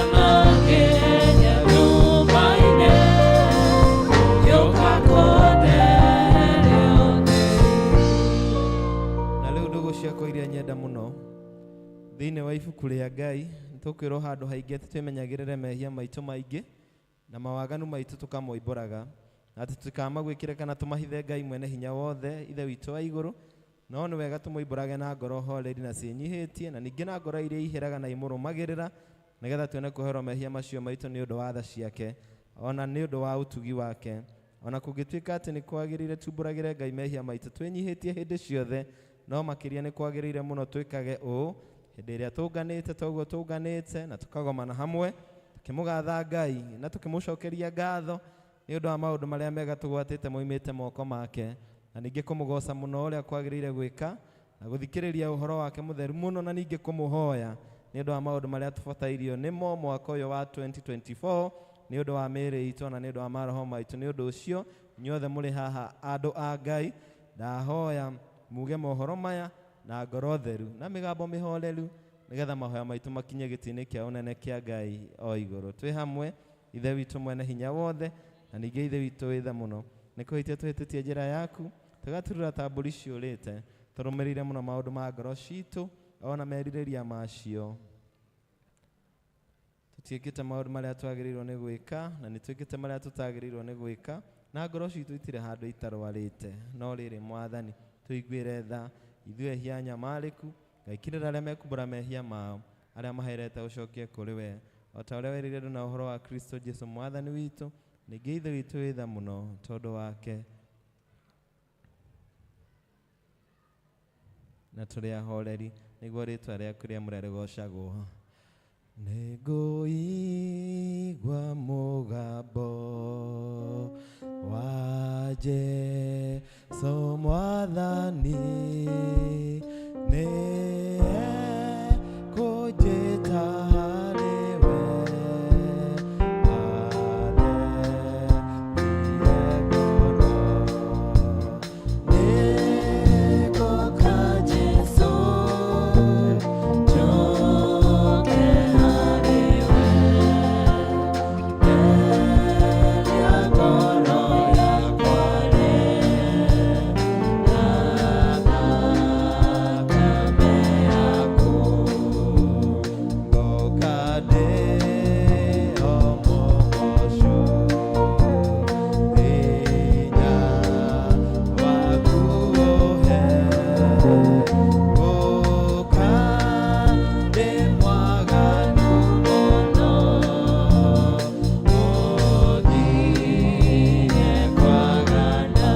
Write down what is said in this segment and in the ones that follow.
Nginya nyũmba-inĩ, gĩũka kũndehere Na rĩu ndũgũ ciakwa iria nyenda mũno thĩinĩ wa ibuku rĩa Ngai, nĩtũkwĩrwo handũ haingĩ atĩ twĩmenyagĩrĩre mehia maitũ maingĩ na mawaganu maitũ tũkamoimbũraga, na atĩ tũtikamagwĩkĩre kana tũmahithe Ngai mwene hinya wothe ithe witũ wa igũrũ, no nĩ wega tũmoimbũrage na ngoro horeri na ciĩnyihĩtie, na ningĩ na ngoro iria iheraga na imũrũmagĩrĩra, nĩgetha tuone kũherwo mehia macio maitũ nĩ ũndũ wa tha ciake ona nĩ ũndũ wa ũtugi wake. Ona kũngĩtuĩka atĩ nĩ kwagĩrĩire tumbũragĩre Ngai mehia maitũ twĩnyihĩtie hĩndĩ ciothe, no makĩria nĩ kwagĩrĩire mũno twĩkage ũũ hĩndĩ ĩrĩa tũnganĩte toguo tũnganĩte na tũkagomana hamwe tũkĩmũgatha Ngai na tũkĩmũcokeria ngatho nĩ ũndũ wa maũndũ marĩa mega tũgwatĩte moimĩte moko make, na ningĩ kũmũgoca mũno ũrĩa kwagĩrĩire gwĩka na gũthikĩrĩria ũhoro wake mũtheru mũno, na ningĩ kũmũhoya nĩ ũndũ wa maũndũ marĩa tũbatairio nĩmo mwaka ũyũ wa 2024 nĩ ũndũ wa mĩĩrĩ itũ na nĩ ũndũ wa maroho maitũ. Nĩ ũndũ ũcio inyuothe mũrĩ haha andũ a Ngai, ndahoya muge mohoro maya na ngoro theru na mĩgambo mĩhoreru, nĩgetha mahoya maitũ makinye gĩtĩ-inĩ kĩa ũnene kĩa Ngai o igũrũ. Twĩ hamwe Ithe witũ mwene hinya wothe na ningĩ Ithe witũ wĩ tha mũno, nĩ kũhĩtia tũhĩtĩtie njĩra yaku, tũgaturura ta mbũri ciũrĩte, tũrũmĩrĩire mũno maũndũ ma ngoro citũ ona merirĩria macio. Tũtiĩkĩte maũndũ marĩa twagĩrĩirwo nĩ gwĩka, na nĩ twĩkĩte marĩa tũtagĩrĩirwo nĩ gwĩka, na ngoro citũ itirĩ handũ itarwarĩte. No rĩrĩ Mwathani, tũiguĩre tha ithuĩ ehia nyamarĩku, ngaikirĩra arĩa mekumbũra mehia mao, arĩa maherete ũcokie kũrĩ we, o ta ũrĩa werĩire andũ na ũhoro wa Kristo Jesu Mwathani witũ. Ningĩ Ithe witũ wĩ tha mũno tondũ wake, na tũrĩ ahoreri nĩguo rĩtwa rĩaku rĩamũre rĩgocagwo. Nĩngũigua mũgambo wa Jesu Mwathani, nĩ ekũnjĩta harĩ we, atherie ngoro. Nĩngũka Jesũ, njũke harĩ we, theria ngoro yakwa rĩ, na thakame yaku. Ngoka ndĩ o mũgocu, hinya waku ũhe. Ngoka ndĩ mwaganu mũno, ũngirie kwagana.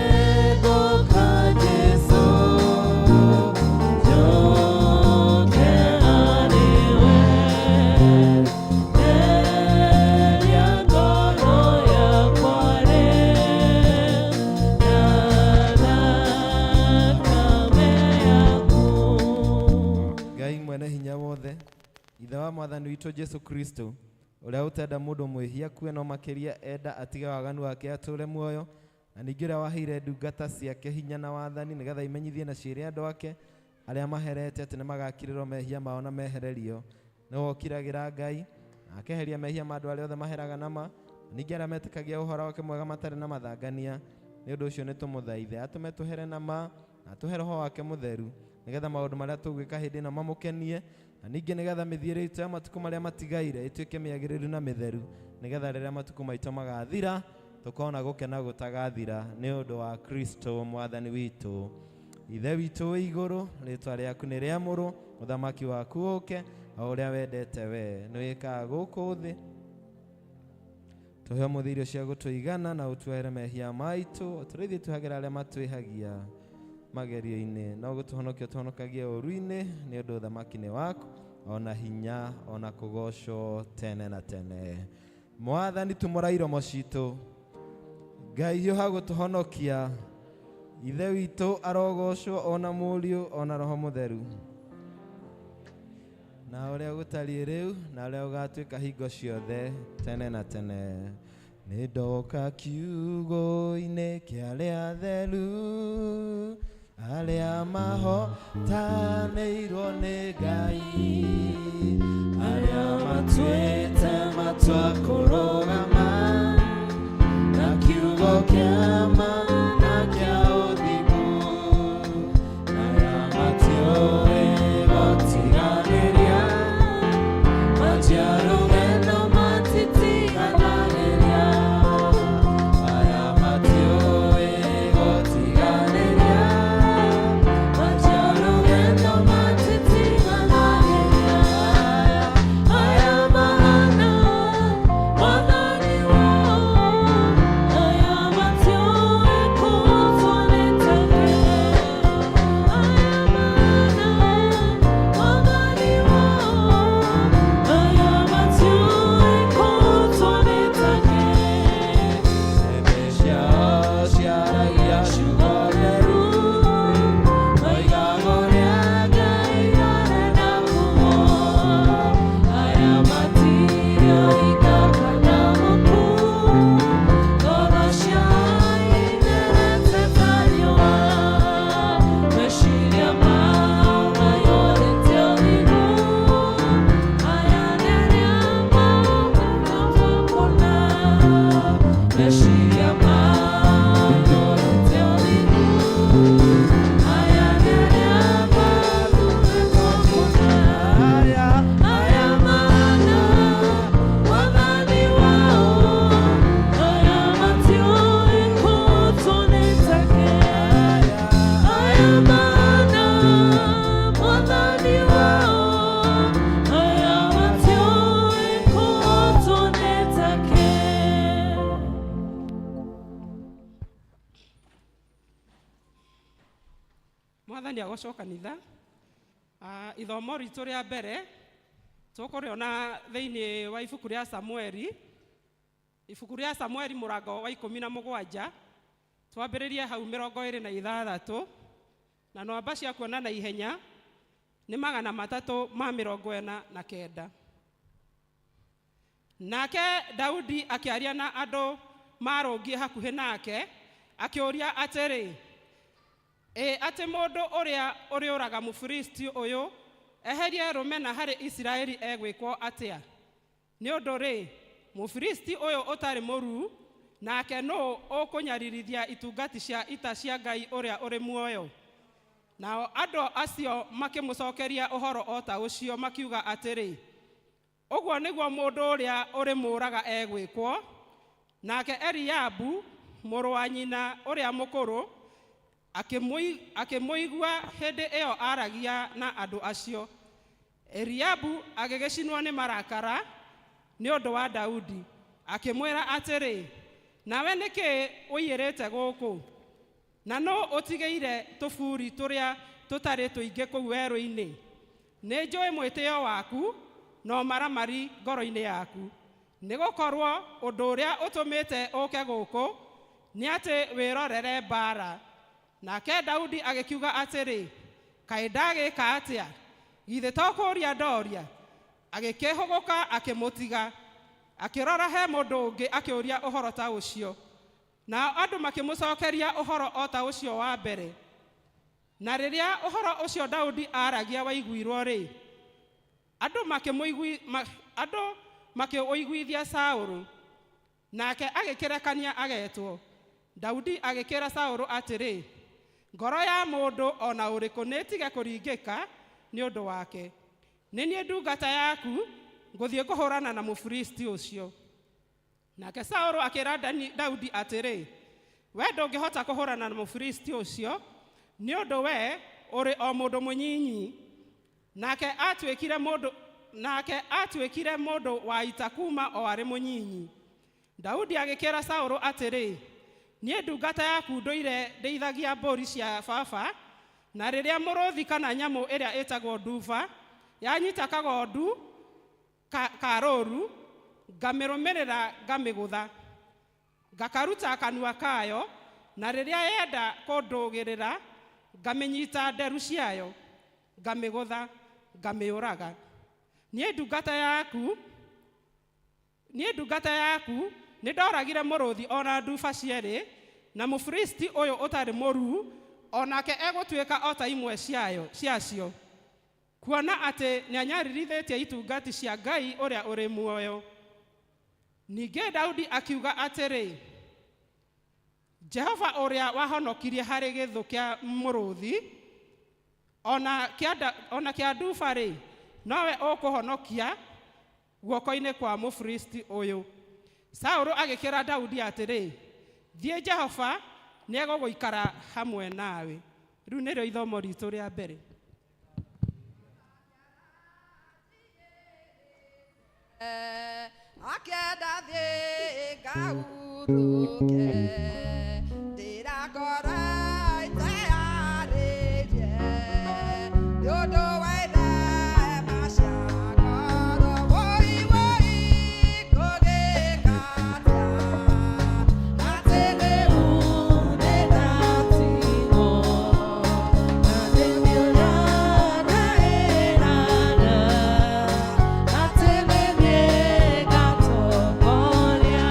Nĩngũka Jesũ, njũke harĩ we, theria ngoro yakwa rĩ, na thakame yaku. Ngai mwene hinya wothe, Ithe wa Mwathani witũ Jesu Kristo, ũrĩa ũtenda mũndũ mwĩhia kue no makĩria enda atige waganu wake atũre muoyo, na ningĩ ũrĩa waheire ndungata ciake hinya na wathani nĩgetha imenyithie na ciĩre andũ ake arĩa maherete atĩ nĩmagakirĩrwo mehia mao na mehererio. Nĩwe ũkiragĩra Ngai na akeheria mehia ma andũ arĩa othe maheraga nama, na ningĩ arĩa metĩkagia ũhoro wake mwega matarĩ na mathangania. Nĩ ũndũ ũcio nĩtũmũthaithe atũme tũhere nama na atũhe roho wake mũtheru, nĩgetha maũndũ marĩa tũgwĩka hĩndĩ ĩno mamũkenie, na ningĩ nĩgetha mĩthiĩre itũ ya matukũ marĩa matigaire ĩtuĩke mĩagĩrĩru na mĩtheru, nĩgetha rĩrĩa matukũ maitũ magathira tũkona gũkena gũtagathira nĩ ũndũ wa Kristo Mwathani witũ. Ithe witũ wĩ igũrũ, rĩtwa rĩaku nĩ rĩamũrwo, ũthamaki waku ũke, o ũrĩa wendete we nĩ wĩkaga gũkũ thĩ. Tũhe ũmũthĩ irio cia gũtũigana, na ũtuohere mehia maitũ, o ta ũrĩa ithuĩ tuohagĩra arĩa matwĩhagia magerio-inĩ, no gũtũhonokia ũtũhonokagie ũũru-inĩ, nĩ ũndũ ũthamaki nĩ waku, ona hinya, ona kũgocwo tene na tene. Mwathani, tumũra iromo citũ. Ngai hiũha gũtũhonokia. Ithe witũ arogocwo, ona Mũriũ, ona Roho Mũtheru, na ũrĩa gũtariĩ rĩu na ũrĩa ũgatuĩka hingo ciothe tene na tene. Nĩ ndoka kiugo-inĩ kĩa arĩa atheru, Arĩa mahotanĩirwo nĩ Ngai, arĩa matuĩte matua kũrũgama na kiugo kĩa ma na kĩa ũthingu, arĩa matiũĩ gũtiganĩria, manjia rũgendo matitiganagĩria, arĩa matiũĩ gũtiganĩria, manjia rũgendo matitiganagĩria, aya mahana Mwathani wao, aya matiũĩ kũhotwo nĩ take, aya mahana Mwathani wao, aya matiũĩ kũhotwo nĩ take. Nĩmĩ ciao ciaragia ciugo theru, moigaga ũrĩa Ngai arenda kuo, aya matirĩ ũhinga kana muku, ngoro ciao itherete ta riũa, meciria mao maiyũrĩte ũthingu, aya nĩ arĩa mahotagwo kũna, meciria mao maiyũrĩte ũthingu, aya nĩ arĩa mathurĩtwo kũna. Aya mahana Mwathani wao, aya matiũĩ kũhotwo nĩ take, aya mahana Mwathani wao, aya matiũĩ kũhotwo nĩ take. Mwathani agocwo kanitha. Ithomo ritũ rĩa mbere tũkũrĩona thĩinĩ wa ibuku rĩa Samueli, ibuku rĩa Samueli mũrango wa 17, twambĩrĩrie hau 26, na nwamba cia kuona na ihenya nĩ 349. Nake Daudi akĩaria na andũ marũngiĩ hakuhĩ nake, akĩũria atĩrĩ, ĩ atĩ mũndũ ũrĩa ũrĩũraga Mũfilisti ũyũ eherie rũmena harĩ Isiraeli egwĩkwo atĩa? Nĩ ũndũ rĩ, Mũfilisti ũyũ ũtarĩ mũruu, nake nũũ ũkũnyaririthia itungati cia ita cia Ngai ũrĩa ũrĩ muoyo? Nao andũ acio makĩmũcokeria ũhoro o ta ũcio makiuga atĩrĩ, ũguo nĩguo mũndũ ũrĩa ũrĩmũũraga egwĩkwo. Nake Eliabu mũrũ wa nyina ũrĩa mũkũrũ akĩmũigua hĩndĩ ĩyo aragia na andũ acio. Eliabu agĩgĩcinwo nĩ marakara nĩ ũndũ wa Daudi, akĩmwĩra atĩrĩ, nawe nĩkĩ ũiyĩrĩte gũkũ? Na nũ ũtigĩire tũburi tũrĩa tũtarĩ tũingĩ kũu werũ-inĩ? Nĩ njũĩ mwĩtĩo waku na ũmaramari ngoro-inĩ yaku, nĩgũkorwo ũndũ ũrĩa ũtũmĩte ũke gũkũ nĩ atĩ wĩrorere mbaara. Nake Daudi agĩkiuga atĩrĩ, kaĩ ndagĩka atĩa? Githĩ to kũũria ndoria? Agĩkĩhũgũka akĩmũtiga, akĩrora he mũndũ ũngĩ akĩũria ũhoro ta ũcio. Nao andũ makĩmũcokeria ũhoro o ta ũcio wa mbere. Na rĩrĩa ũhoro ũcio Daudi aaragia waiguirwo rĩ, andũ makĩũiguithia Saũlũ, nake agĩkĩrekania agetwo. Daudi agĩkĩra Saũlũ atĩrĩ, ngoro ya mũndũ o na ũrĩkũ nĩĩtige kũringĩka nĩ ũndũ wake. Nĩ niĩ ndungata yaku ngũthiĩ kũhũrana na Mũfilisti ũcio. Nake Saũlũ akĩra Daudi atĩrĩ, we ndũngĩhota kũhũrana na Mũfilisti ũcio, nĩ ũndũ we ũrĩ o mũndũ mũnyinyi. Nake atuĩkire mũndũ wa ita kuma o arĩ mũnyinyi. Daudi agĩkĩra Saũlũ atĩrĩ, niĩ ndungata yaku ndũire ndĩithagia mbũri cia baba, na rĩrĩa mũrũthi kana nyamũ ĩrĩa ĩtagwo nduba yanyita kagondu ka rũũru, ngamĩrũmĩrĩra ngamĩgũtha, ngakaruta kanua kayo, na rĩrĩa yenda kũndũgĩrĩra ngamĩnyita nderu ciayo, ngamĩgũtha, ngamĩũraga. Niĩ ndungata yaku nĩ ndoragire mũrũthi ona nduba cierĩ, na Mũfilisti ũyũ ũtarĩ mũruu O nake egũtuĩka o ta imwe ciayo ciacio, kuona atĩ nĩanyaririthĩtie itungati cia Ngai ũrĩa ũrĩ muoyo. Ningĩ Daudi akiuga atĩrĩ, Jehova ũrĩa wahonokirie harĩ gĩthũ kĩa mũrũthi ona kĩa nduba-rĩ, nowe ũkũhonokia guoko-inĩ kwa Mũfilisti ũyũ. Saũlũ agĩkĩra Daudi atĩrĩ, thiĩ, Jehova nĩegũgũikara hamwe nawe. Rĩu nĩrĩo ithomo ritũ rĩa mbere. Akĩenda thiĩ ngahurũke, ndirakora iteyarĩrie nĩ ũndũ wa irema cia ngoro. Wũi wũi ngũgĩka atĩa atĩ rĩu nĩndatigwo na nĩndĩũra ndaĩrana atĩ nĩniĩ ngatongoria.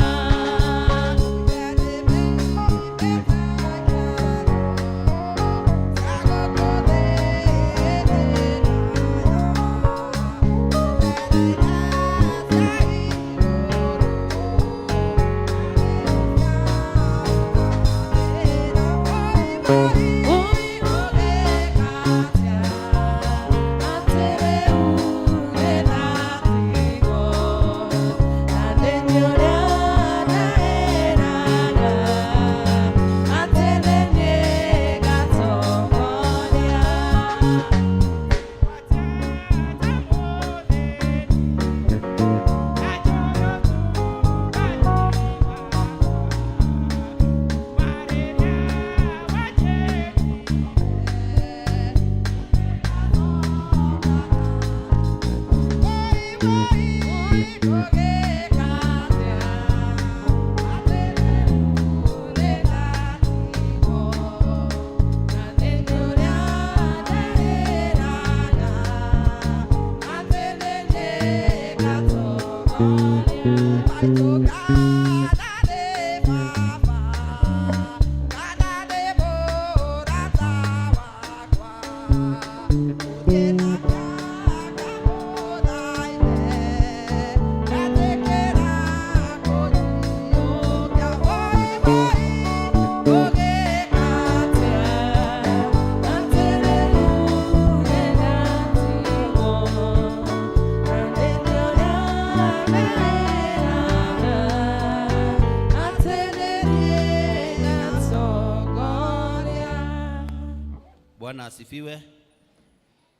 Bwana asifiwe.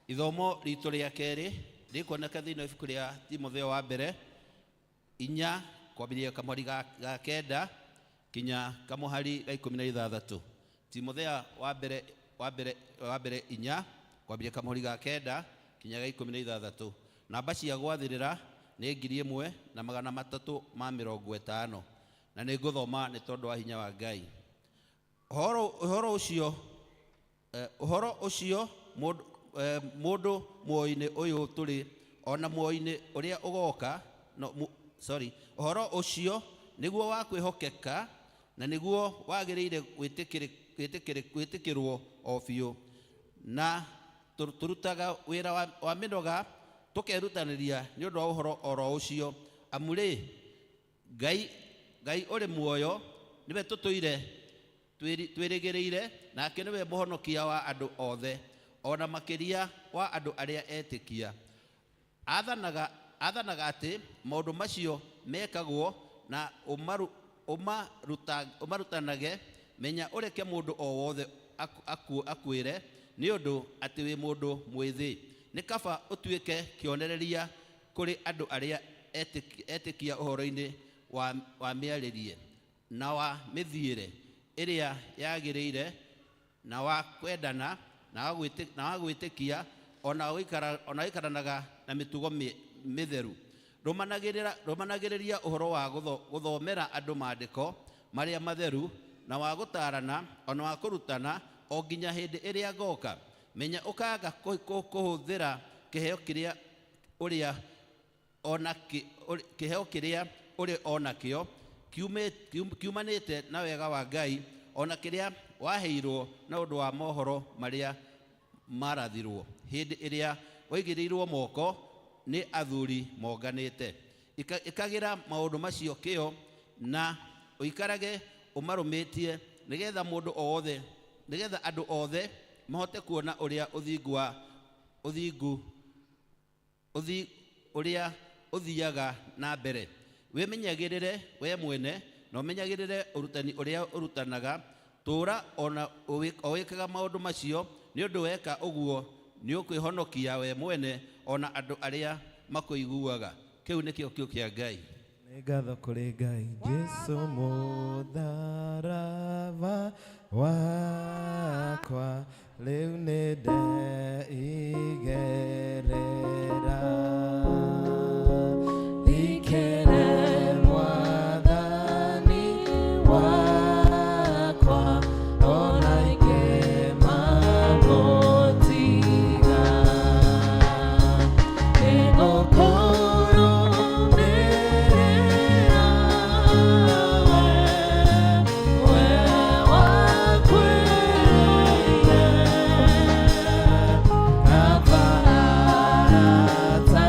Ithomo ritũ rĩa kerĩ rĩkuoneka thĩinĩ wa ibuku rĩa Timotheo wa mbere 4 kwambĩrĩria kamũhari ga 9 kinya kamũhari ga 16. Timotheo wa mbere 4 kwambĩrĩria kamũhari ga 9 kinya ga 16. Namba cia gwathĩrĩra nĩ 1350, na nĩ ngũthoma nĩ tondũ wa hinya wa Ngai. Ũhoro ũcio mũndũ muoyo-inĩ ũyũ tũrĩ ona muoyo-inĩ ũrĩa ũgoka no, sorry, ũhoro ũcio nĩguo wa kwĩhokeka na nĩguo wagĩrĩire gwĩtĩkĩrwo o biũ, na tũrutaga wĩra wa mĩnoga tũkerutanĩria nĩ ũndũ wa ũhoro oro ũcio, amu rĩ Ngai ũrĩ muoyo nĩwe tũtũire twĩrĩgĩrĩire, nake nĩwe mũhonokia wa andũ othe, ona makĩria wa andũ arĩa etĩkia. Athanaga atĩ maũndũ macio mekagwo na ũmarutanage. Menya ũreke mũndũ o wothe akwĩre nĩ ũndũ atĩ wĩ mũndũ mwĩthĩ. Nĩ kaba ũtuĩke kĩonereria kũrĩ andũ arĩa etĩkia ũhoro-inĩ wa mĩarĩrie na wa mĩthiĩre ĩrĩa yagĩrĩire na wa kwendana na wa gwĩtĩkia ona gũikaranaga na mĩtugo mĩtheru. Rũmanagĩrĩria ũhoro wa gũthomera andũ maandĩko marĩa matheru na wa gũtaarana ona wa kũrutana o nginya hĩndĩ ĩrĩa ngoka. Menya ũkaaga kũhũthĩra kĩheo kĩrĩa ũrĩa ona kĩheo kĩrĩa ũrĩ o nakĩo kiumanĩte na wega wa Ngai ona kĩrĩa Waheirwo na ũndũ wa mohoro marĩa marathirwo hĩndĩ ĩrĩa waigĩrĩirwo moko nĩ athuri monganĩte. Ĩkagĩra maũndũ macio kĩyo na ũikarage ũmarũmĩtie, nĩgetha mũndũ o wothe, nĩgetha andũ othe mahote kuona ũrĩa ũthingu wa ũthingu ũthi ũrĩa ũthiaga na mbere. Wĩmenyagĩrĩre we mwene na ũmenyagĩrĩre ũrutani ũrĩa ũrutanaga. Tũũra ona o wĩkaga maũndũ macio, nĩ ũndũ weka ũguo nĩ ũkwĩhonokia we mwene ona andũ arĩa makũiguaga. Kĩu nĩkĩo kiugo kĩa Ngai. Nĩ ngatho kũrĩ Ngai. Jesu mũtharaba wakwa rĩu nĩ ndeigerera. Ikere Mwathani wakwa ona ikĩmamũtiga. Nĩngũkũrũmĩrĩra we, we wakuire. Kaba arata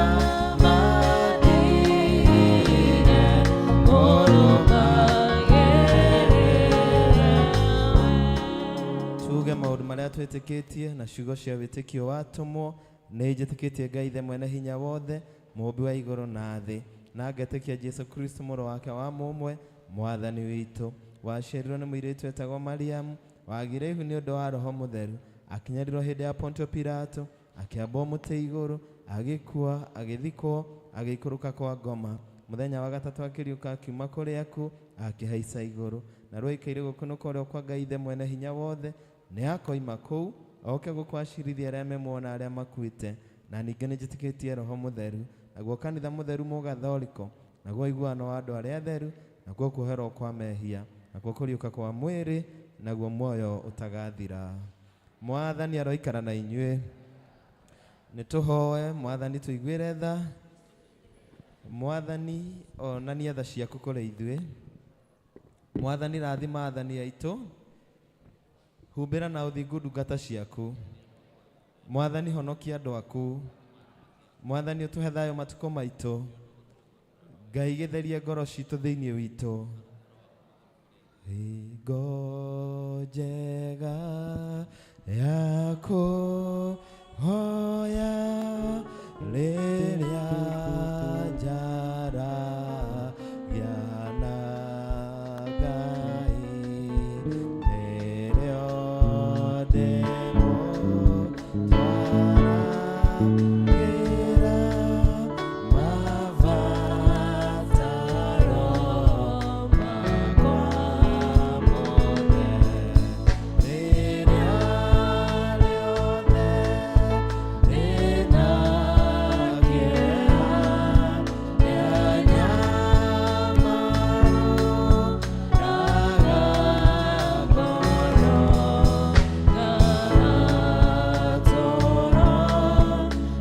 mandigire, ngũrũmagĩrĩre we. Tuge maũndũ marĩa twĩtĩkĩtie na ciugo cia wĩtĩkio watũmwo. Nĩ njĩtĩkĩtie Ngai Ithe mwene hinya wothe, mũũmbi wa igũrũ na thĩ, na ngetĩkia Jesu Kristo mũrũ wake wa mũmwe, Mwathani witũ, waciarirwo nĩ mũirĩtu wetagwo Mariamu, wagĩire ihu nĩ ũndũ wa Roho Mũtheru, akinyarirwo hĩndĩ ya Pontio Pilato, akĩambwo mũtĩ igũrũ, agĩkua, agĩthikwo, agĩikũrũka kwa ngoma. Mũthenya wa gatatũ akĩriũka akiuma kũrĩ akuũ, akĩhaica igũrũ, na rĩu aikaire guoko ũrĩo kwa Ngai Ithe mwene hinya wothe. Nĩ akoima kũu oke gũkũ acirithie arĩa me muoyo na arĩa makuĩte. Na ningĩ nĩ njĩtĩkĩtie Roho Mũtheru, naguo kanitha mũtheru mũgatholiko, naguo ũiguano wa andũ arĩa atheru, nakuo kuoherwo kwa mehia, nakuo kũriũka kwa mwĩrĩ, naguo muoyo ũtagathira. Mwathani aroikara na inyuĩ. Nĩ tũhoe Mwathani tũiguĩre tha. Mwathani onania tha ciaku kũrĩ ithuĩ. Mwathani rathima athani aitũ, humbĩra na ũthingu ndungata ciaku. Mwathani honokia andũ aku. Mwathani ũtũhe thayũ matukũ maitũ. Ngai gĩtherie ngoro citũ thĩinĩ witũ. Hingo njega ya kũhoya rĩrĩa njaragia na Ngai, nĩrĩo ndĩmũtwaragĩra mabataro makwa mothe. Rĩrĩa rĩothe ndĩna kĩeha nĩanyamaroraga ngoro ngatũũra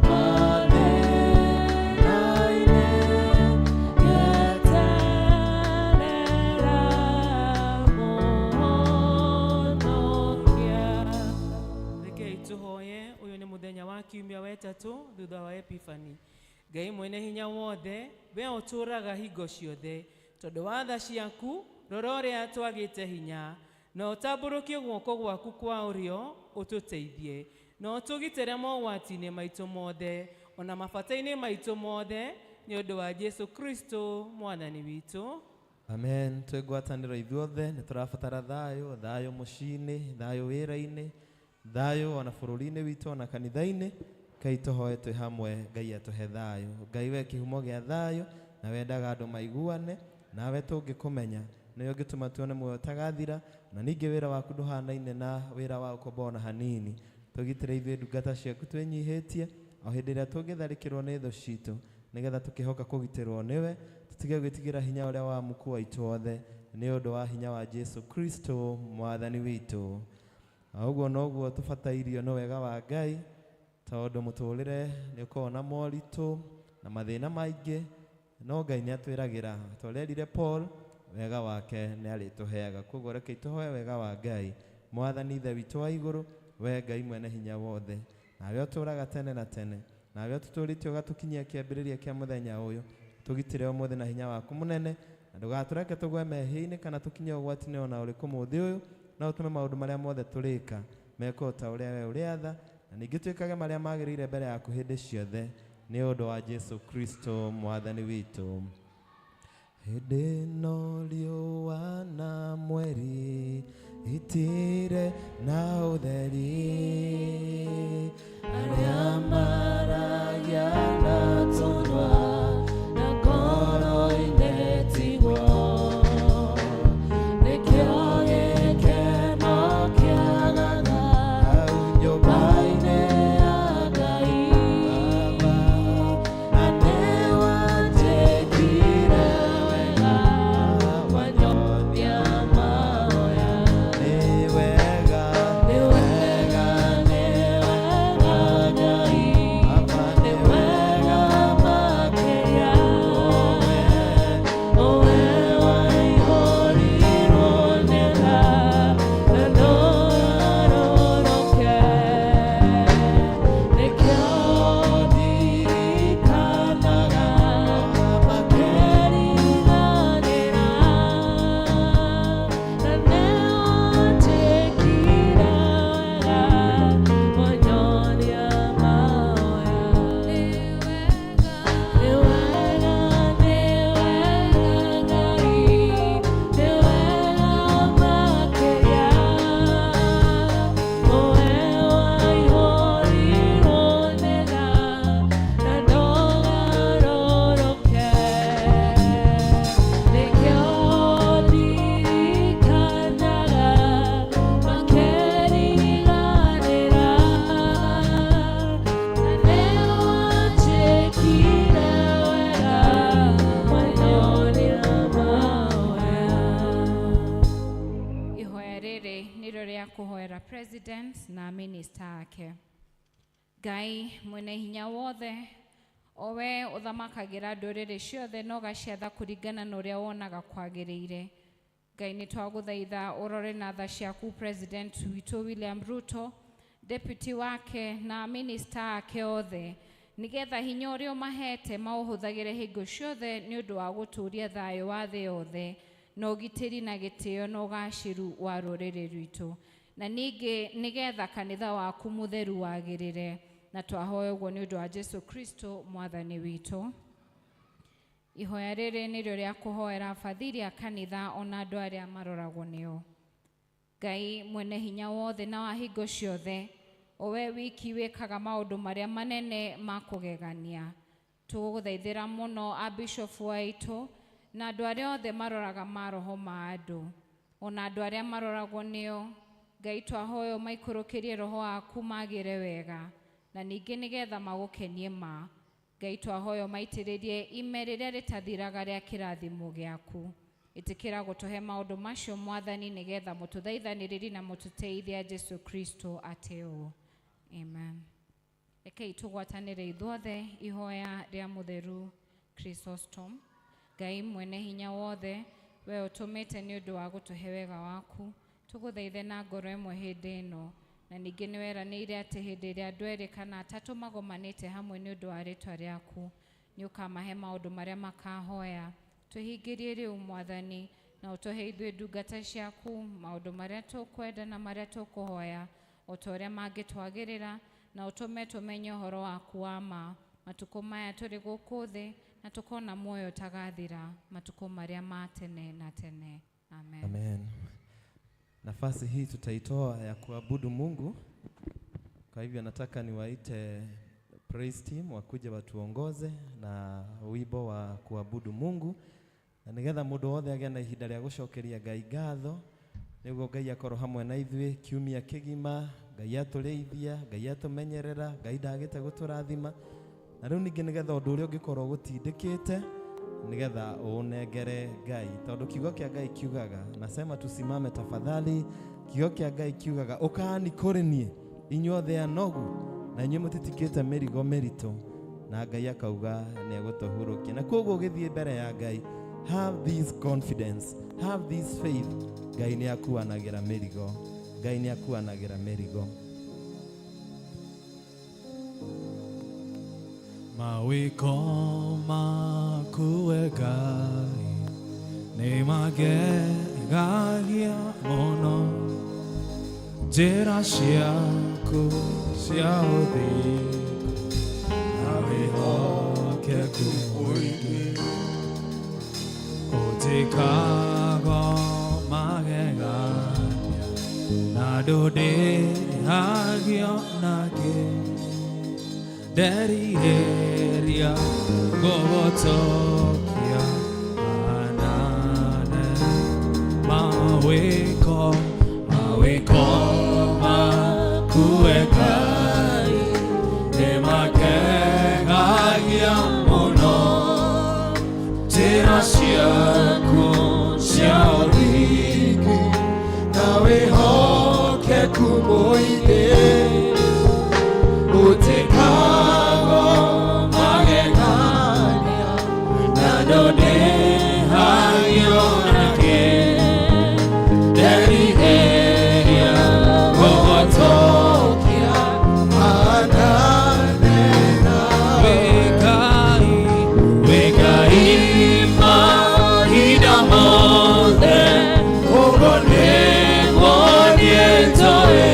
mathĩna-inĩ Ngeterera Mũhonokia. Rekei tũhoye. Ũyũ nĩ mũthenya wa kiumia wetatũ thutha wa Epifani. Ngai mwene hinya wothe, we ũtũũraga hingo ciothe, tondũ wa tha ciaku rora ũrĩa twagĩte hinya, na ũtambũrũkie guoko gwaku kwa ũrĩo ũtũteithie, na ũtũgitĩre mogwati-inĩ maitũ mothe ona mabata-inĩ maitũ mothe, nĩ ũndũ wa Jesu Kristo Mwathani witũ. Amen. Twĩ ngwatanĩro ithuothe nĩ tũrabatara thayũ, thayũ mũciĩ-inĩ, thayũ wĩra-inĩ, thayũ ona bũrũri-inĩ witũ ona kanitha-inĩ. Ngai tũhoe twĩ hamwe, Ngai atũhe thayũ. Ngai we kĩhumo gĩa thayũ na wendaga andũ maiguane, nawe tũngĩkũmenya nĩwe ũngĩtũma tuone muoyo ũtagathira, na ningĩ wĩra waku ndũhanaine na wĩra wa ũkombo ona hanini. Tũgitĩre ithuĩ ndungata ciaku twĩnyihĩtie o hĩndĩ ĩrĩa tũngĩtharĩkĩrwo nĩ thũ citũ, nĩgetha tũkĩhoka kũgitĩrwo nĩwe, tũtige gwĩtigĩra hinya ũrĩa wa muku waitũ othe, nĩ ũndũ wa hinya wa Jesu Kristo Mwathani witũ. Na ũguo noguo tũbatairio nĩ wega wa Ngai, tondũ mũtũrĩre nĩ ũkoragwo na moritũ na mathĩna maingĩ, no Ngai nĩ atwĩragĩra ta ũrĩa erire Paul, wega wake nĩ arĩtũheaga. Koguo rekei tũhoe wega wa Ngai Mwathani Ithe witũ wa igũrũ, we Ngai mwene hinya wothe, nawe ũtũũraga tene na tene, nawe ũtũtũũrĩtie ũgatũkinyia kĩambĩrĩria kĩa mũthenya ũyũ, tũgitĩre ũmũthĩ na hinya waku mũnene, na ndũgatũreke tũgwe mehia-inĩ kana tũkinye ũgwati-inĩ ona ũrĩkũ mũthĩ ũyũ, no ũtũme maũndũ marĩa mothe tũrĩka mekwo ta ũrĩa we ũrĩatha, na ningĩ twĩkage marĩa magĩrĩire mbere yaku hĩndĩ ciothe, nĩ ũndũ wa Jesu Kristo mwathani witũ. Hĩndĩ ĩno riũa na mweri itirĩ na ũtheri, Arĩa maragia na tũnua na ngoro-inĩ tiguo, nĩkĩo gĩkeno kĩagaga hau nyũmba-inĩ nyũmba-inĩ ya Ngai. Baba, Na nĩwanjĩkire wega, wanyonia mahoya. nĩ wega, Nĩ wega, nĩ wega Ngai, Baba, nĩ nĩ wega makĩria. Owe waihũrirwo nĩ tha na ndũgarũrũke. Nĩkĩo ndirikanaga makĩriganĩra, na nĩwanjĩkire wega, wanyonia mahoya. Nĩ wega, nĩ wega Ngai, nĩ wega makĩria. Owe waihũrirwo nĩ tha na ndũgarũrũke. Nĩkĩo ndirikanaga makĩriganĩra, na nĩwanjĩkire wega, wanyonia mahoya. Ihoya rĩrĩ nĩrĩo rĩa kũhoera president na minister ake. Ngai mwene hinya wothe, o we ũthamakagĩra ndũrĩrĩ ciothe na ũgaciatha kũringana na ũrĩa wonaga kwagĩrĩire. Ngai nĩ twagũthaitha ũrore na tha ciaku president witũ William Ruto, deputy wake na minister ake othe, nĩgetha hinya ũrĩa ũmahete maũhũthagĩre hingo ciothe nĩ ũndũ wa gũtũũria thayũ wa thĩ yothe na ũgitĩri na gĩtĩo na ũgacĩru wa rũrĩrĩ rwitũ, na ningĩ nĩgetha kanitha waku mũtheru wagĩrĩre, na twahoya ũguo nĩ ũndũ wa Jesu Kristo mwathani witũ. Ihoya rĩrĩ nĩrĩo rĩa kũhoera bathiri a kanitha ona andũ arĩa maroragwo nĩo. Ngai mwene hinya wothe na wa hingo ciothe, o we wiki wĩkaga maũndũ marĩa manene ma kũgegania, tũgũgũthaithĩra mũno abishofu aitũ na andũ arĩa othe maroraga maroho ma andũ, ona andũ arĩa maroragwo nĩo. Ngai twahoya ũmaikũrũkĩrie roho waku magĩre wega, na ningĩ nĩgetha magũkenie ma. Ngai twahoya ũmaitĩrĩrie ime rĩrĩa rĩtathiraga rĩa kĩrathimo gĩaku. Ĩtĩkĩra gũtũhe maũndũ macio mwathani, nĩgetha mũtũthaithanĩrĩri na mũtũteithia Jesu Kristo atĩ ũũ. Amen. Rekei tũgwatanĩre ithuothe ihoya rĩa mũtheru Chrysostom. Ngai mwene hinya wothe, we ũtũmĩte nĩ ũndũ wa gũtũhe wega waku, tũgũthaithe na ngoro ĩmwe hĩndĩ ĩno, na ningĩ nĩ weranĩire atĩ hĩndĩ ĩrĩa andũ erĩ kana atatũ magomanĩte hamwe nĩ ũndũ wa rĩtwa rĩaku, nĩ ũkamahe maũndũ marĩa makahoya. Tũhingĩrie rĩu mwathani, na ũtũhe ithuĩ ndungata ciaku maũndũ marĩa tũkwenda na marĩa tũkũhoya, o ta ũrĩa mangĩtwagĩrĩra, na ũtũme tũmenye ũhoro waku wa ma matukũ maya tũrĩ gũkũ thĩ, na tũkona muoyo ũtagathira matukũ marĩa ma tene na tene. Amen. Amen. Nafasi hii tutaitoa ya kuabudu Mungu. Kwa hivyo nataka niwaite praise team wakuje watuongoze na wimbo wa kuabudu Mungu, na nigetha mundu wothe agĩe na ihinda rĩa gũcokeria Ngai ngatho, nĩguo Ngai akorwo hamwe na ithuĩ kiumia kĩgima. Ngai atũrĩithia, Ngai atũmenyerera, Ngai ndagĩte gũtũrathima. Na rĩu ningĩ nĩgetha ũndũ ũrĩa ũngĩkorwo ũgũtindĩkĩte nĩgetha ũũnengere Ngai, tondũ kiugo kĩa Ngai kiugaga, nasema tusimame tafadhali. Kiugo kĩa Ngai kiugaga, ũkani kũrĩ niĩ inyuothe anogu na inyuĩ mũtitikĩte mĩrigo mĩritũ, na Ngai akauga nĩ egũtũhurũkia. Na koguo ũgĩthiĩ mbere ya Ngai, have this confidence, have this faith, Ngai nĩ akuanagĩra mĩrigo. Ngai nĩ akuanagĩra mĩrigo. Mawĩko maku we Ngai nĩ magegagia mũno, njĩra ciaku cia ũthingu na wĩhokeku mũingĩ, ũnjĩkaga magegania na ndũndĩhagio nakĩ. Nderirĩria gũgũtokia manane mawĩko, mawĩko maku we Ngai nĩ magegagia mũno, njĩra ciaku cia ũthingu na wĩhokeku mũingĩ, ũtĩkago magegania na ndũndĩhagio nakĩ. Nderirĩria gũgũtokia manane wĩ Ngai, wĩ Ngai mahinda mothe, ũguo nĩguo niĩ njũĩ.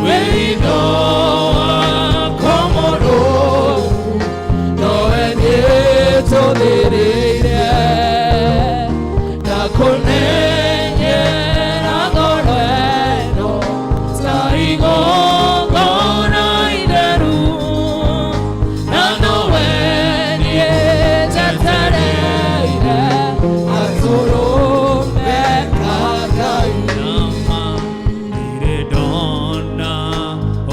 Wĩitho wakwa mũrũmu nowe nĩtũthĩrĩire, na kũnenyera ngoro ĩno ta igongona itheru, na nowe niĩ njetereire atũrũme ka Ngai. Ndirĩ ndona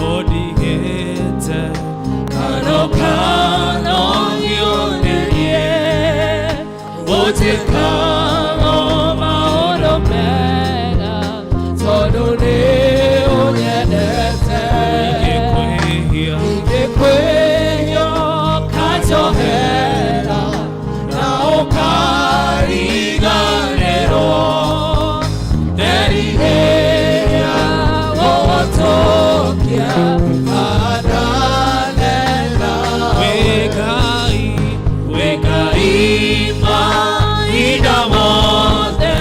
ũndigĩte kano kano ngĩũnĩrie, ũnjĩkaga maũndũ mega tondũ nĩ ũnyendete. Ingĩkwĩhia ũkanjohera na ũkariganĩrwo, nderirĩria gũgũtũkia manane wĩ Ngai, wĩ Ngai mahinda mothe,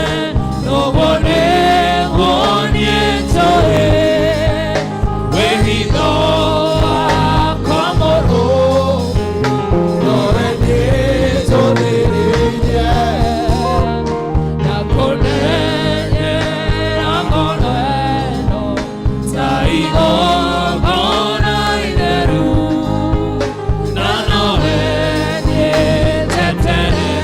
ũguo nĩguo niĩ njũĩ. Wĩhitho wakwa mũrũmu nowe nĩtũthĩrĩirie, na kũnenyera ngoro ĩno ta igongona itheru, na nowe niĩ njetereire.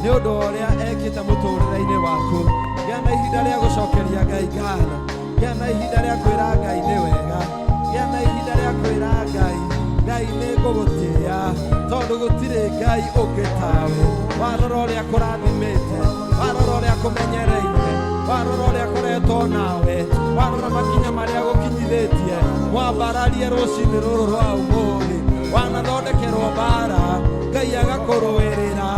Nĩ ũndũ wa ũrĩa ekĩte mũtũrĩre-inĩ waku. Gĩa na ihinda rĩa gũcokeria Ngai ngatho. Gĩa na ihinda rĩa kwĩra Ngai nĩ wega. Gĩa na ihinda rĩa kwĩra Ngai, Ngai nĩ ngũgũtĩĩa tondũ gũtirĩ Ngai ũngĩ tawe. Warora ũrĩa kũrathimĩte, warora ũrĩa kũmenyereire, warora ũrĩa koretwo nawe, warora makinya marĩa gũkinyithĩtie, mwambararie rũcinĩ rũrũ rwa ũmũthĩ. Wanathondekerwo mbara, Ngai agakũrũĩrĩra,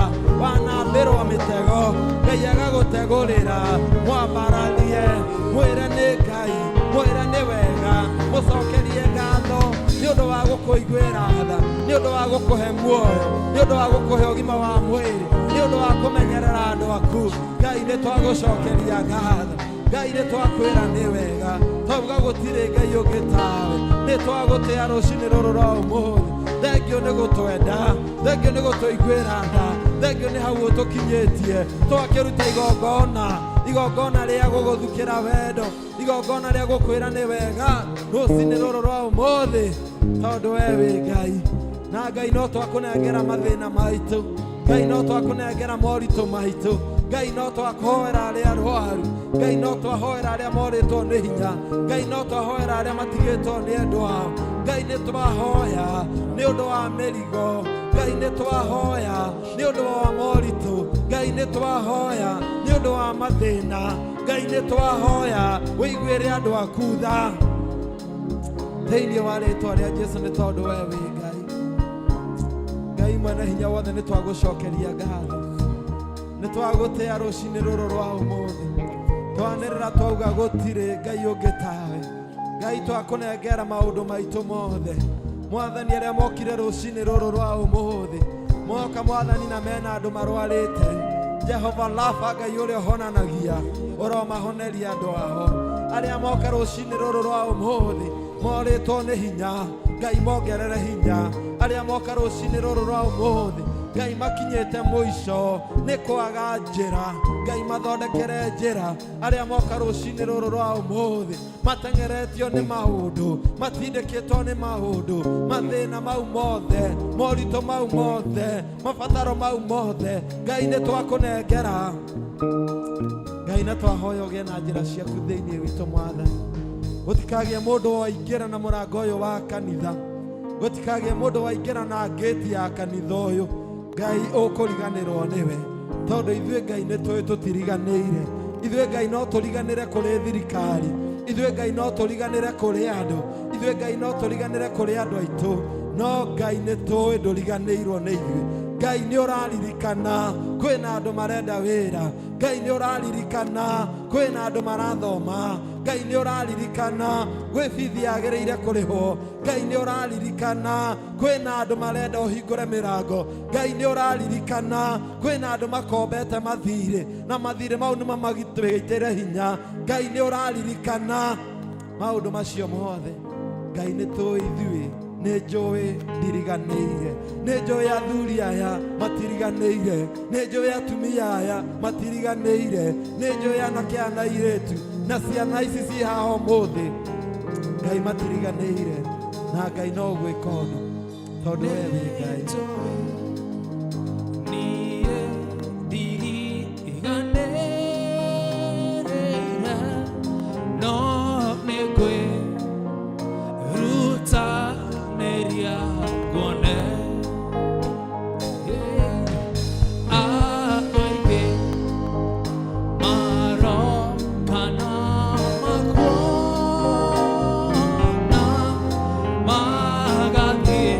wanambĩrwo mĩtego, Ngai agagũtegũrĩra. Mwambararie, mwĩre nĩ Ngai, mwĩre nĩ wega, mũcokerie ngatho nĩ ũndũ wa gũkũiguĩra tha, nĩ ũndũ wa gũkũhe muoyo, nĩ ũndũ wa gũkũhe ũgima wa mwĩrĩ, nĩ ũndũ wa kũmenyerera andũ aku. Ngai nĩ twagũcokeria ngatho. Ngai nĩ twakwĩra nĩ wega, twauga gũtirĩ Ngai ũngĩ tawe. Nĩ twagũtĩa rũcinĩ rũrũ rwa ũmũthĩ. Thengio nĩ gũtwenda, thengio nĩ gũtũiguĩra tha, thengio nĩ hau ũtũkinyĩtie. Twakĩruta igongona, igongona rĩa gũgũthukĩra wendo, igongona rĩa gũkwĩra nĩ wega rũcinĩ rũrũ rwa ũmũthĩ, tondũ we wĩ Ngai. Na Ngai no twakũnengera mathĩna maitũ, Ngai no twakũnengera moritũ maitũ, Ngai no twakũhoera arĩa arwaru, Ngai no twahoera arĩa morĩtwo nĩ hinya, Ngai no twahoera arĩa matigĩtwo nĩ endwa ao. Ngai nĩ twahoya nĩ ũndũ wa mĩrigo, Ngai nĩ twahoya nĩ ũndũ wa moritũ, Ngai nĩ twahoya nĩ ũndũ wa mathĩna, Ngai nĩ twahoya ũiguĩre andũ aku tha thĩinĩ wa rĩtwa rĩa Jesu, nĩ tondũ we wĩ Ngai. Ngai mwene hinya wothe, nĩ twagũcokeria ngatho, nĩ twagũtĩa rũcinĩ rũrũ rwa ũmũthĩ. Twanĩrĩra twauga gũtirĩ Ngai ũngĩ tawe. Ngai twakũnengera maũndũ maitũ mothe. Mwathani, arĩa mokire rũcinĩ rũrũ rwa ũmũthĩ, moka Mwathani na mena andũ marwarĩte, Jehova Rafa, Ngai ũrĩa ũhonanagia, ũromahoneria andũ ao. Arĩa moka rũcinĩ rũrũ rwa ũmũthĩ morĩtwo nĩ hinya, Ngai mongerere hinya. Arĩa moka rũcinĩ rũrũ rwa ũmũthĩ, Ngai makinyĩte mũico nĩ kwaga njĩra, Ngai mathondekere njĩra. Arĩa moka rũcinĩ rũrũ rwa ũmũthĩ mateng'eretio nĩ maũndũ, matindĩkĩtwo nĩ maũndũ, mathĩna mau mothe, moritũ mau mothe, mabataro mau mothe, Ngai nĩ twakũnengera. Ngai na twahoya ũgĩe na njĩra ciaku thĩinĩ witũ Mwathani. Gũtikagĩe mũndũ waingĩra na mũrango ũyũ wa kanitha, gũtikagĩe mũndũ waingĩra na ngĩti ya kanitha ũyũ, Ngai ũkũriganĩrwo nĩwe, tondũ ithuĩ Ngai nĩ tũĩ tũtiriganĩire. Ithuĩ Ngai no tũriganĩre kũrĩ thirikari, ithuĩ Ngai no tũriganĩre kũrĩ andũ, ithuĩ Ngai no tũriganĩre kũrĩ andũ aitũ, no Ngai nĩ tũĩ ndũriganĩirwo nĩ ithuĩ. Ngai nĩ ũraririkana kwĩna andũ marenda wĩra, Ngai nĩ ũraririkana kwĩna andũ marathoma, Ngai nĩ ũraririkana gwĩ bithi yagĩrĩire kũrĩhwo, Ngai nĩ ũraririkana kwĩna andũ marenda ũhingũre mĩrango, Ngai nĩ ũraririkana kwĩna andũ makombete mathirĩ na mathirĩ mau nĩ mamagitĩre hinya. Ngai nĩ ũraririkana maũndũ macio mothe. Ngai nĩ tũĩ ithuĩ, nĩ njũĩ ndiriganĩire, nĩ njũĩ athuri aya matiriganĩire, nĩ njũĩ atumia aya matiriganĩire, nĩ njũĩ anake aya na airĩtu na ciana ici ciĩ haha ũmũthĩ, Ngai matiriganĩire. Na Ngai no ũgwĩka ũndũ tondũ we wĩ Ngai. Magathiĩ.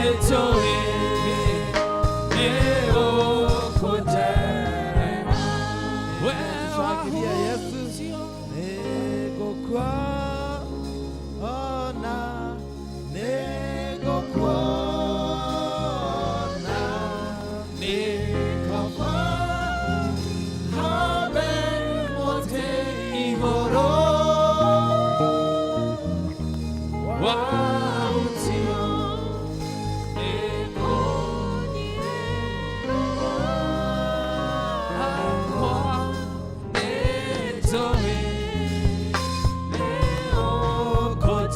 Nĩnjũĩ nĩũkũnjerera. We Tuchangilie Yesu. Nĩngũkuona, nĩngũkuona, Nĩ kaba hambe mũtĩ igũrũ wahutio nĩkũnyie nĩnjũĩ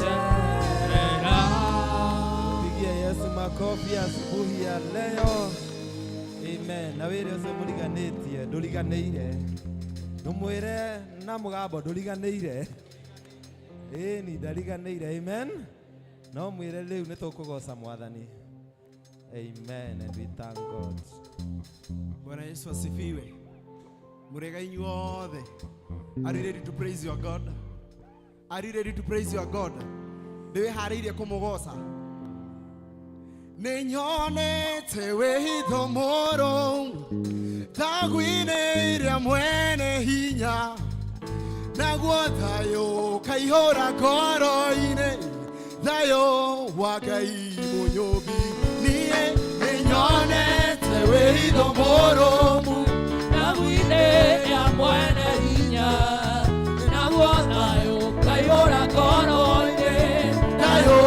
nĩũkũnjerera. Pigia Yesu makofi asubuhi ya leo. Amen. Na wĩre ũcio mũriganĩtie ndũriganĩire, ndũmwĩre na mũgambo ndũriganĩire. Ĩni ndariganĩire. Amen. No mwĩre rĩu nĩ tũkũgoca Mwathani. Amen and we thank God. Bwana Yesu asifiwe. Murega inyuothe. Are you ready to praise your God? Are you ready to praise your God? Ndĩwĩharĩirie kũmũgoca? Nĩnyonete wĩhitho mũrũ thagu-inĩ ĩrĩa mwene hinya, naguo thayũ ũkaihũra ngoro-inĩ, thayũ wa Ngai mũnyũmbi. Niĩ nĩnyonete wĩhitho mũrũmu Thagu-inĩ ya mwene hinya, naguo thayũ ũkaihũra ngoro-inĩ. Thayũ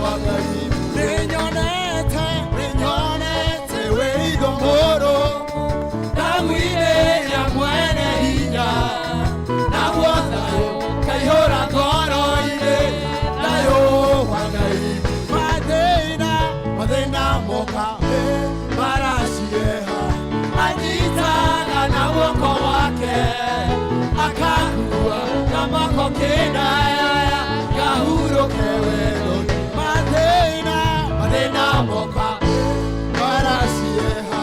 wa Ngai. Nĩnyonete, nĩnyonete wĩhitho mũrũmu Thagu-inĩ ya mwene hinya, naguo thayũ ũkaihũra ngoro-inĩ. Thayũ wa Ngai. Mathĩna, mathĩna moka, maracieha. Anyitaga na guoko gwake, akakua na moko kĩndaya, ngahurũke wendo. Mathĩna, mathĩna moka, maracieha.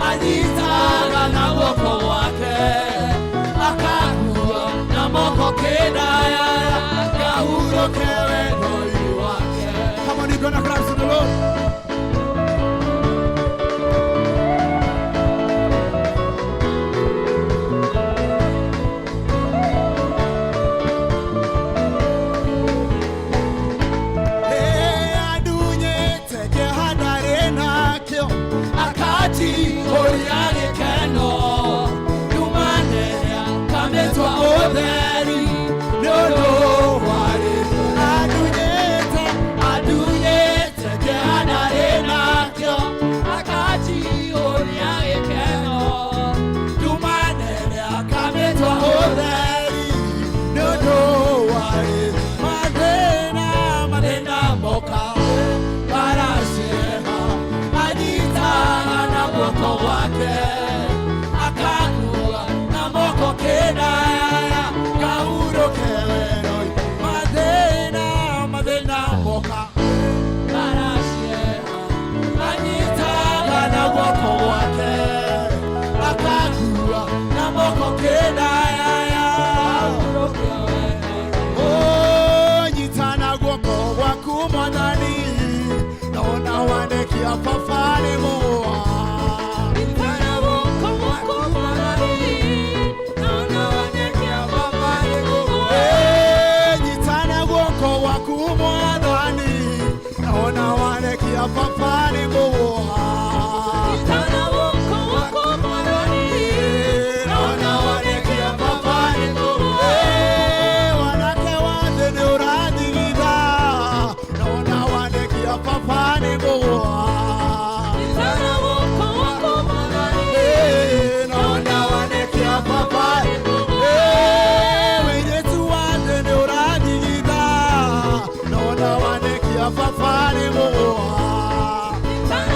Anyitaga na guoko gwake, akakua na moko kĩndaya, ngahurũke wendo-inĩ wake. Come on, you gonna clap to the Lord. Hey, adunyete kĩeha ndarĩ nakĩo. Akati ũrĩa gĩkeno ndumane kamĩtwa ũtheri nĩ ũndũ warĩ. Adunyete, Adunyĩte kĩeha ndarĩ nakĩo, akati ũrĩa gĩkeno ndumane kamĩtwa ũtheri nĩ ũndũ warĩ. Mathĩna, mathĩna moka maracieha, anyitaga na guoko gwake, akakua na moko kĩndaya, ngahurũke wendo. Mathĩna, mathĩna moka. Maracieha, anyitaga na guoko gwake, akakua na moko kĩndaya, ngahurũke wendo. Oh, nyitana guoko gwaku Mwathani, ndona wanekia baba nĩ mũa. Nyitana guoko gwaku Mwathani, naona wanekia baba nĩ mũa. Eh, nyitana guoko gwaku Mwathani, ndona wanekia baba nĩ mũa. Nyitana guoko gwaku Mwathani, Naona wanekia baba nĩ mũa. Eh, wanake wa thĩ nĩ ũrathigitha, naona wanekia baba nĩ mũa. Nyitana guoko gwaku Mwathani, Naona wanekia baba nĩ mũa. Eh, wĩirĩtu wa thĩ nĩ ũrathigitha, naona wanekia baba nĩ mũa. Nyitana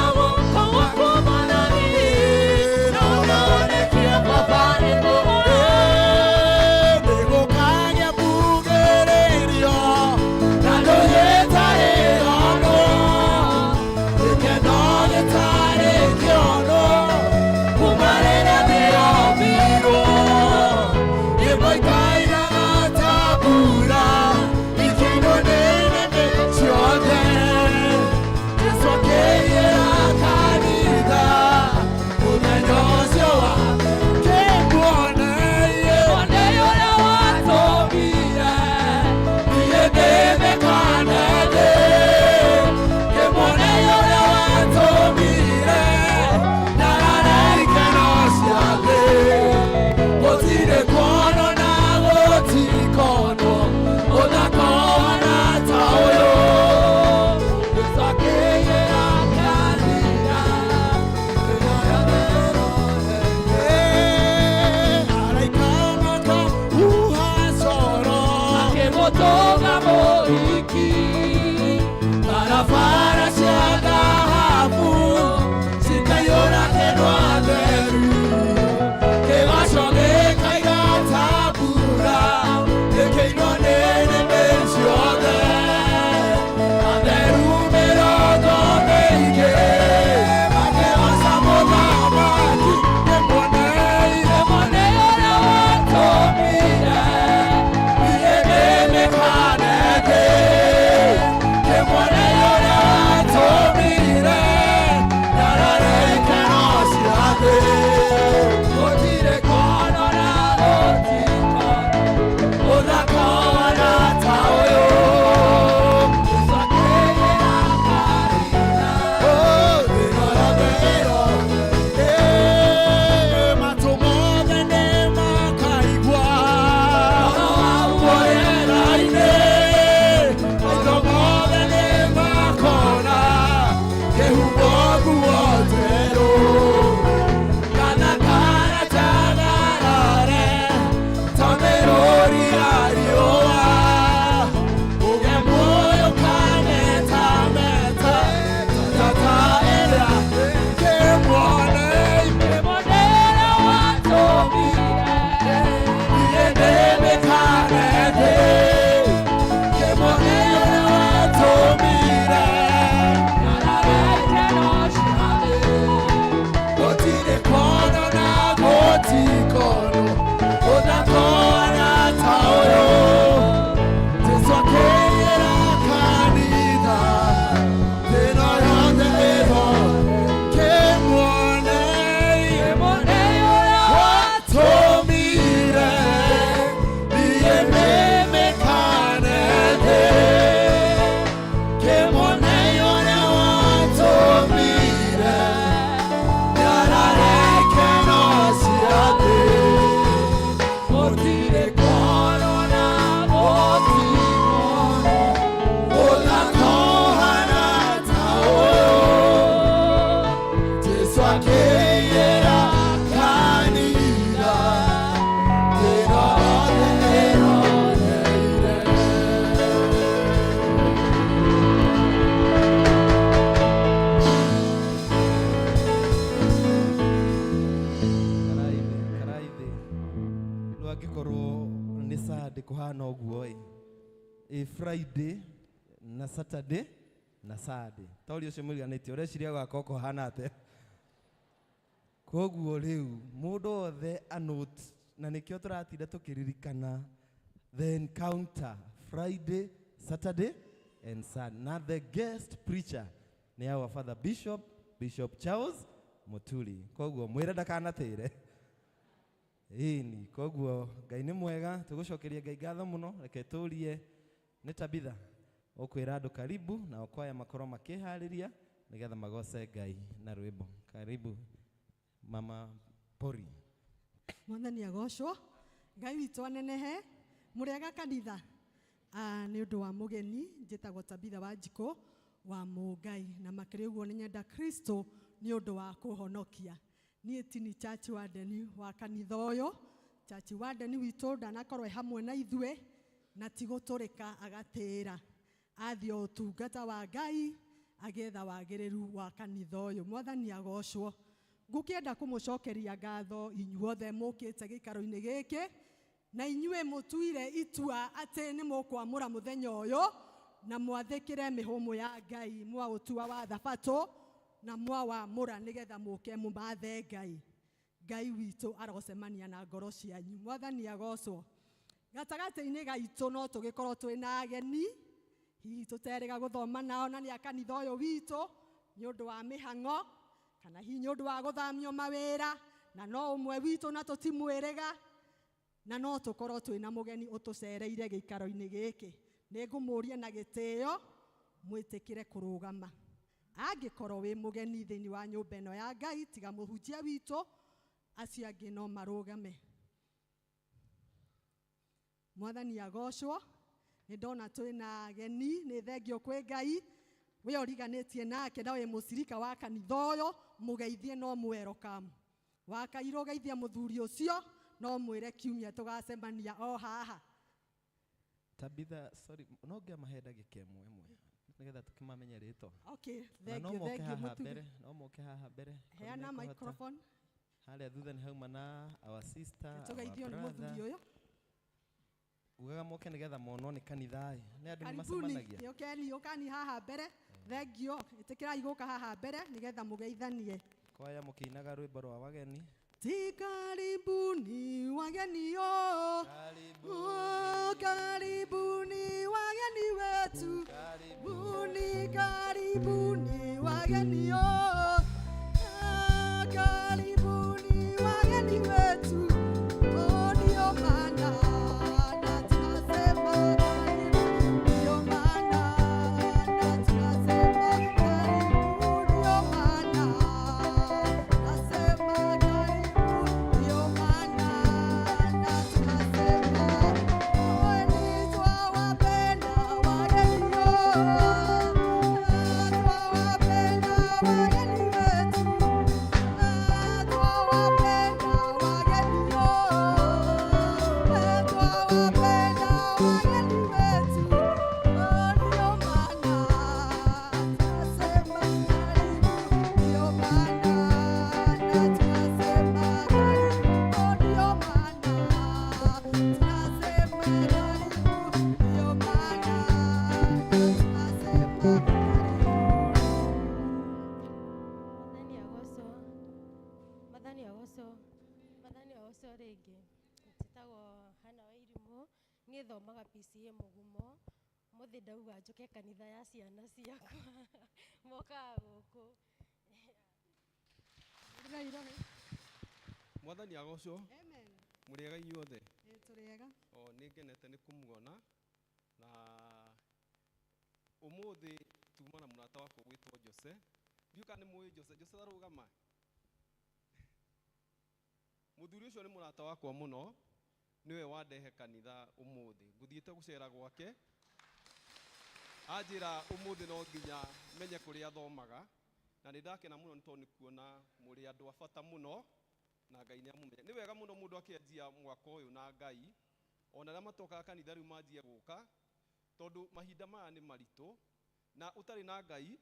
Akĩhumbwo nguo njerũ Gathakara njagarare ta mĩrũri ya riũa Ũgemu ũyũ kametameta ta ĩrĩa kĩmwone kĩmonere watũmire niĩ ndĩmĩkane thĩ kĩmonere watũmire gũtirĩ kono na gũtikono ũthakona ta ũyũ Jesu akĩĩra kanitha thĩna yothe ĩho kĩmuone watũmire niĩ nĩmĩkane thĩ kĩmuone ũrĩa watũmire nyarareke no cia thĩ gũtirĩ kono na gũtikono ũthakohana ta ũyũ Jesu akĩĩra kanitha thĩna yothe ĩroneire. Karaithi karaithi rĩu angĩkorwo nĩ Sunday kũhana ũguo ĩ ĩ Friday na Saturday na Sunday tori ũcio mũriganĩtie ũreciria gwakorwo kũhana atĩa koguo rĩu mũndũ wothe anote na nĩkĩo tũratinda tũkĩririkana the encounter Friday, Saturday and Sunday. Na the guest preacher nĩ our father Bishop, Bishop Charles Muturi. Koguo mwĩre ndakanatĩre. Ĩni, koguo Ngai nĩ mwega, tũgũcokeria Ngai ngatho mũno, reke tũrie nĩ Tabitha ũkwĩra andũ karibu na okwaya makorwo makĩharĩria nĩgetha magoce Ngai na rwĩmbo. Karibu Mama Pori. Mwathani agocwo Ngai witũ anenehe mũrĩega kanitha. Ah, nĩ ũndũ wa mũgeni njĩtagwo Tabitha Wanjikũ wa Mũngai na makĩria ũguo nĩ nyenda Kristo nĩ ũndũ wa kũhonokia. Niĩ tini church warden wa kanitha ũyũ. Church warden witũ ndanakorwo e hamwe na ithuĩ na ti gũtũrĩka agatĩĩra athiĩ o ũtungata wa Ngai agĩetha wagĩrĩru wa kanitha ũyũ. Mwathani agocwo. Ngũkĩenda kũmũcokeria ngatho inyuothe mũkĩte gĩikaro-inĩ gĩkĩ na inyuĩ mũtuire itua atĩ nĩ mũkwamũra mũthenya ũyũ na mwathĩkĩre mĩhũmũ ya Ngai mwaũtua wa thabatũ na mwawamũra nĩgetha mũke mũmathe Ngai. Ngai witũ arocemania na ngoro cianyu. Mwathani agocwo. Gatagatĩ-inĩ gaitũ no tũgĩkorwo twĩna ageni hihi tũterĩga gũthoma nao na nĩ a kanitha ũyũ witũ nĩ ũndũ wa mĩhang'o kana hihi nĩ ũndũ wa gũthamio mawĩra na no ũmwe witũ na tũtimwĩrĩga na no tũkorwo twĩna mũgeni ũtũcereire gĩikaro-inĩ gĩkĩ. Nĩ ngũmũria na gĩtĩo mwĩtĩkĩre kũrũgama. Angĩkorwo wĩ mũgeni thĩinĩ wa nyũmba ĩno ya Ngai tiga mũhunjia witũ acio angĩ no marũgame. Mwathani agocwo. Nĩ ndona twĩna ageni nĩ thengio kwĩ Ngai we ũriganĩtie nake na wĩ mũcirika wa kanitha ũyũ mũgeithie no mwelcome. Wakairwo geithia mũthuri ũcio no mwĩre kiumia tũgacemania o haha. Tabitha, sorry, no ngĩamahe ndagĩka ĩmwe ĩmwe nĩgetha tũkĩmamenye rĩtwa. Okay, Na no thank you, moke thank you haha Mũtugi. mbere, no moke haha mbere. Korwo Heana nĩmekũhota. microphone. Harĩa thutha nĩ hauma na our sister, our Tũgeithio nĩ mũthuri brother. ũyũ. Ugaga moke nĩgetha monwo nĩ kanitha ĩ. Nĩ andũ nĩ Karibuni, macemanagia. ũkeni ũkani haha mbere. Thengio, ĩtĩkĩrai gũka haha mbere nĩgetha mũgeithanie. Kwaya mũkĩinaga rwĩmbo rwa wageni. Ti karibuni wageni o. Oh, karibuni wageni wetu. Karibuni, karibuni wageni o. Ah, karibuni wageni wetu. Oh, ndio maana na tunasema karibu, ndio maana na tunasema karibu, ndio maana nasema karibu, ndio maana na tunasema kweli twawapenda wageni o. Twawapenda wageni Agocwo, Mwathani agocwo rĩngĩ. Njĩtagwo Hannah Wairimũ, niĩ thomaga PCEA Mũgumo. Mũthĩ ndauga njũke kanitha ya ciana ciakwa mokaga gũkũ. Hũrĩrai irore. Mwathani agocwo. Amen. Mũrĩega inyuothe. Ĩ tũrĩega. O nĩ ngenete nĩ kũmuona na ũmũthĩ tuma na mũrata wakwa gwĩtwo Jose. Ndiũĩ kana nĩ mũĩ Jose. Jose arũgama. Mũthuri ũcio nĩ mũrata wakwa mũno, nĩwe wandehe kanitha ũmũthĩ. Ngũthiĩte gũcera gwake, anjĩra ũmũthĩ no nginya menye kũrĩa athomaga, na nĩ ndakena mũno nĩ tondũ nĩ kuona mũrĩ andũ a bata mũno na Ngai nĩ amũmenye. Nĩ wega mũno mũndũ akĩanjia mwaka ũyũ na Ngai, ona arĩa matokaga kanitha rĩu manjie gũka, tondũ mahinda maya nĩ maritũ, na ũtarĩ na Ngai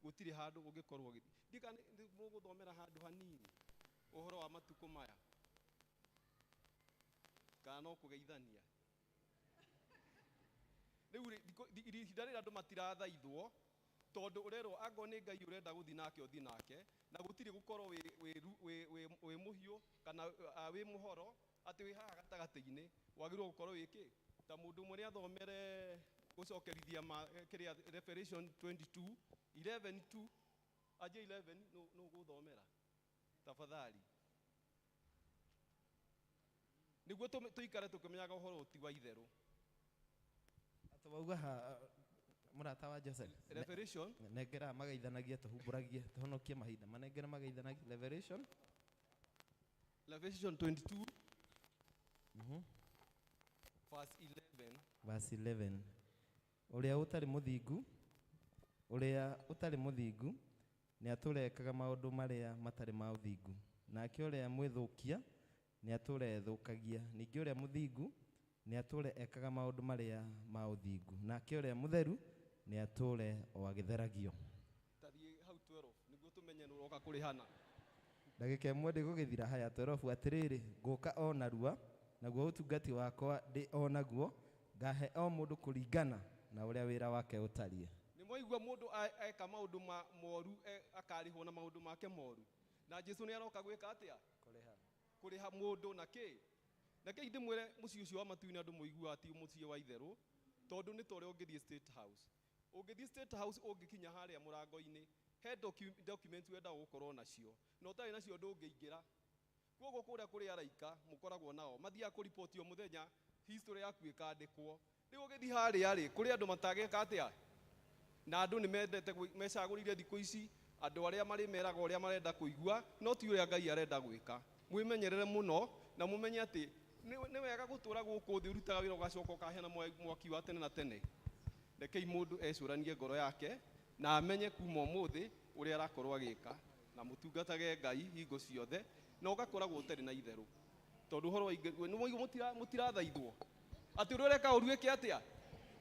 gũtirĩ handũ ũngĩkorwo ũgĩthiĩ. Ndiũĩ kana nĩ mũgũthomera handũ hanini ũhoro wa matukũ maya, kana no kũgeithania. Rĩu rĩ, ihinda rĩrĩ andũ matirathaithwo, tondũ ũrerwo angorwo nĩ Ngai ũrenda gũthiĩ nake ũthiĩ nake, na gũtirĩ gũkorwo wĩ mũhiũ kana wĩ mũhoro atĩ wĩ haha gatagatĩ-inĩ, wagĩrĩirwo gũkorwo wĩ kĩ? Ta mũndũ ũmwe nĩ athomere gũcokerithia kĩrĩa Revelation 22, 11 2, anjie 11, nũ ũgũthomera? Tafadhali. Nĩguo tũikare tũkĩmenyaga ũhoro ũti wa itherũ. Atĩ wauga ha, mũrata wa Joseph. Revelation. Nengera magaithanagia, tũhumbũragie, tũhonokie mahinda. Manengere magaithanagia. Revelation. Revelation 22. Verse 11. Verse 11. Ũrĩa ũtarĩ mũthingu, ũrĩa ũtarĩ mũthingu, nĩatũrekaga maũndũ marĩa matarĩ ma ũthingu. Nake ũrĩa mwĩthũkia, nĩatũrethũkagia. Ningĩ ũrĩa mũthingu, nĩatũre ekaga maũndũ marĩa ma ũthingu. Nake ũrĩa mũtheru, nĩatũre o agĩtheragio. Tathiĩ hau 12, nĩguo tũmenye nũ ũroka kũrĩhana. Ndagĩka ĩmwe ndĩgũgĩthira haya 12, atĩrĩrĩ, ngũka o narua, naguo ũtungati wakwa ndĩ o naguo, ngahe o mũndũ kũringana na ũrĩa wĩra wake ũtariĩ. Nĩ mwaigua mũndũ eka maũndũ moru, akarĩhwo na maũndũ make moru. Na Jesũ nĩ aroka gwĩka atĩa? Kũrĩha. Kũrĩha mũndũ na kĩ? Na kĩ ndĩmwĩre mũciĩ ũcio wa matu-inĩ andũ mũiguaga ti mũciĩ wa itherũ, tondũ nĩ ta ũrĩa ũngĩthiĩ State House. Ũngĩthiĩ State House ũngĩkinya harĩa mũrango-inĩ, he documents wendaga gũkorwo nacio, na ũtarĩ nacio ndũngĩingĩra. Koguo kũrĩa kũrĩ araika mũkoragwo nao, mathiaga kũripoti o mũthenya, history yaku ĩkandĩkwo. Rĩu ũgĩthiĩ harĩa rĩ, kũrĩ andũ matangĩka atĩa? Na andũ nĩ mendete mecagũrĩire thikũ ici, andũ arĩa marĩmeraga ũrĩa marenda kũigua, no ti ũrĩa Ngai arenda gwĩka. Mwĩmenyerere mũno na mũmenye atĩ nĩ wega gũtũra gũkũ thĩ ũrutaga wĩra ũgacoka ũkaheana mwaki wa tene na tene. Rekei mũndũ ecũranie ngoro yake na amenye kuma ũmũthĩ ũrĩa arakorwo agĩka, na mũtungatage Ngai hingo ciothe, na ũgakoragwo ũtarĩ na itherũ. Tondũ ũhoro wa ingĩ, nĩ mwaigua mũtirathaithwo. Atĩ ũrĩa ũreka ũru eke atĩa?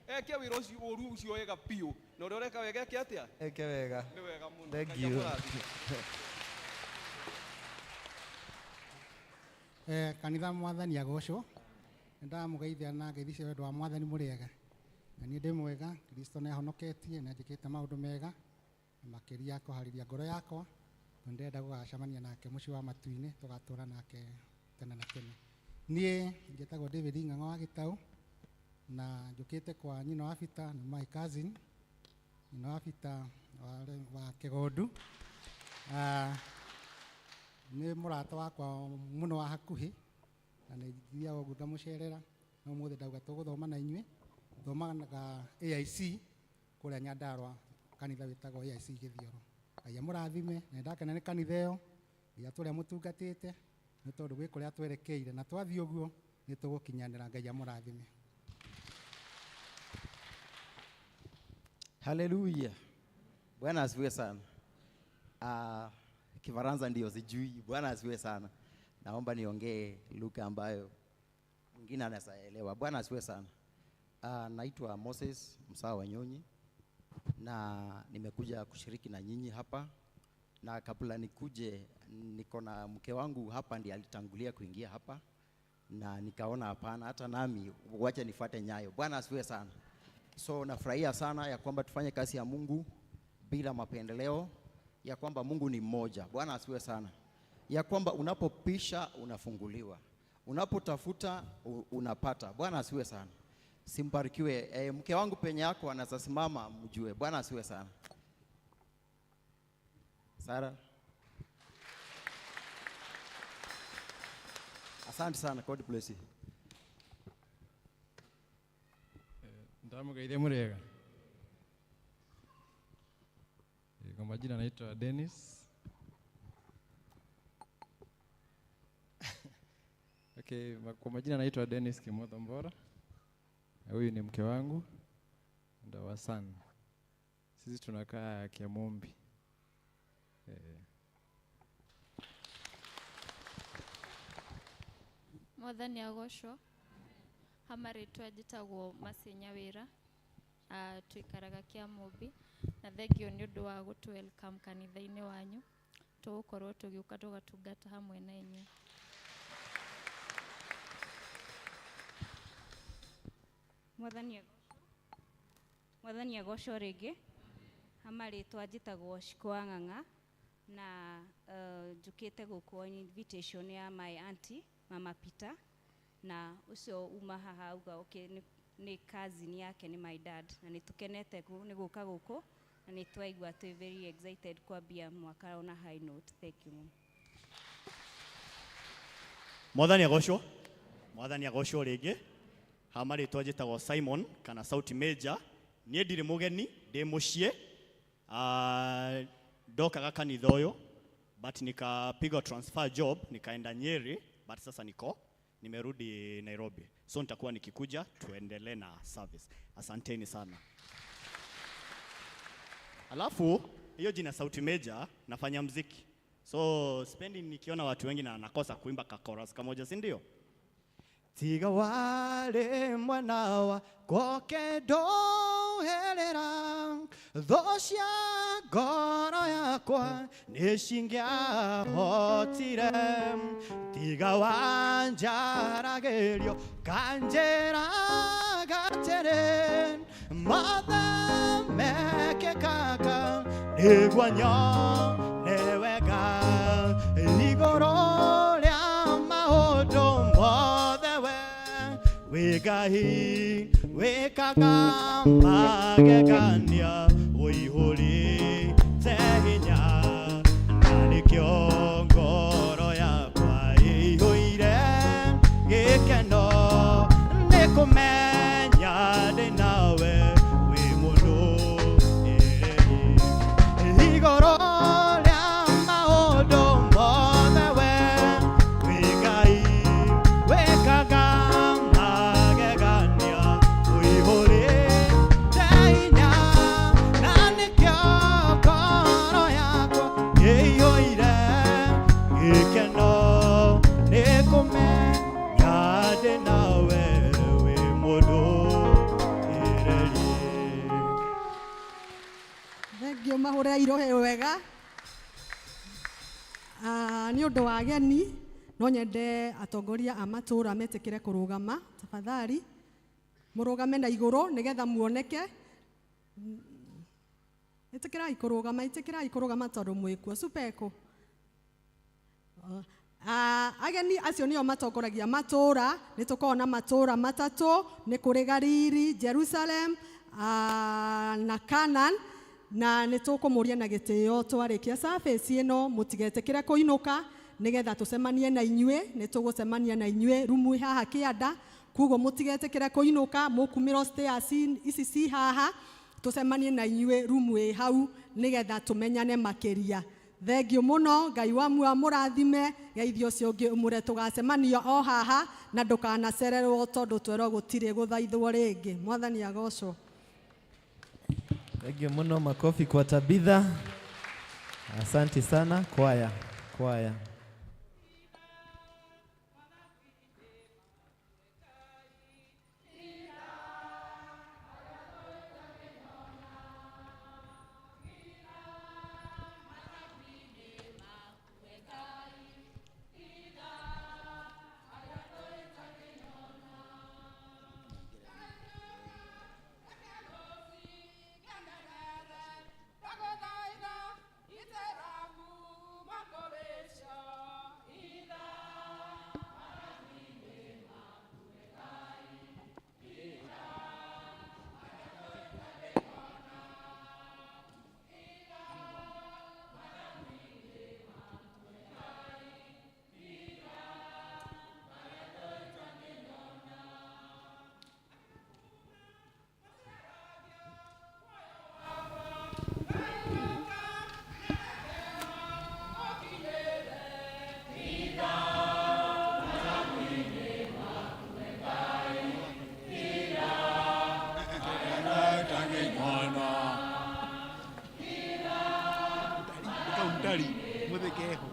Eke wĩra ũcio ũru ũcio wega biũ, na ũrĩa ũreka wega eke atĩa? Eke wega. Nĩ wega mũno. Thank Ngai you. amũrathime. Kanitha Mwathani agocwo. Nĩndamũgeithia na ngeithi cia wendo wa Mwathani mũrĩega. Na niĩ ndĩ mwega, Kristo nĩahonoketie, nĩanjĩkĩte maũndũ mega, na makĩria kũharĩria ngoro yakwa, tondũ ndĩrenda gũgacemania nake mũciĩ wa matu-inĩ, tũgatũra nake tene na tene. Niĩ njĩtagwo David Ng'ang'a wa Gĩtaũ, na njũkĩte kwa nyina wa Peter, nĩ my cousin, nyina wa Peter wa Kĩgondu. Nĩ mũrata wakwa mũno wa hakuhĩ, na nĩ thiaga ũguo ngamũcerera, no ũmũthĩ ndauga tũgũthoma na inyuĩ. Thomaga AIC kũrĩa Nyandarua, kanitha wĩtagwo AIC Gĩthioro. Ngai amũrathime, na nĩndakena nĩ kanitha ĩyo, nginya tũrĩa mũtungatĩte, nĩ tondũ gwĩ kũrĩa twerekeire, na twathiĩ ũguo nĩ tũgũkinyanĩra. Ngai amũrathime. Haleluya. Bwana asifiwe sana. Kifaransa ndio sijui. Bwana asifiwe sana. Naomba niongee lugha ambayo mwingine anaelewa. Bwana asifiwe sana. Naitwa Moses Msawa Wanyonyi na nimekuja kushiriki na nyinyi hapa. Na kabla nikuje, niko na mke wangu hapa, ndiye alitangulia kuingia hapa na nikaona hapana, hata nami wacha nifuate nyayo. Bwana asifiwe sana. So nafurahia sana ya kwamba tufanye kazi ya Mungu bila mapendeleo, ya kwamba Mungu ni mmoja. Bwana asifiwe sana. ya kwamba unapopisha unafunguliwa, unapotafuta unapata. Bwana asiwe sana. Simbarikiwe. Mke wangu penye yako anaweza simama mjue. Bwana asiwe sana. Sara. Asante sana. God bless you. Ndamugeithia murega. Kwa majina naitwa Dennis. Okay, kwa majina naitwa Dennis Kimotho Mbora. Huyu ni mke wangu ndo wa son. Sisi tunakaa Kiamumbi. Mwathani agocwo. Hama rĩtwa njĩtagwo Mercy Nyawĩra. Tuikaraga Kiamumbi na thengio nĩ ũndũ wa gũtũ welcome kanitha-inĩ wanyu. Tũgũkorwo tũgĩũka tũgatungata hamwe na inyuĩ. Mwathani agocwo rĩngĩ. Hama rĩtwa njĩtagwo Shiko wa Ng'ang'a na njũkĩte gũkũ on invitation ya my auntie Mama Peter, na ũcio uma haha auga okay, nĩ cousin yake nĩ my dad, na nĩ tũkenete nĩ gũka gũkũ na nĩ twaigua twĩ very excited kwambia mwaka on a high note. Thank you. Mwathani agocwo. Mwathani agocwo rĩngĩ. Hama rĩtwa njĩtagwo Simon kana Sauti Major. Niĩ ndirĩ mũgeni, ndĩ mũciĩ. Ndokaga kanitha ũyũ but nikapigwa transfer job nikaenda Nyeri, but sasa niko nimerudi Nairobi, so nitakuwa nikikuja tuendelee na service. Asanteni sana. Alafu hiyo jina Sauti Major, nafanya mziki, so sipendi nikiona watu wengi na nakosa kuimba ka chorus kamoja, si ndio? Tiga wale mwana wa koke doherera thocia ngoro yakwa nĩcingĩahotire tiga wanjaragĩrio kanjĩraga atĩrĩ mothe mekĩkaga nĩguo nyone wega igũrũ rĩa maũndũ mothe we wĩ Ngai wĩkaga magegania ũihũrĩte hinya na nĩkĩo ngoro yakwa ĩihũire gĩkeno nĩ kũmenya ndĩ nawe wĩ mũndũ igũrũ rĩa maũndũ mothe we wĩ Ngai wĩkaga magegania ũihũrĩte hinya na nĩkĩo ngoro yakwa ĩihũire gĩkeno nĩ kũmenya ndĩ nawe wĩ mũndũ ĩrĩrie. Thengio mahũre irohe wega. Nĩ ũndũ wa ageni no nyende atongoria a matũra metĩkĩre kũrũgama, tafadhali mũrũgame na igũrũ nĩgetha muoneke. Ĩtĩkĩrai kũrũgama, ĩtĩkĩrai kũrũgama tondũ mwĩkuo supeko. Ageni acio nĩo matongoragia matũra. Nĩ tũkoragwo na matũra matatũ, nĩ kũrĩ Galili, Jerusalem na Canaan, na nĩ tũkũmũria na gĩtĩo twarĩkia service ĩno mũtigetĩkĩre kũinũka nĩgetha tũcemanie na inyuĩ. Nĩ tũgũcemania na inyuĩ rumu haha kĩanda, koguo mũtigetĩkĩre kũinũka, mũkumĩrwo stairs ici ci haha, tũcemanie na inyuĩ rumu ĩ hau nĩgetha tũmenyane makĩria. Thengio mũno, Ngai wa muoyo amũrathime, geithio ũcio ũngĩ ũmũre tũgacemania o haha na ndũkanacererwo tondũ twerwo gũtirĩ gũthaithwo rĩngĩ. Mwathani agocwo. Thank you muno, makofi kwa Tabitha. Asante sana kwaya, kwaya. Iteraku makoresha. Tafadhali muthekeho.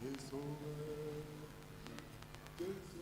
Uniform. Uniform.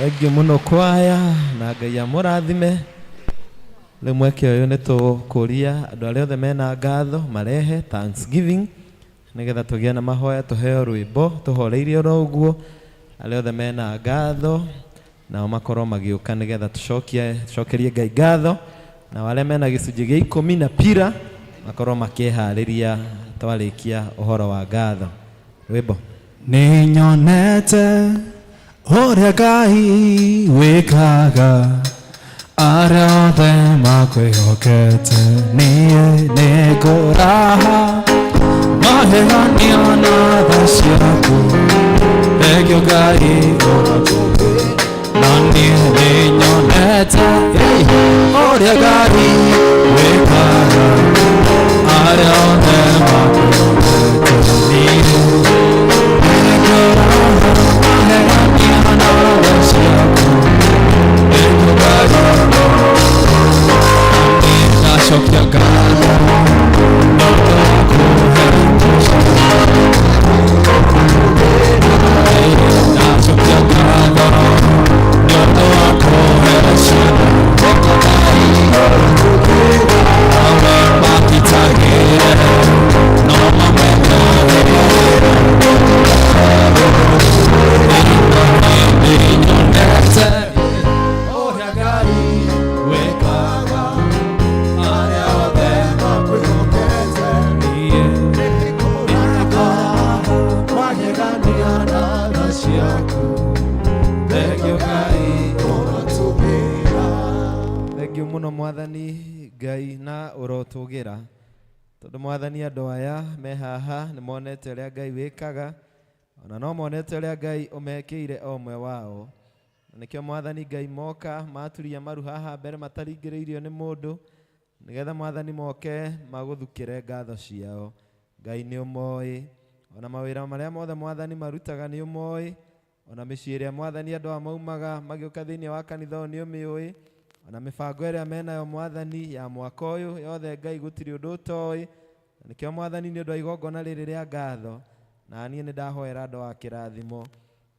Thengiũ mũno kwaya na Ngai amũrathime. Rĩu mweke ũyũ nĩ tũkũria andũ arĩa othe mena ngatho marehe thanksgiving nĩgetha tũgĩe na mahoya tũheo rwĩmbo tũhoreirie oro ũguo. Arĩa othe mena ngatho nao makorwo magĩũka nĩgetha tũcokerie Ngai ngatho, na arĩa mena gĩcunjĩ gĩa 10 na pira makorwo makĩharĩria twarĩkia ũhoro wa ngatho. Rwĩmbo. Nĩnyonete ũrĩa Ngai wĩkaga arĩa othe makwĩhokete, niĩ nĩngũraha maheanio na tha ciaku, thengio Ngai ũrakuhĩ, na niĩ nĩnyonete ũrĩa Ngai wĩkaga arĩa othe makwĩhokete, niĩ nĩngũraha maheanio na tha ciaku, thengio Ngai ndacokia ngatho nĩ ũndũ wa kũhe ndacokia ngatho nĩ ũndũ wa kũhe ciana awe makitagĩre no mamekagĩre nĩnyonete ũrĩa Ngai wĩkaga arĩa othe makwĩhokete. ũrotũgĩra. Tondũ mwathani andũ aya me haha nĩ monete ũrĩa Ngai wĩkaga, ona no monete ũrĩa Ngai ũmekĩire o ũmwe wao. Na nĩkĩo mwathani Ngai moka maturia maru haha mbere mataringĩrĩirio nĩ mũndũ, nĩgetha mwathani moke magũthukĩre ngatho ciao. Ngai nĩ ũmoĩ, ona mawĩra marĩa mothe mwathani marutaga nĩ ũmoĩ, ona mĩciĩ ĩrĩa mwathani andũ aya maumaga magĩũka thĩinĩ wa kanitha ũyũ nĩ ũmĩũĩ, ona mĩbango ĩrĩa menayo mwathani ya mwaka ũyũ yothe Ngai gũtirĩ ũndũ ũtoĩ. Na nĩkĩo mwathani nĩ ũndũ wa igongona rĩrĩ rĩa ngatho, na niĩ nĩ ndahoera andũ a kĩrathimo.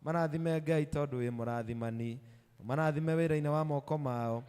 Marathime Ngai tondũ wĩ mũrathimani, marathime wĩra-inĩ wa moko mao,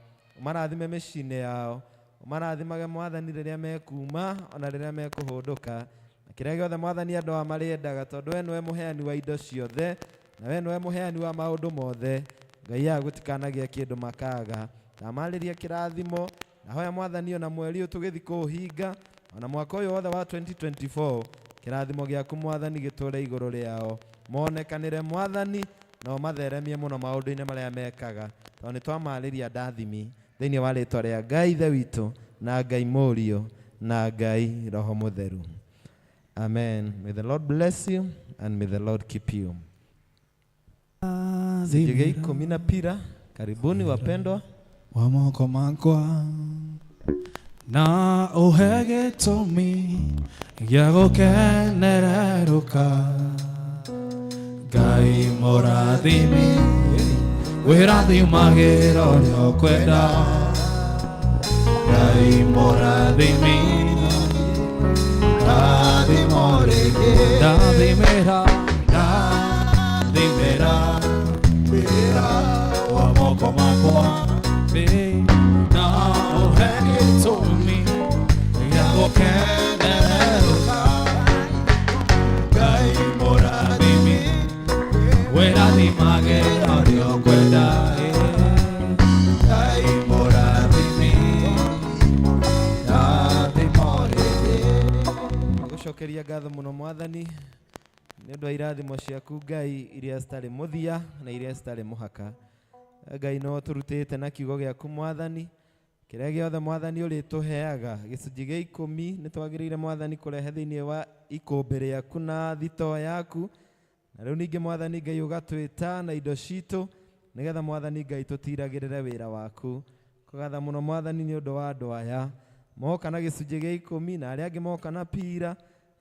marathime mĩciĩ-inĩ yao, marathimage mwathani rĩrĩa mekuma ona rĩrĩa mekũhũndũka. Na kĩrĩa gĩothe mwathani andũ aya marĩendaga, tondũ we nĩwe mũheani wa indo ciothe, na we nĩwe mũheani wa maũndũ mothe. Ngai aya gũtikanagia kĩndũ makaga. Ndamarĩria kĩrathimo, ndahoya mwathani ona mweri ũyũ tũgĩthiĩ kũũhinga, ona mwaka ũyũ wothe wa 2024, kĩrathimo gĩaku mwathani gĩtũre igũrũ rĩao. Monekanĩre mwathani na ũmatheremie mũno maũndũ-inĩ marĩa mekaga, tondũ nĩ twamarĩria ndathimi thĩinĩ wa rĩtwa rĩa Ngai Ithe witũ na Ngai Mũriũ na Ngai Roho Mũtheru. Amen. May the Lord bless you and may the Lord keep you. Gĩcunjĩ gĩa ikũmi na pira. Karibuni wapendwa. Wa moko makwa na ũhe gĩtũmi gĩa gũkenererũka. Ngai mũrathimi wĩrathimagĩra ũrĩa ũkwenda. Ngai mũrathimi ndathimo rĩngĩ ndathimĩra ndathimĩra wĩra wa moko makwa na ũhe gĩtũmi gĩa gũkenererũka. Ngai mũrathimi wĩrathimagĩra ũrĩa ũkwenda. Ngai mũrathimi ndathimo rĩngĩ. Gũcokeria ngatho mũno mwathani nĩ ũndũ wa irathimo ciaku Ngai iria citarĩ mũthia na iria citarĩ mũhaka. Ngai no tũrutĩte na kiugo gĩaku mwathani, kĩrĩa gĩothe mwathani ũrĩtũheaga gĩcunjĩ gĩa ikũmi nĩ twagĩrĩire mwathani kũrehe thĩinĩ wa ikũmbĩ rĩaku na thitoo yaku. Na rĩu ningĩ mwathani Ngai ũgatwĩta na indo citũ nĩgetha mwathani Ngai tũtiragĩrĩre wĩra waku. Kũgatha mũno mwathani nĩ ũndũ wa andũ aya moka na gĩcunjĩ gĩa ikũmi na arĩa angĩ moka na pira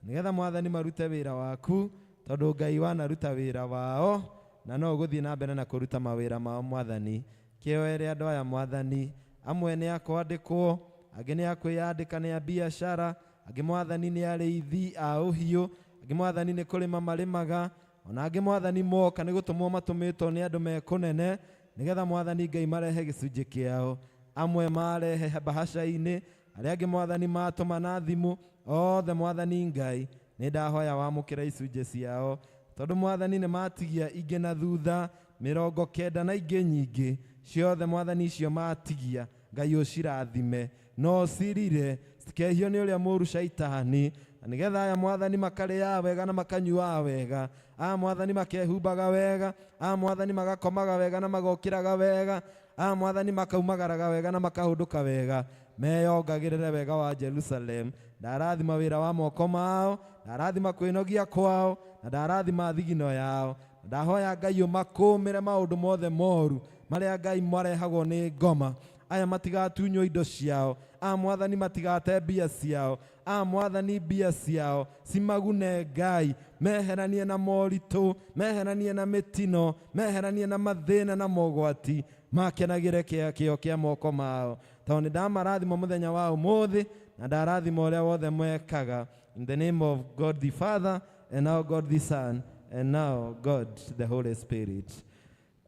nĩgetha mwathani marute wĩra waku, tondũ Ngai wanaruta wĩra wao na no ũgũthiĩ na mbere na kũruta mawĩra mao mwathani. Kĩoere andũ aya mwathani, amwe nĩ a kwandĩkwo, angĩ nĩ a kwĩyandĩka nĩ a biacara, angĩ mwathani nĩ arĩithi a ũhiũ, angĩ mwathani nĩ kũrĩma marĩmaga, ona angĩ mwathani moka nĩ gũtũmwo matũmĩtwo nĩ andũ me kũnene nĩgetha mwathani Ngai marehe gĩcunjĩ kĩao. Amwe marehe bahaca-inĩ, arĩa angĩ mwathani matũma na thimũ, othe mwathani Ngai nĩ ndahoya wamũkĩra icunjĩ ciao, tondũ mwathani nĩ matigia ingĩ na thutha 90 na ingĩ nyingĩ ciothe mwathani icio matigia Ngai ũcirathime no cirire citikehio nĩ ũrĩa mũũru caitani, na nĩgetha aya mwathani makarĩaga wega na makanyuaga wega, aya mwathani makehumbaga wega, aya mwathani magakomaga wega na magokĩraga wega, aya mwathani makaumagaraga wega na makahũndũka wega, meyongagĩrĩre wega wa Jerusalem. Ndarathima wĩra wa moko mao, ndarathima kwĩnogia kwao, na ndarathima thigino yao. Ndahoya Ngai ũmakũmĩre maũndũ mothe moru marĩa Ngai marehagwo nĩ ngoma. Aya matigatunywo indo ciao, aya mwathani matigate mbia ciao, aya mwathani mbia ciao cimagune Ngai, meheranie na moritũ, meheranie na mĩtino, meheranie na mathĩna na mogwati, makenagĩre kĩo kĩa moko mao. Tondũ nĩ ndamarathima mũthenya wa ũmũthĩ na ndarathima ũrĩa wothe mwekaga. In the name of God the Father, and now God the Son, and now God the Holy Spirit.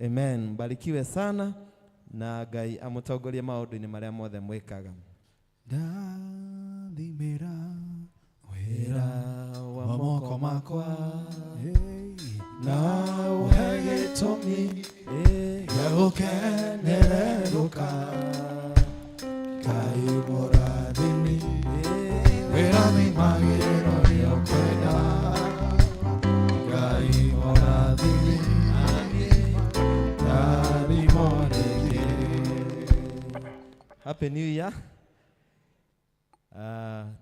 Amen. Barikiwe sana na Ngai amũtongorie maũndũ-inĩ marĩa mothe mwĩkaga. Ndathimĩra wĩra wa moko makwa na ũhe gĩtũmi gĩa gũkenererũka. Ngai mũrathimi wĩrathimagĩra ũrĩa ũkwenda. Ngai mũrathimi ndathimo rĩngĩ. Happy New Year.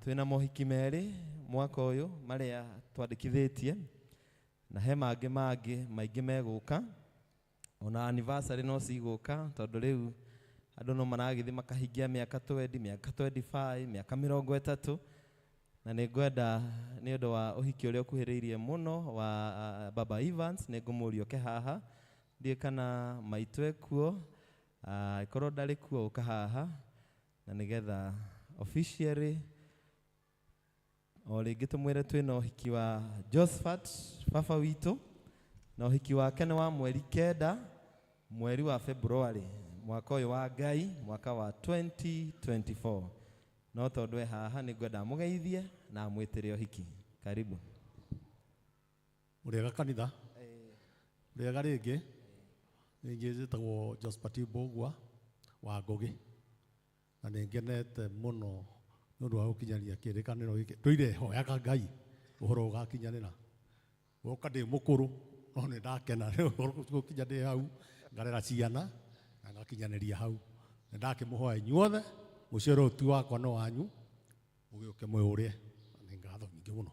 Twĩna mohiki merĩ mwaka ũyũ marĩa twandĩkithĩtie na he mangĩ mangĩ maingĩ megũka ona anniversary no cigũka tondũ rĩu andũ no maragĩthiĩ makahingia mĩaka 20 mĩaka 25 mĩaka 30 na nĩ ngwenda nĩ ũndũ wa ũhiki ũrĩa ũkuhĩrĩirie mũno wa Baba Evans nĩ ngũmũria oke haha ndiũĩ kana maitũ ekuo ĩkorwo ndarĩ kuo ũka haha na nĩgetha officially o rĩngĩ tũmwĩre twĩna ũhiki wa Josephat baba witũ na ũhiki wake nĩ wa mweri 9 mweri wa February mwaka ũyũ wa Ngai mwaka wa 2024 no tondũ e haha nĩ ngwenda amũgeithie na amwĩtĩre ũhiki. Karibu. Mũrĩega kanitha mũrĩega rĩngĩ rĩngĩ njĩtagwo Josphat Mbũgua wa Ngũgĩ na nĩ ngenete mũno nĩ ũndũ wa gũkinyania kĩrĩkanĩro gĩkĩ ndũire hoyaga Ngai ũhoro ũgakinyanĩra woka ndĩ mũkũrũ no nĩ ndakena nĩ ũhoro gũkinya ndĩ hau ngarera ciana na ngakinyanĩria hau nĩ ndakĩmũhoya inyuothe mũcere ũyũ ti wakwa no wanyu mũgĩũke mwĩũrĩe nĩ ngatho nyingĩ mũno.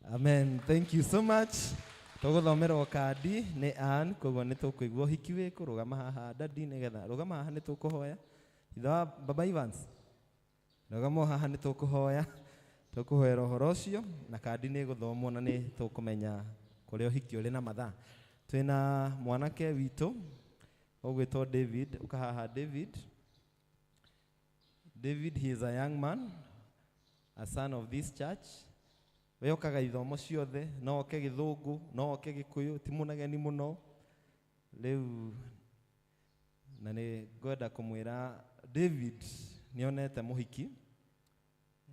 Amen. Thank you so much. Tũgũthomerwo kandi nĩ Ann koguo nĩ tũkũigua ũhiki wĩkũ rũgama haha dadi nĩgetha rũgama haha nĩ tũkũhoya ithe wa Baba Evans rũgama o haha nĩ tũkũhoya tũkũhoera ũhoro ũcio na kandi nĩ ĩgũthomwo na nĩ tũkũmenya kũrĩa ũhiki ũrĩ na mathaa. Twĩna mwanake witũ ũgwĩtwo David ũka haha David. David, he is a young man, a son of this church. We okaga ithomo ciothe no oke gĩthũngũ no oke gĩkũyũ ti mũnegeni mũno rĩu na nĩ ngwenda kũmwĩra David nĩonete mũhiki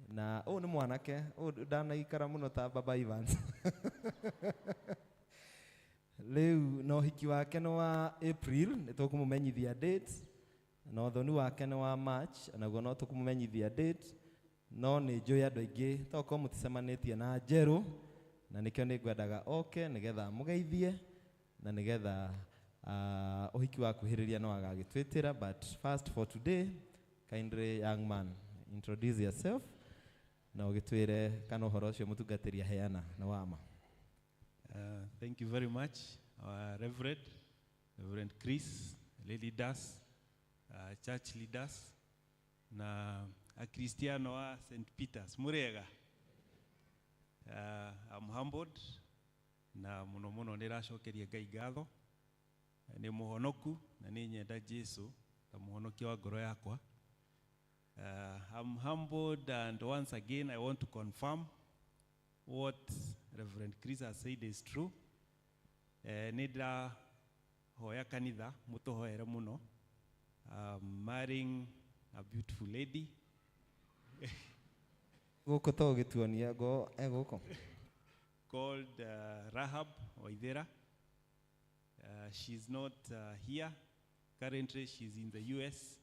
na ũyũ nĩ mwanake ũyũ ndanaikara mũno ta Baba Evans rĩu na ũhiki wake nĩ wa April nĩ tũkũmũmenyithia date na ũthoni wake nĩ wa March naguo no tũkũmũmenyithia date no nĩ njũĩ andũ aingĩ tokorwo mũticemanĩtie na njerũ na nĩkĩo nĩ ngwendaga oke nĩgetha amũgeithie na nĩgetha ũhiki wakuhĩrĩria no agagĩtwĩtĩra but first for today kindly young man introduce yourself na ũgĩtwĩre kana ũhoro ũcio mũtungatĩri aheana nĩ wama. Thank you very much, our Reverend, Reverend Chris, lay leaders, church leaders, na Akristiano wa St. Peter's. Murega. I'm humbled na muno muno nĩracokeria Ngai ngatho nĩ mũhonoku na nĩ nyenda Jesu ta mũhonokia wa ngoro yakwa. I'm humbled and once again I want to confirm what Reverend Chris has said is true. Nĩ ndĩrahoya kanitha mũtũhoere mũno. I'm marrying a beautiful lady. Gũkũ to ũgĩtuonia ngo egũkũ called Rahab Oithera. She's not here. Currently, she's in the US,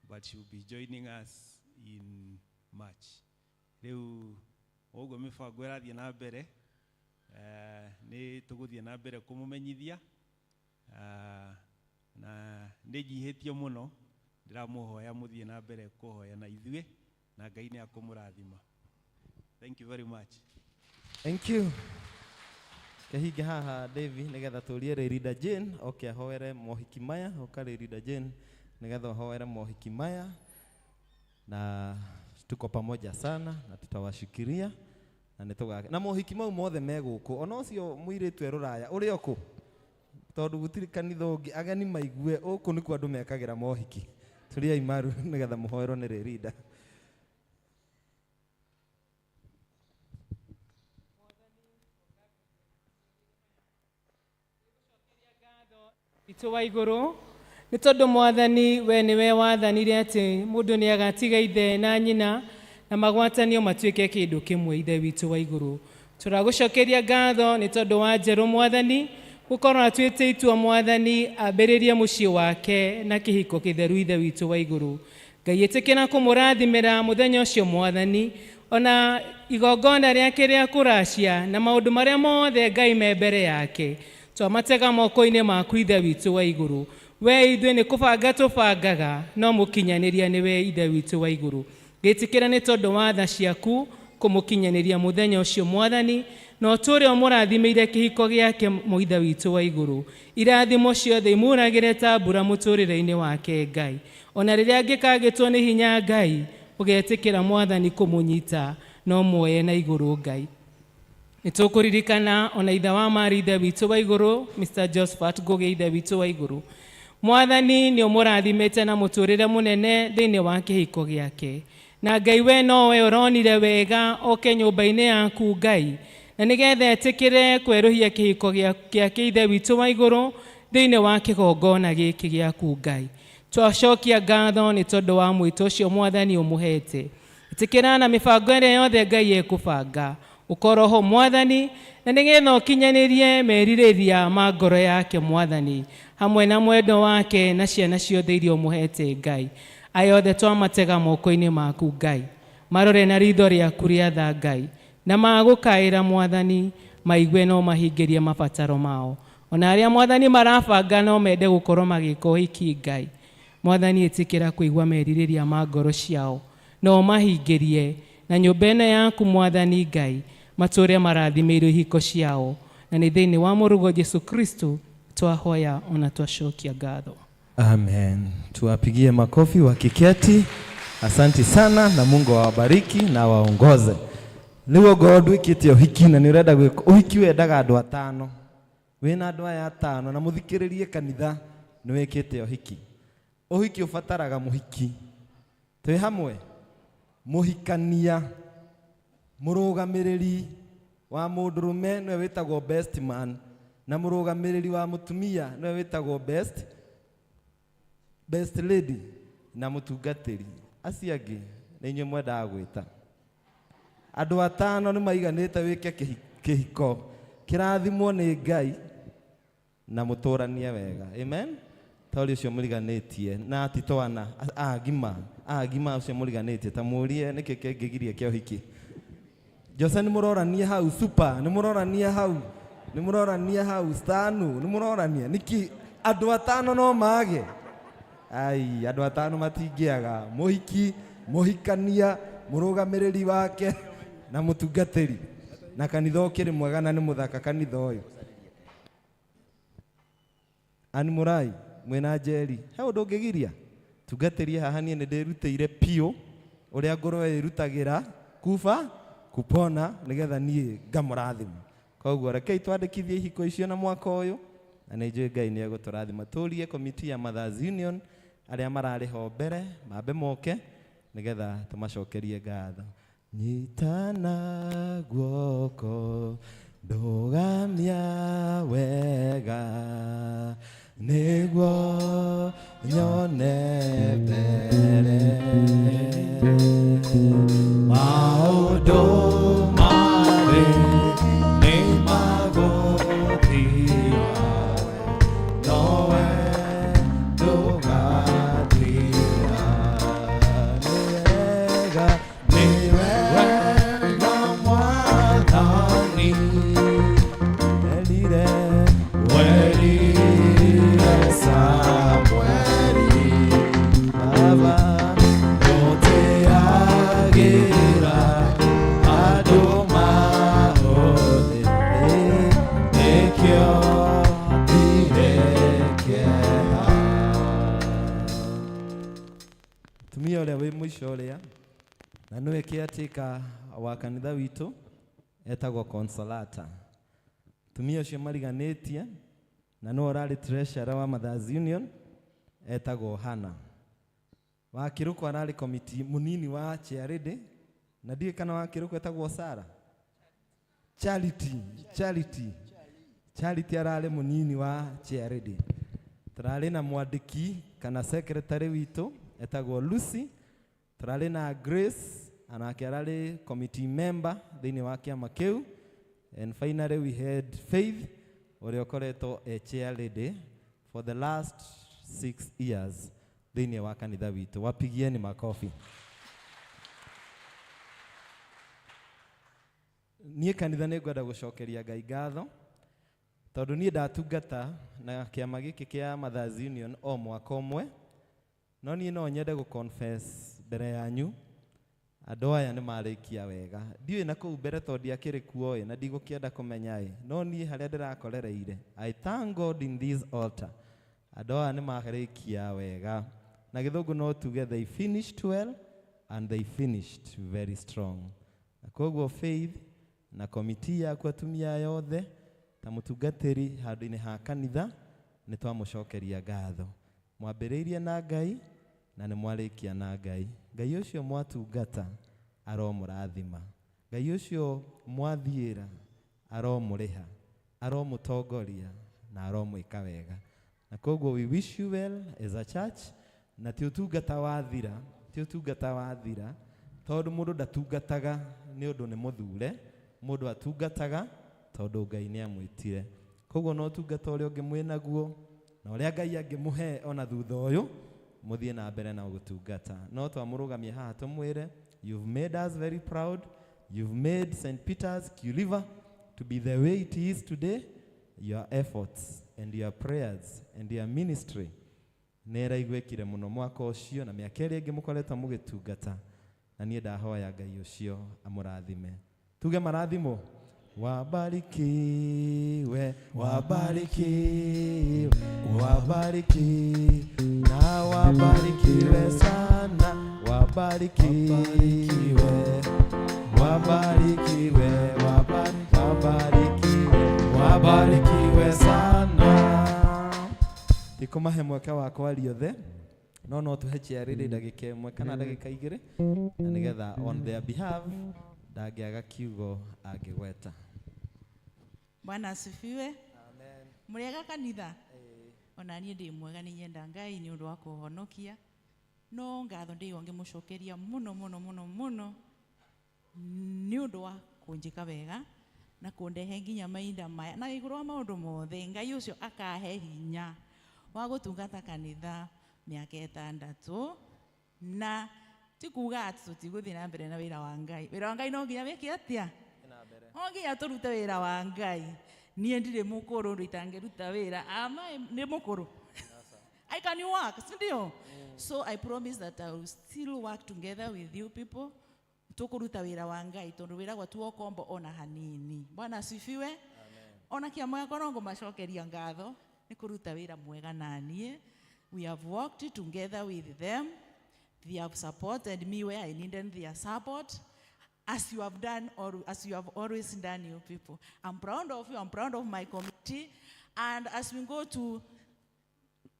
but she'll be joining us in March. Rĩu ũguo mĩbango ĩrathiĩ na mbere nĩ tũgũthiĩ na mbere kũmũmenyithia na nĩ njihĩtie mũno ndĩramũhoya mũthiĩ na mbere kũhoya na ithuĩ na Ngai nĩ akũmũrathima. Thank you very much. Thank you. Kehinge haha Davy nĩgetha tũrie Ririda Jane oke ahoere mohiki maya oka Ririda Jane nĩgetha ũhoere mohiki maya na tuko pamoja sana na tutawashikiria na nĩ na mohiki mau mothe me gũkũ ona ũcio mũirĩtu e rũraya ũrĩ o kũ tondũ gũtirĩ kanitha ũngĩ ageni maigue ũkũ nĩkuo andũ mekagĩra mohiki tũriai maru nĩgetha mũhoerwo nĩ Ririda. Witũ wa igũrũ nĩ tondũ mwathani we nĩwe wathanire atĩ mũndũ nĩ agatiga ithe na nyina na magwatanio matuĩke kĩndũ kĩmwe ithe witũ wa igũrũ tũragũcokeria ngatho nĩ tondũ wa njerũ mwathani gũkorwo atuĩte itua mwathani ambĩrĩrie mũciĩ wake na kĩhiko kĩtheru ithe witũ wa igũrũ Ngai ĩtĩkĩra kũmũrathimĩra mũthenya ũcio mwathani ona igongona rĩake rĩa kũracia na maũndũ marĩa mothe Ngai me mbere yake twamatega moko-inĩ maku ithe witũ wa igũrũ we ithuĩ nĩ kũbanga tũbangaga no mũkinyanĩria nĩwe ithe witũ wa igũrũ Ngĩtĩkĩra nĩ tondũ wa tha ciaku kũmũkinyanĩria mũthenya ũcio mwathani, na ũtũũre ũmũrathimĩire kĩhiko gĩake mũithe witũ wa igũrũ. Irathimo ciothe imuragĩre ta mbura mũtũũrĩre-inĩ wake Ngai. Ona rĩrĩa angĩkagĩtwo nĩ hinya Ngai, ũgetĩkĩra mwathani kũmũnyita no muoye na igũrũ Ngai. Nĩtũkũririkana ona ithe wa Mari ithe witũ wa igũrũ, Mr. Josephat Ngũgĩ ithe witũ wa igũrũ. Mwathani nĩ ũmũrathimĩte na mũtũũrĩre mũnene thĩinĩ wa kĩhiko gĩake. Na Ngai we nowe ũronire wega oke nyũmba-inĩ yaku Ngai, na nĩgetha etĩkĩre kwerũhia kĩhiko gĩake ithe witũ wa igũrũ thĩinĩ wa kĩgongona gĩkĩ gĩaku Ngai. Twacokia ngatho nĩ tondũ wa mwĩto ũcio mwathani ũmũhete. Ĩtĩkĩra na mĩbango ĩrĩa yothe Ngai ekũbanga ũkorwo ho mwathani, na nĩgetha ũkinyanĩrie merirĩria ma ngoro yake mwathani, hamwe na mwendo wake na ciana ciothe iria ũmũhete Ngai. Aya othe twamatega moko-inĩ maku Ngai, marore na ritho rĩaku rĩa tha Ngai, na magũkaĩra mwathani maigue no mahingĩrie mabataro mao. Ona arĩa mwathani marabanga no mende gũkorwo magĩka ũhiki Ngai, mwathani ĩtĩkĩra kũigua merirĩria ma ngoro ciao no mahingĩrie, na nyũmba ĩno yaku mwathani Ngai matũũre marathimĩirwo ihiko ciao, na nĩ thĩinĩ wa mũrũgo Jesu Kristo twahoya ona twacokia ngatho. Amen. Tuwapigie makofi wakiketi. Asanti sana na Mungu awabariki na awaongoze. Rĩu ongorwo ndwĩkĩte ũhiki na nĩ ũrenda gwĩka ũhiki, wendaga andũ atano, wĩna andũ aya atano na mũthikĩrĩrie kanitha, nĩ wĩkĩte ũhiki. Ũhiki ũbataraga mũhiki, twĩ hamwe, mũhikania, mũrũgamĩrĩri wa mũndũrũme nĩwe wĩtagwo best man, na mũrũgamĩrĩri wa mũtumia nĩwe wĩtagwo best lady, na mũtungatĩri. Acio angĩ nĩ inyuĩ mwendaga gwĩta. Andũ atano nĩ maiganĩte wĩke kĩhiko kĩrathimwo nĩ Ngai na mũtũranie wega. Amen. Tori ũcio mũriganĩtie na ti twana agima ũcio mũriganĩtie, ta mũrie nĩkĩ kĩngĩgiria kĩa ũhiki. Jose nĩ mũrorania hau, super nĩ mũrorania hau, nĩ mũrorania hau, stanu nĩ mũrorania nĩkĩ andũ atano no mage? Ai, andũ atano matingĩaga. Mũhiki, mũhikania, mũrũgamĩrĩri wake na mũtungatĩri. Na kanitha ũkĩrĩ mwega na nĩ mũthaka kanitha ũyũ. Ani Mũrai mwĩna Njeri, he ũndũ ũngĩgiria? Tungatĩrie haha, niĩ nĩ ndĩrutĩire piũ ũrĩa ngũrwe ĩrutagĩra kuba kupona nĩgetha niĩ ngamũrathima. Koguo rekei twandĩkithie ihiko icio na mwaka ũyũ, na nĩ njũĩ Ngai nĩ egũtũrathima. Tũrie komiti ya Mothers Union arĩa mararĩ ho mbere mambe moke nĩgetha tũmacokerie ngatho. Nyitana guoko ndũgamia wega nĩguo nyone mbere maũndũ marĩ nĩ magũthira nowe ndũgathira. Nĩ wega Mwathani, werire werire Samweli, Baba ndũteagĩra andũ mahũthĩre, nĩkĩo ndirĩ kĩeha. Tumia ũrĩa wĩ mũico ũrĩa na nĩwe caretaker wa kanitha witũ etagwo Consolata. Tumia ũcio mariganĩtie na nĩwe ũrarĩ treasurer wa Mothers Union etagwo Hannah. Wa Kĩrũkũ ararĩ committee mũnini wa chairlady, na ndiũĩ kana wa Kĩrũkũ etagwo Sarah. Charity ararĩ mũnini wa chairlady. Tũrarĩ na mwandĩki kana secretary witũ etagwo Lucy. Tũrarĩ na Grace, anake ararĩ committee member thĩinĩ wa kĩama kĩu. And finally we had Faith ũrĩa ũkoretwo e chairlady for the last 6 years thĩinĩ wa kanitha witũ. Wapigieni makofi. Niĩ kanitha nĩ ngwenda gũcokeria Ngai ngatho tondũ niĩ ndatungata na kĩama gĩkĩ kĩa Mothers Union o mwaka ũmwe, no niĩ no nyende gũ confess mbere yanyu Andũ aya nĩ marĩkia wega. Ndiũĩ na kũu mbere tondũ ndiakĩrĩ kuo ĩ na ndigũkĩenda kũmenya ĩ, no niĩ harĩa ndĩrakorereire, I thank God in this altar. Andũ aya nĩ marĩkia wega. Na gĩthũngũ no tuge they finished well and they finished very strong. Na koguo Faith na komiti yaku atumia aya othe ta mũtungatĩri handũ-inĩ ha kanitha nĩ twamũcokeria ngatho. Mwambĩrĩirie na Ngai na nĩ mwarĩkia na Ngai. Ngai ũcio mwatungata aromũrathima. Ngai ũcio mwathiĩra aromũrĩha, aromũtongoria na aromwĩka wega. Na koguo we wish you well as a church, na ti ũtungata wathira, ti ũtungata wathira, tondũ mũndũ ndatungataga nĩ ũndũ nĩ mũthure, mũndũ atungataga tondũ Ngai nĩ amwĩtire. Koguo no ũtungata ũrĩa ũngĩ mwĩnaguo na ũrĩa Ngai angĩmũhe ona thutha ũyũ, mũthiĩ na mbere na gũtungata. No twamũrũgamie haha tũmwĩre, you've made us very proud, you've made St. Peter's Kiuliva to be the way it is today. Your efforts and your prayers and your ministry nĩ ĩraiguĩkire mũno mwaka ũcio na mĩaka ĩrĩa ĩngĩ mũkoretwo mũgĩtungata, na niĩ ndahoya Ngai ũcio amũrathime. Tuge marathimo. Wabarikiwe, wabarikiwe, wabarikiwe, na wabarikiwe sana, wabarikiwe, wabarikiwe, wabarikiwe, wabarikiwe sana. Ndikũmahe mweke wa kwaria othe, no no tũhe chiarĩrĩ ndagĩka ĩmwe kana ndagĩka igĩrĩ, na nĩgetha on their behalf ndangĩaga kiugo angĩgweta. Bwana asifiwe. Amen. Mũrĩega kanitha? Ona niĩ ndĩ mwega, nĩ nyenda Ngai nĩ ũndũ wa kũhonokia. No ngatho ndĩigua ngĩmũcokeria mũno mũno mũno mũno nĩ ũndũ wa kũnjĩka wega na kũndehe nginya mahinda maya, na igũrũ wa maũndũ mothe Ngai ũcio akahe hinya wa gũtungata kanitha mĩaka 6, na ti kuga atĩ tũtigũthiĩ na mbere na wĩra wa Ngai. Wĩra wa Ngai no nginya wĩke atĩa? No nginya tũrute wĩra wa Ngai. Niĩ ndirĩ mũkũrũ ũndũ itangĩruta wĩra. Ama nĩ mũkũrũ. I can work, si ndio? So I promise that I will still work together with you people. Tũkũruta wĩra wa Ngai tondũ wĩra gwa tuokombo ona hanini. Bwana asifiwe. Ona kĩama gĩakwa no ngũmacokeria ngatho nĩ kũruta wĩra mwega na niĩ. We have worked together with them. They have supported me where I needed their support, as you have done, or as you have always done, you people. I'm proud of you. I'm proud of my committee. And as we go to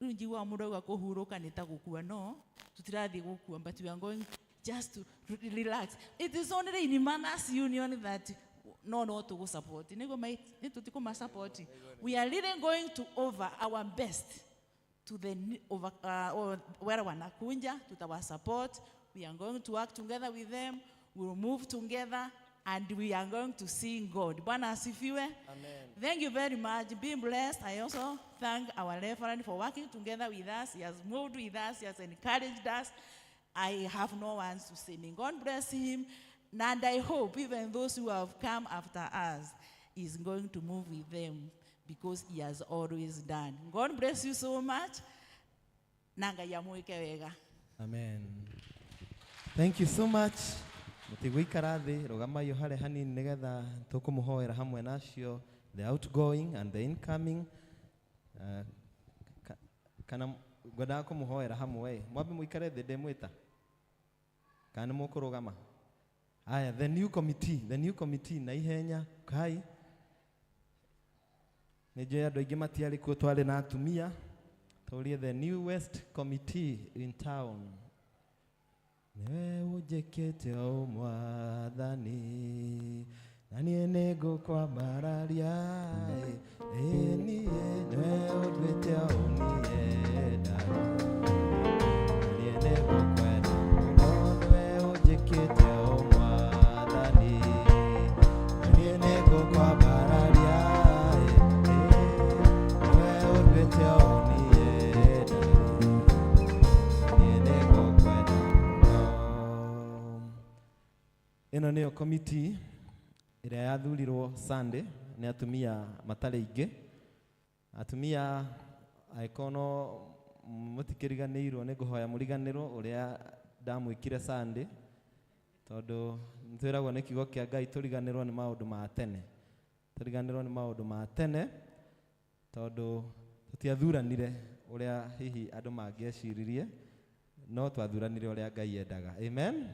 njigua mũndũ auga kũhurũka nĩ ta gũkua, no tũtirathiĩ gũkua, but we are going just to relax. It is only in Mothers Union that no no tũgũ-support. Nĩguo nĩ tũtikũma-support. We are really going to offer our best to the over, where wanakunja, tutawasupport. We are going to work together with them. We will move together and we are going to sing God. Bwana asifiwe. Amen. Thank you very much. Be blessed. I also thank our reverend for working together with us. He has moved with us. He has encouraged us. I have no words to say. May God bless him. And I hope even those who have come after us is going to move with them, because he has always done. God bless you so much. Na Ngai amwĩke wega. Amen. Thank you so much. Mũtigũikara thĩ, rũgamai o harĩa hanini nĩgetha tũkũmũhoera hamwe nacio, the outgoing and the incoming. Kana ngwendaga kũmũhoera hamwe, mwambe mũikare thĩ ndĩmwĩta, kana nĩ mũkũrũgama? Aya, the new committee na ihenya kai. Nĩ njũĩ andũ aingĩ matiarĩ kuo, twarĩ na atumia. Tũrie the new West Committee in town. Nĩwe ũnjĩkĩte o Mwathani, na niĩ nĩngũkwambararia. Ĩ niĩ nĩwe ũnduĩte o niĩ na niĩ nĩngũkwenda mũno. Nĩwe ũnjĩkĩte o Mwathani, na niĩ nĩngũkwambararia. Nĩwe ũnduĩte o niĩ na niĩ nĩngũkwenda mũno. Ĩno nĩyo committee ĩrĩa yathurirwo Sunday nĩ atumia matarĩ aingĩ. Atumia angĩkorwo no mũtikĩriganĩirwo, nĩ ngũhoya mũriganĩrwo ũrĩa ndamwĩkire Sunday. Tondũ nĩ twĩragwo nĩ kiugo kĩa Ngai tũriganĩrwo nĩ maũndũ ma tene. Tũriganĩrwo nĩ maũndũ ma tene tondũ tũtiathuranire ũrĩa hihi andũ mangĩeciririe no twathuranire ũrĩa Ngai endaga. Amen.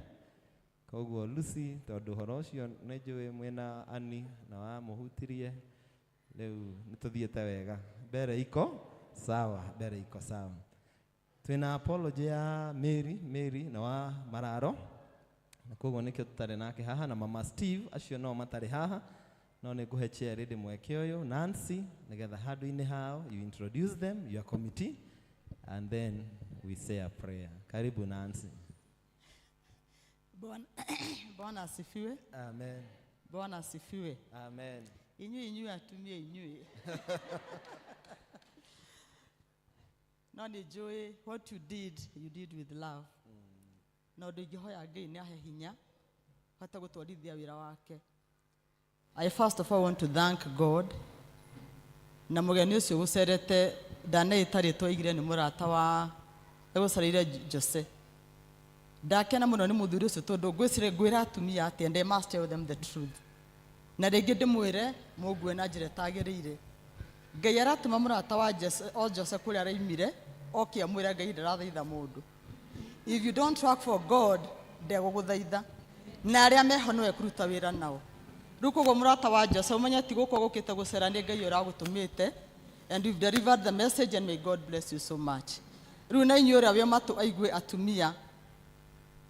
Koguo Lucy, tondũ ũhoro ũcio nĩ njũĩ mwĩna Ani na wamũhutirie, rĩu nĩ tũthiĩte wega. Mbere iko sawa, mbere iko sawa. Twĩna apology ya Mary, Mary na wa Mararo, na koguo nĩkĩo tũtarĩ nake haha, na mama Steve, acio no matarĩ haha, no nĩ ngũhe chair lady mweke ũyũ Nancy, nĩgetha handũ-inĩ hao you introduce them, your committee, and then we say a prayer. Karibu Nancy. Bwana Bwana asifiwe. Amen. Bwana asifiwe. Amen. Inyuĩ inyuĩ atumia inyuĩ. No nĩ njũĩ what you did with love. Na ũndũ ingĩhoya Ngai nĩ ahe hinya hote gũtwarithia wĩra wake. I first of all want to thank God na mũgeni ũcio gũcerete ndaneĩta rĩtwa igire nĩ mũrata wa egũcereire Jose. Ndakena mũno nĩ mũthuri ũcio tondũ ngwĩciria ngwĩra atumia atĩ and I must tell them the truth. Na rĩngĩ ndĩmwĩre mũngue na njĩra ĩtagĩrĩire. Ngai aratũma mũrata wa Jose, o Jose kũrĩa araimire oke amwĩre Ngai ndarathaitha mũndũ. If you don't work for God, ndegũgũthaitha. Na arĩa meho nĩwe kũruta wĩra nao. Rĩu koguo mũrata wa Jose ũmenye ti gũkũ gũkĩte gũcera nĩ Ngai ũragũtũmĩte and you've delivered the message and may God bless you so much. Rĩu na inyuĩ ũrĩa wĩ matũ aigue atumia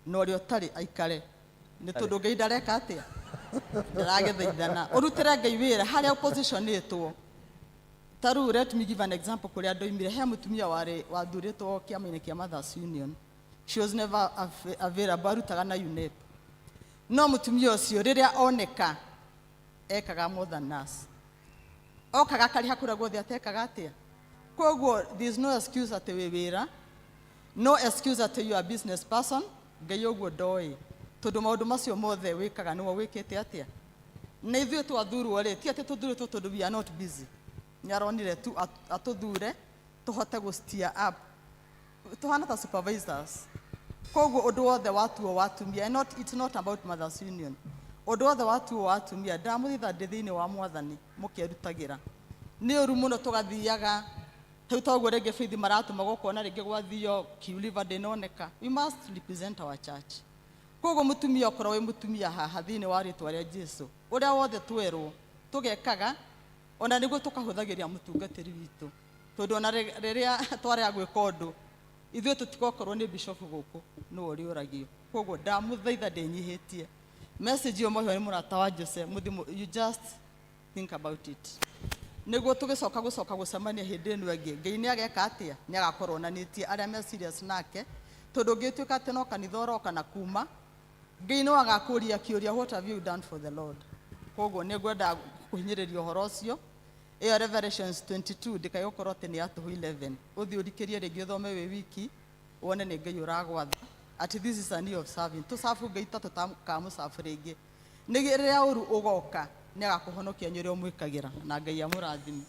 na ũrĩa ũtarĩ aikare nĩ tondũ Ngai ndareka atĩa ndaragĩthaithana ũrutĩre Ngai wĩra harĩa ũpositionĩtwo. Ta rĩu let me give an example kũrĩa ndoimire he mũtumia warĩ wathurĩtwo kĩama-inĩ kĩa Mothers Union. She was never available, arutaga na UNEP. No mũtumia ũcio rĩrĩa oneka ekaga more than us. Okaga akarĩha kũrĩa guothe atekaga atĩa. Koguo there is no excuse atĩ wĩ wĩra, no excuse atĩ you are a business person. Ngai ũguo ndoĩ tondũ maũndũ macio mothe wĩkaga nĩwe wĩkĩte atĩa. Na ithuĩ twathurwo rĩ, ti atĩ tũthurĩtwo tondũ we are not busy. Nĩ aronire tu atũthure tũhote gũ steer up. Tũhana ta supervisors. Koguo ũndũ wothe watuo wa atumia, and not, it's not about Mothers Union. Ũndũ wothe watuo wa atumia, ndamũthaitha ndĩ thĩinĩ wa Mwathani mũkerutagĩra. Nĩ ũru mũno tũgathiaga rĩu toguo rĩngĩ Faith maratũma gũkona rĩngĩ gwathio Kiuliva ndĩnoneka. We must represent our church. Koguo mũtumia okorwo wĩ mũtumia haha thĩinĩ wa rĩtwa rĩa Jesu, ũrĩa wothe twerwo tũgekaga ona nĩguo tũkahũthagĩria mũtungatĩri witũ. Tondũ ona rĩrĩa twarega gwĩka ũndũ ithuĩ tũtigokorwo nĩ bishop gũkũ nĩwe ũrĩũragio. Koguo ndamũthaitha ndĩnyihĩtie. Message ĩyo mwaheo nĩ mũrata wa Jose, mũthi you just think about it. Nĩguo tũgĩcoka gũcoka gũcemania hĩndĩ ĩno ĩngĩ, Ngai nĩ ageka atĩa? Nĩ agakorwo onanĩtie arĩa me serious nake, tondũ ũngĩtuĩka atĩ no kanitha ũroka na kuma, Ngai no agakũria kĩũria, what have you done for the Lord? Koguo nĩ ngwenda kũhinyĩrĩria ũhoro ũcio. Ĩyo Revelations 22 ndĩkae gũkorwo atĩ nĩ ya tũhũ 11. Ũthiĩ ũrikĩrie rĩngĩ ũthome wĩ wiki, wone nĩ Ngai ũragwatha atĩ this is a new of serving. Tũcabu Ngai ta tũtakamũcabu rĩngĩ. Nĩ rĩrĩa ũru ũgoka nĩ agakũhonokia nĩ ũrĩa ũmwĩkagĩra, na Ngai amũrathime.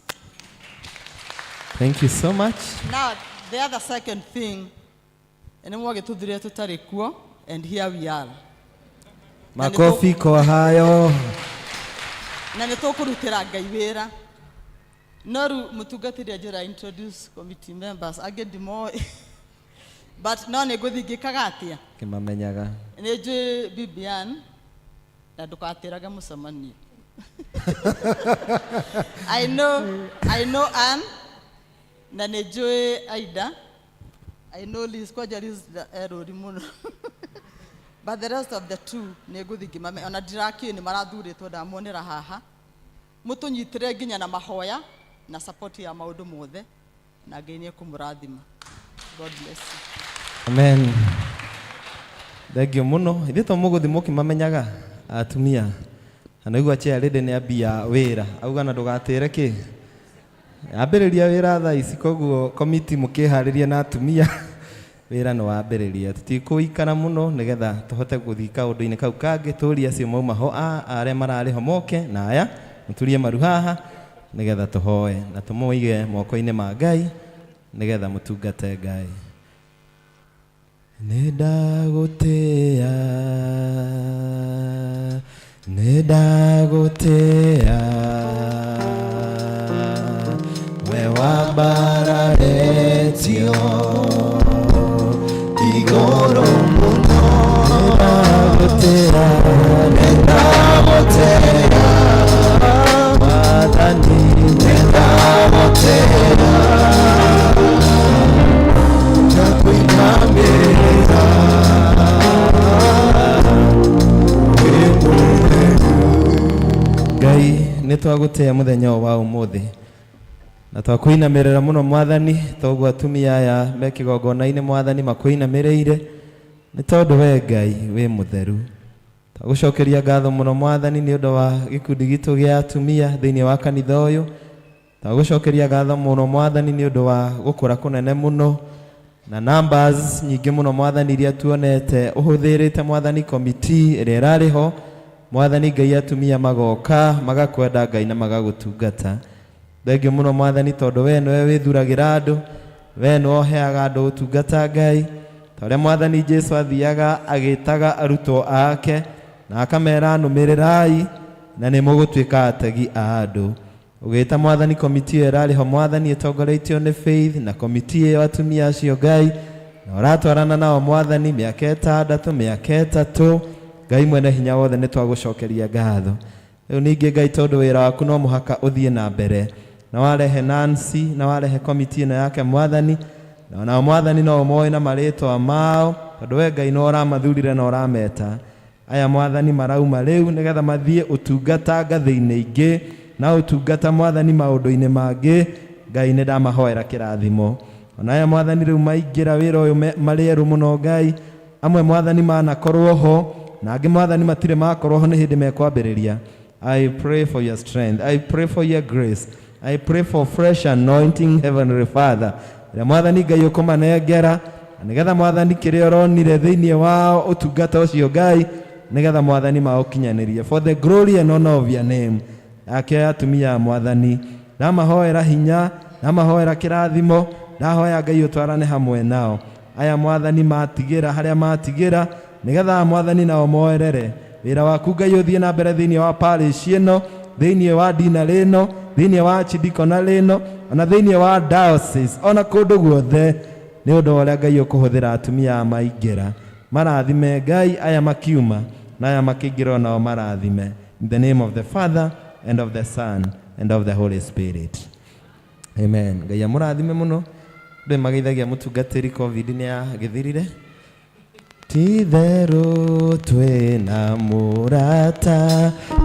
Thank you so much. Now, the other second thing, nĩ mwagĩtũthurire tũtarĩ kuo, and here we are. Makofi kwa hayo. Na nĩ tũkũrutĩra Ngai wĩra. No rĩu mũtungatĩri anjĩra introduce committee members, angĩ ndimoĩ. But no nĩ ngũthiĩ ngĩkaga atĩa? Kĩmamenyaga. Nĩ njũĩ Bibian, na ndũgatĩrage mũcemanio. I know Ann, na nĩ njũĩ Aida. I know Liz, kwanja Liz erũri mũno. But the rest of the two nĩ ngũthiĩ ngĩmamenya, ona ndirakĩũĩ nĩ marathurĩtwo ndamonera haha. Mũtũnyitĩre nginya na mahoya na support ya maũndũ mothe, na Ngai nĩ ekũmũrathima. God bless you. Amen. Thank you mũno. Ithuĩ to mũgũthiĩ mũkĩmamenyaga atumia. Na naigua chair lady nĩ ambia wĩra. Auga na ndũgatĩre kĩ? Ambĩrĩria wĩra thaa ici, koguo committee mũkĩharĩria na atumia. Wĩra nĩ wambĩrĩria. Tũtikũikara mũno nĩgetha tũhote gũthiĩ kaũndũ-inĩ kau kangĩ, tũrie acio mauma ho, arĩa mararĩ ho moke na aya mũturie maru haha nĩgetha tũhoe na tũmũige moko-inĩ ma Ngai nĩgetha mũtungate Ngai. Nĩndagũtĩĩa, nĩndagũtĩĩa, we wambararĩtio igũrũ mũno. Nĩndagũtĩĩa, nĩndagũtĩĩa, Mwathani, nĩndagũtĩĩa, ndakwinamĩrĩra wĩ mũtheru. Ngai nĩ twagũtĩĩa mũthenya ũyũ wa ũmũthĩ na twakwinamĩrĩra mũno Mwathani, toguo atumia aya me kĩgongona-inĩ Mwathani makwinamĩrĩire, nĩ tondũ we Ngai wĩ mũtheru. Twagũcokeria ngatho mũno Mwathani nĩ ũndũ wa gĩkundi gitũ gĩa atumia thĩinĩ wa kanitha ũyũ. Twagũcokeria ngatho mũno Mwathani nĩ ũndũ wa gũkũra kũnene mũno na numbers nyingĩ mũno Mwathani iria tuonete ũhũthĩrĩte Mwathani komiti ĩrĩa ĩrarĩ ho Mwathani Ngai atumia magoka magakwenda Ngai na magagũtungata. Thengio mũno Mwathani tondũ we nĩwe wĩthuragĩra andũ, we nĩwe ũheaga andũ ũtungata Ngai. Ta ũrĩa Mwathani Jesu athiaga agĩtaga arutwo ake na akamera nũmĩrĩrai na nĩ mũgũtuĩka ategi a andũ. Ũgĩta Mwathani komiti ĩyo ĩrarĩ ho Mwathani ĩtongoretio nĩ Faith na komiti ĩyo atumia acio Ngai, na ũratwarana nao Mwathani mĩaka 6 mĩaka 3 Ngai mwene hinya wothe nĩ twagũcokeria ngatho. Rĩu ningĩ Ngai tondũ wĩra waku no mũhaka ũthiĩ na mbere, na warehe Nancy na warehe komiti ĩno yake Mwathani, na onao Mwathani no ũmoĩ na marĩtwa mao tondũ we Ngai no ũramathurire na ũrameta. Aya Mwathani marauma rĩu nĩgetha mathiĩ ũtungata ngathĩ-inĩ ingĩ na ũtungata Mwathani maũndũ-inĩ mangĩ. Ngai nĩ ndamahoera kĩrathimo. Ona aya Mwathani rĩu maingĩra wĩra ũyũ marĩ erũ mũno Ngai, amwe Mwathani manakorwo ho na angĩ Mwathani matirĩ makorwo ho, nĩ hĩndĩ mekwambĩrĩria. I pray for your strength. I pray for your grace. I pray for fresh anointing, Heavenly Father. Rĩrĩa Mwathani Ngai ũkũmanengera, na nĩgetha Mwathani kĩrĩa ũronire thĩinĩ wao ũtungata ũcio Ngai, nĩgetha Mwathani maũkinyanĩrie. For the glory and honor of your name. Akĩoya atumia a Mwathani, ndamahoera hinya, ndamahoera kĩrathimo, ndahoya Ngai ũtwarane hamwe nao. Aya Mwathani matigĩra harĩa matigĩra, nĩgetha Mwathani nao moerere wĩra waku Ngai ũthiĩ na mbere thĩinĩ wa parish ĩno, thĩinĩ wa dinarĩ ĩno, thĩinĩ wa archdeaconry ĩno, ona thĩinĩ wa diocese, ona kũndũ guothe, nĩ ũndũ wa ũrĩa Ngai ũkũhũthĩra atumia aya maingĩra. Marathime Ngai aya makiuma na aya makĩingĩra onao marathime. In the name of the Father and of the Son and of the Holy Spirit. Amen. Ngai amũrathime mũno. Ndĩ mageithagia mũtungatĩri COVID nĩ yagĩthirire. Ti-itherũ twĩna mũrata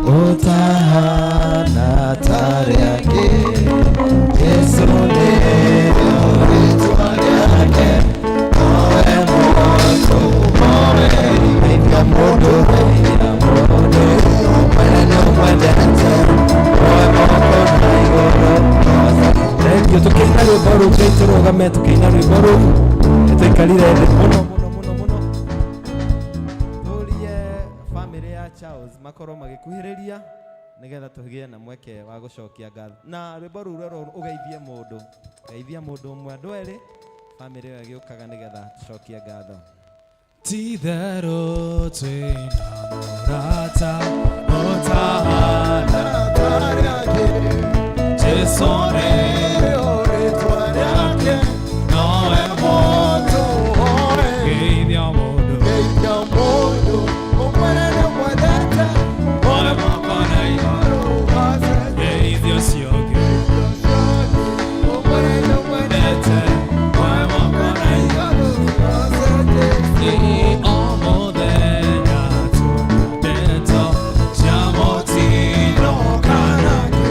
ũtahana ta arĩa angĩ. Jesũ nĩrĩo rĩĩtwa rĩake, nowe muoto, nowe geithia mũndũ, geithia mũndũ, ũmwĩre nĩ ũmwendete, oe moko na igũrũ. Thank you. Tũkĩina rwĩmbo rũu, Ngai tũrũgame tũkĩina rwĩmbo rũu. Nĩtũikarire thĩ mũno mũno mũno mũno. Tũrie bamĩrĩ ya Charles makorwo magĩkuhĩrĩria nĩgetha tũgĩe na mweke wa gũcokia ngatho. Na rwĩmbo rũu rwerwo ũgeithie mũndũ, geithia mũndũ ũmwe andũ erĩ, bamĩrĩ ĩyo ĩgĩũkaga nĩgetha tũcokie ngatho. Ti-itherũ twĩna mũrata ũtahana ta arĩa angĩ. Jesũ nĩrĩo rĩĩtwa rĩake, nowe muoto, geithia mũndũ, geithia mũndũ, ũmwĩre nĩ ũmwendete, oe moko na igũrũ, geithia ũcio ũngĩ, ũmwĩre nĩ ũmwendete, oe moko na igũrũ, o mũthenya ndeto cia mũtino kana kĩ,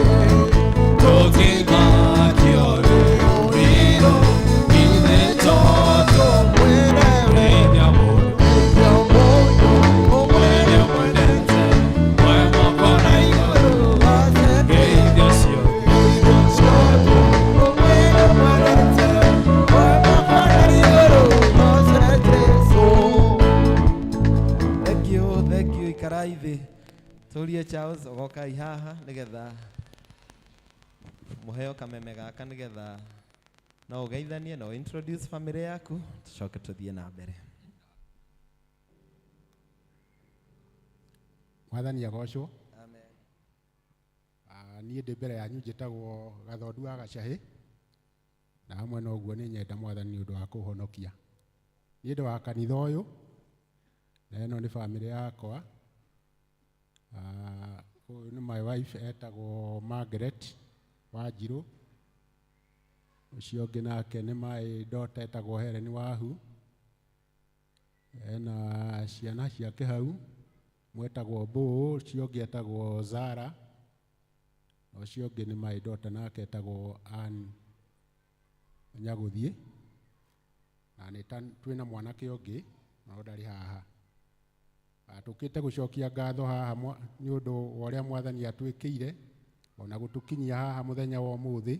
tũngĩmakio nĩ ũrirũ, ithe tondũ geithia mũndũ, ũmwĩre nĩ ũmwendete, oe moko na igũrũ, geithia ũcio ũngĩ, ũmwĩre nĩ ũmwendete, oe moko na igũrũ, Thank you, thank you. Ikarai thĩ. Tũrie Charles ũgokai haha nĩgetha mũheo kameme gaka nĩgetha no ũgeithanie no introduce family yaku tũcoke tũthiĩ na mbere. Mwathani agocwo. Amen. Niĩ ndĩ mbere yanyu njĩtagwo Gathondu wa Gacahĩ, na hamwe na ũguo nĩ nyenda Mwathani nĩ ũndũ wa kũhonokia. Niĩ ndĩ wa kanitha ũyũ, na ĩno nĩ bamĩrĩ yakwa. Ũyũ nĩ my wife etagwo Margaret Wanjirũ. Ũcio ũngĩ nake nĩ my daughter etagwo Helen Wahu. Ena ciana ciake hau, mwetagwo Mbũũ, ũcio ũngĩ etagwo Zara, na ũcio ũngĩ nĩ my daughter nake etagwo Ann Nyagũthiĩ. Na nĩ twĩna mwanake ũngĩ no ndarĩ haha. Tũkĩte gũcokia ngatho haha nĩ ũndũ wa ũrĩa Mwathani atwĩkĩire ona gũtũkinyia haha mũthenya wa ũmũthĩ,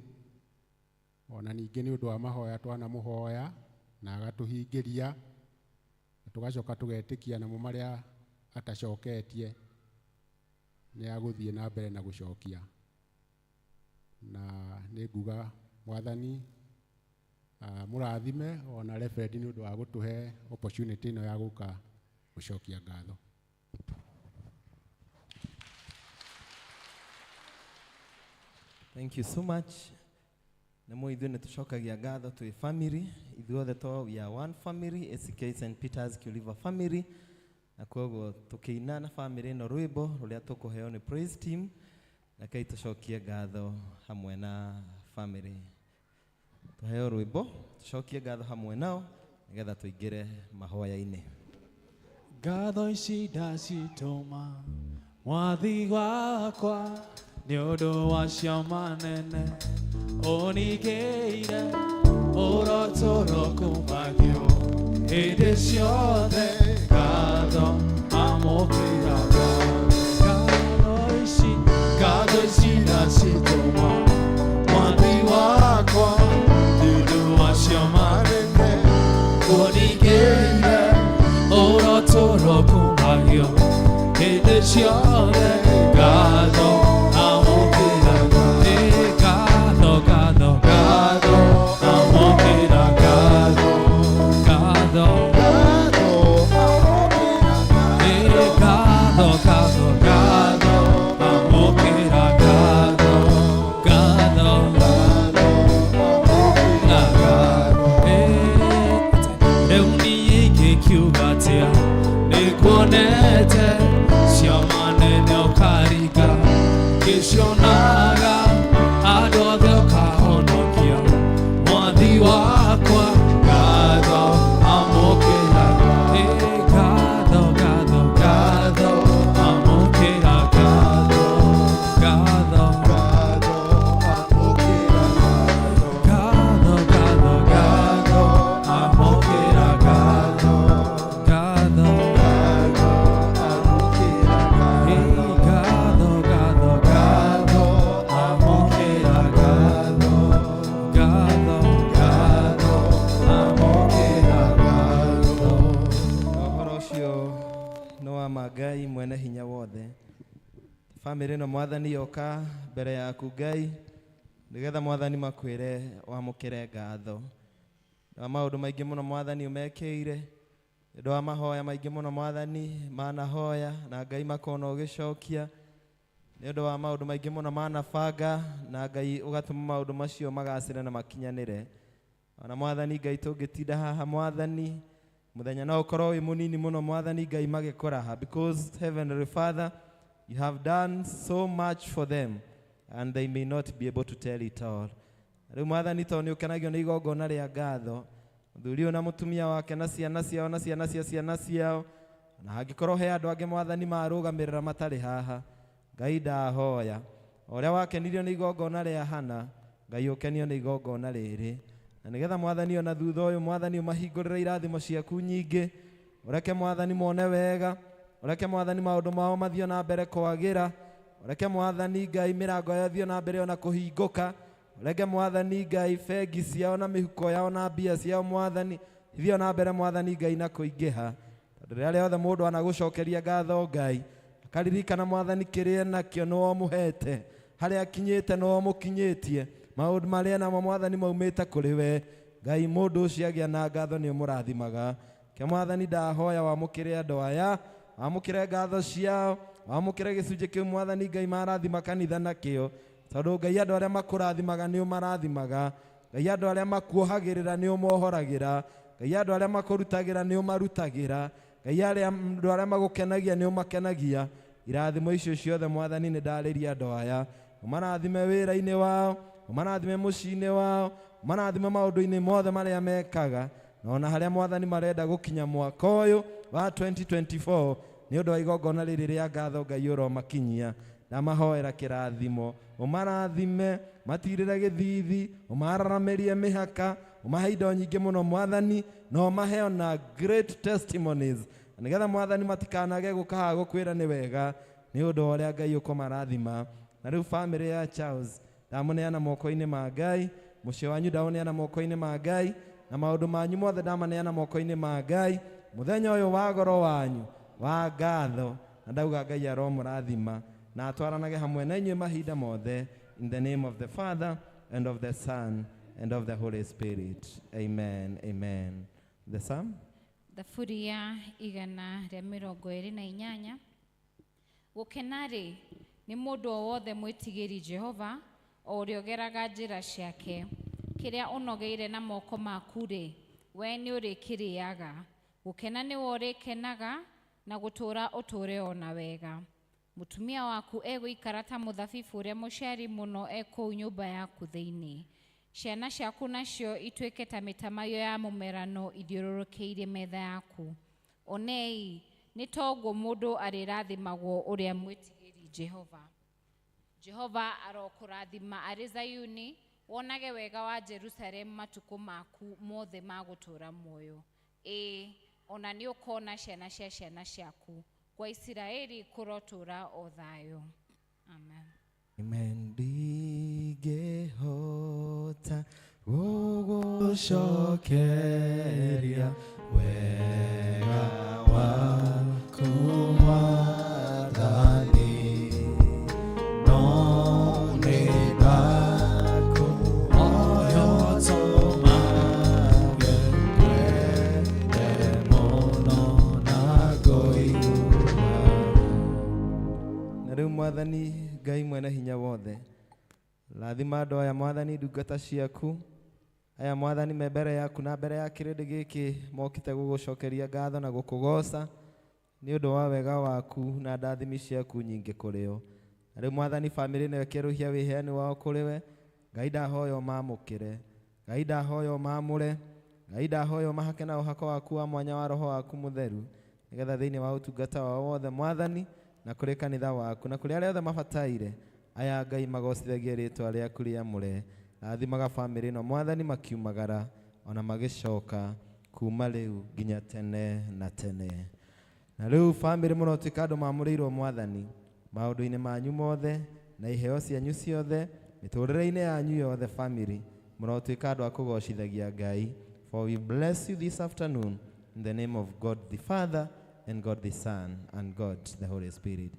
ona ningĩ nĩ ũndũ wa mahoya twanamũhoya na agatũhingĩria, na tũgacoka tũgetĩkia namo marĩa atacoketie nĩ agũthiĩ na mbere na gũcokia. Na nĩ nguga Mwathani mũrathime ona Reverend nĩ ũndũ wa gũtũhe opportunity ĩno ya gũka gũcokia ngatho. Thank you so much. Na mo ithuĩ nĩ tũcokagia ngatho twĩ family, ithuothe to we are one family, ACK St. Peter's Kiuliva family. Na koguo tũkĩina na family ĩno rwĩmbo rũrĩa tũkũheo nĩ praise team, na kai tũcokie ngatho hamwe na family. Tũheo rwĩmbo, tũcokie ngatho hamwe nao nĩgetha tũingĩre mahoya-inĩ. Ngatho ici ndacitũma mwathi wakwa nĩ ũndũ wa ciama nene ũningĩire, ũrotũrwo kumagio hĩndĩ ciothe. Ngatho amũkĩra ngatho ici, ngatho ici ndacitũma mwathi wakwa nĩ ũndũ wa ciama nene ũningĩire, ũrotũrwo kumagio hĩndĩ ciothe. Ngatho amũkĩra ngatho, ngatho, ngatho amũkĩra ngatho, ngatho, ngatho, ngatho, ngatho amũkĩra ngatho, ngatho, ngatho. Rĩu niĩ ingĩkiuga atĩa nĩkuonete ciama nene ũkaringa ngĩcionaga andũ othe ũkahonokia mwathi wakwa. Ngatho amũkĩra ngatho, ngatho, ngatho amũkĩra ngatho, ngatho, ngatho, ngatho, ngatho amũkĩra ngatho, ngatho, ngatho, ngatho, ngatho amũkĩra ngatho, ngatho, ngatho amũkĩra ngatho. Ũhoro ũcio nĩ wa ma Ngai mwene hinya wothe. Bamĩrĩ ĩno Mwathani yoka mbere yaku Ngai, nĩgetha Mwathani makwĩre wamũkĩre ngatho. Na maũndũ maingĩ mũno Mwathani ũmekĩire, nĩ ũndũ wa mahoya maingĩ mũno Mwathani manahoya na Ngai makona ũgĩcokia, nĩ ũndũ wa maũndũ maingĩ mũno manabanga na Ngai ũgatũma maũndũ macio magacĩre na makinyanĩre. Ona Mwathani Ngai tũngĩtinda haha Mwathani mũthenya no ũkorwo wĩ mũnini mũno Mwathani Ngai magĩkũraha, because Heavenly Father, you have done so much for them and they may not be able to tell it all. Rĩu Mwathani tondũ nĩ ũkenagio nĩ igongona rĩa ngatho, mũthuri ũyũ na mũtumia wake na ciana ciao na ciana cia ciana ciao, na hangĩkorwo he andũ angĩ Mwathani marũgamĩrĩra matarĩ haha, Ngai ndahoya o ũrĩa wakenirio nĩ igongona rĩa Hana, Ngai ũkenio nĩ igongona rĩrĩ, na nĩgetha Mwathani ona thutha ũyũ Mwathani ũmahingũrĩre irathimo ciaku nyingĩ, ũreke Mwathani mone wega, ũreke Mwathani maũndũ mao mathiĩ na mbere kwagĩra, ũreke Mwathani Ngai mĩrango yao ĩthiĩ na mbere ona kũhingũka, ũreke Mwathani Ngai bengi ciao na mĩhuko yao na mbia ciao Mwathani ithiĩ na mbere Mwathani Ngai na kũingĩha, tondũ rĩrĩa rĩothe mũndũ anagũcokeria ngatho Ngai akaririkana Mwathani kĩrĩa enakĩo nĩwe ũmũhete, harĩa akinyĩte nĩwe ũmũkinyĩtie, maũndũ marĩa namo Mwathani maumĩte kũrĩ we Ngai, mũndũ ũcio agĩa na ngatho nĩ ũmũrathimaga. Ke Mwathani ndahoya wamũkĩre andũ aya, wamũkĩre ngatho ciao, Wamũkĩre gĩcunjĩ kĩu mwathani Ngai marathima kanitha nakĩo, tondũ Ngai andũ arĩa makũrathimaga nĩ ũmarathimaga, Ngai andũ arĩa makuohagĩrĩra nĩ ũmohoragĩra, Ngai andũ arĩa makũrutagĩra nĩ ũmarutagĩra, Ngai andũ arĩa magũkenagia nĩ ũmakenagia. Irathimo icio ciothe mwathani nĩ ndarĩria andũ aya, ũmarathime wĩra-inĩ wao, ũmarathime mũciĩ-inĩ wao, ũmarathime maũndũ-inĩ mothe marĩa mekaga, na ona harĩa mwathani marenda gũkinya mwaka ũyũ wa 2024 nĩ ũndũ wa igongona rĩrĩ rĩa ngatho Ngai ũromakinyia. Ndamahoera kĩrathimo, ũmarathime, matirĩre gĩthithi, ũmararamĩrie mĩhaka, ũmahe indo nyingĩ mũno mwathani, na ũmahe ona great testimonies, na nĩgetha mwathani matikanage gũka haha gũkwĩra nĩ wega nĩ ũndũ wa ũrĩa Ngai ũkũmarathima. Na rĩu bamĩrĩ ya Charles ndamũneana moko-inĩ ma Ngai, mũciĩ wanyu ndaũneana moko-inĩ ma Ngai, na maũndũ manyu mothe ndamaneana moko-inĩ ma Ngai mũthenya ũyũ wa goro wanyu wa ngatho, na ndauga Ngai aromũrathima na atwaranage hamwe na inyuĩ mahinda mothe. In the name of the Father and of the Son and of the Holy Spirit, amen, amen. The Psalm Thaburi ya 128. Gũkena-rĩ, nĩ mũndũ o wothe mwĩtigĩri Jehova, o ũrĩa ũgeraga njĩra ciake. Kĩrĩa ũnogeire na moko maku-rĩ, we nĩũrĩkĩrĩaga. Gũkena nĩwe ũrĩkenaga, na gũtũũra ũtũũre o na wega. Mũtumia waku egũikara ta mũthabibũ ũrĩa mũciari mũno e kũu nyũmba yaku thĩinĩ. Ciana ciaku nacio ituĩke ta mĩtamaiyũ ya mũmerano ithiũrũrũkĩirie metha yaku. Onei, nĩ toguo mũndũ arĩrathimagwo ũrĩa mwĩtigĩri Jehova. Jehova arokũrathima arĩ Zayuni, wonage wega wa Jerusalemu matukũ maku mothe ma gũtũũra muoyo. Ĩĩ, ona nĩ ũkona ciana cia ciana ciaku. Kwa Isiraeli kũrotũũra o thayũ. Amen. Amen. Ndingĩhota gũgũcokeria wega waku mwathani, no nĩ ndakũhoya ũtũmage ngwende mũno na ngũigua. Na rĩu mwathani Ngai mwene hinya wothe, rathima andũ aya mwathani, ndungata ciaku aya mwathani me mbere yaku na mbere ya kĩrĩndĩ gĩkĩ mokĩte gũgũcokeria ngatho na gũkũgoca nĩ ũndũ wa wega waku na ndathimi ciaku nyingĩ kũrĩ o. Na rĩu mwathani bamĩrĩ ĩno ĩkĩerũhia wĩheani wao kũrĩ we, Ngai ndahoya ũmamũkĩre, Ngai ndahoya ũmamũre, Ngai ndahoya ũmahake na ũhako waku wa mwanya wa roho waku mũtheru, nĩgetha thĩinĩ wa ũtungata wao wothe mwathani, na kũrĩ kanitha waku na kũrĩ arĩa othe mabataire aya Ngai magocithagie rĩtwa rĩaku rĩamũre. Rathimaga bamĩrĩ ĩno mwathani makiumagara ona magĩcoka kuma rĩu nginya tene na tene. Na rĩu bamĩrĩ mũrotuĩka andũ mamũrĩirwo mwathani maũndũ-inĩ manyu mothe na iheo cianyu ciothe mĩtũrĩre-inĩ yanyu yothe. Family mũrotuĩka andũ a kũgocithagia Ngai. For we bless you this afternoon in the name of God the Father and God the Son and God the Holy Spirit.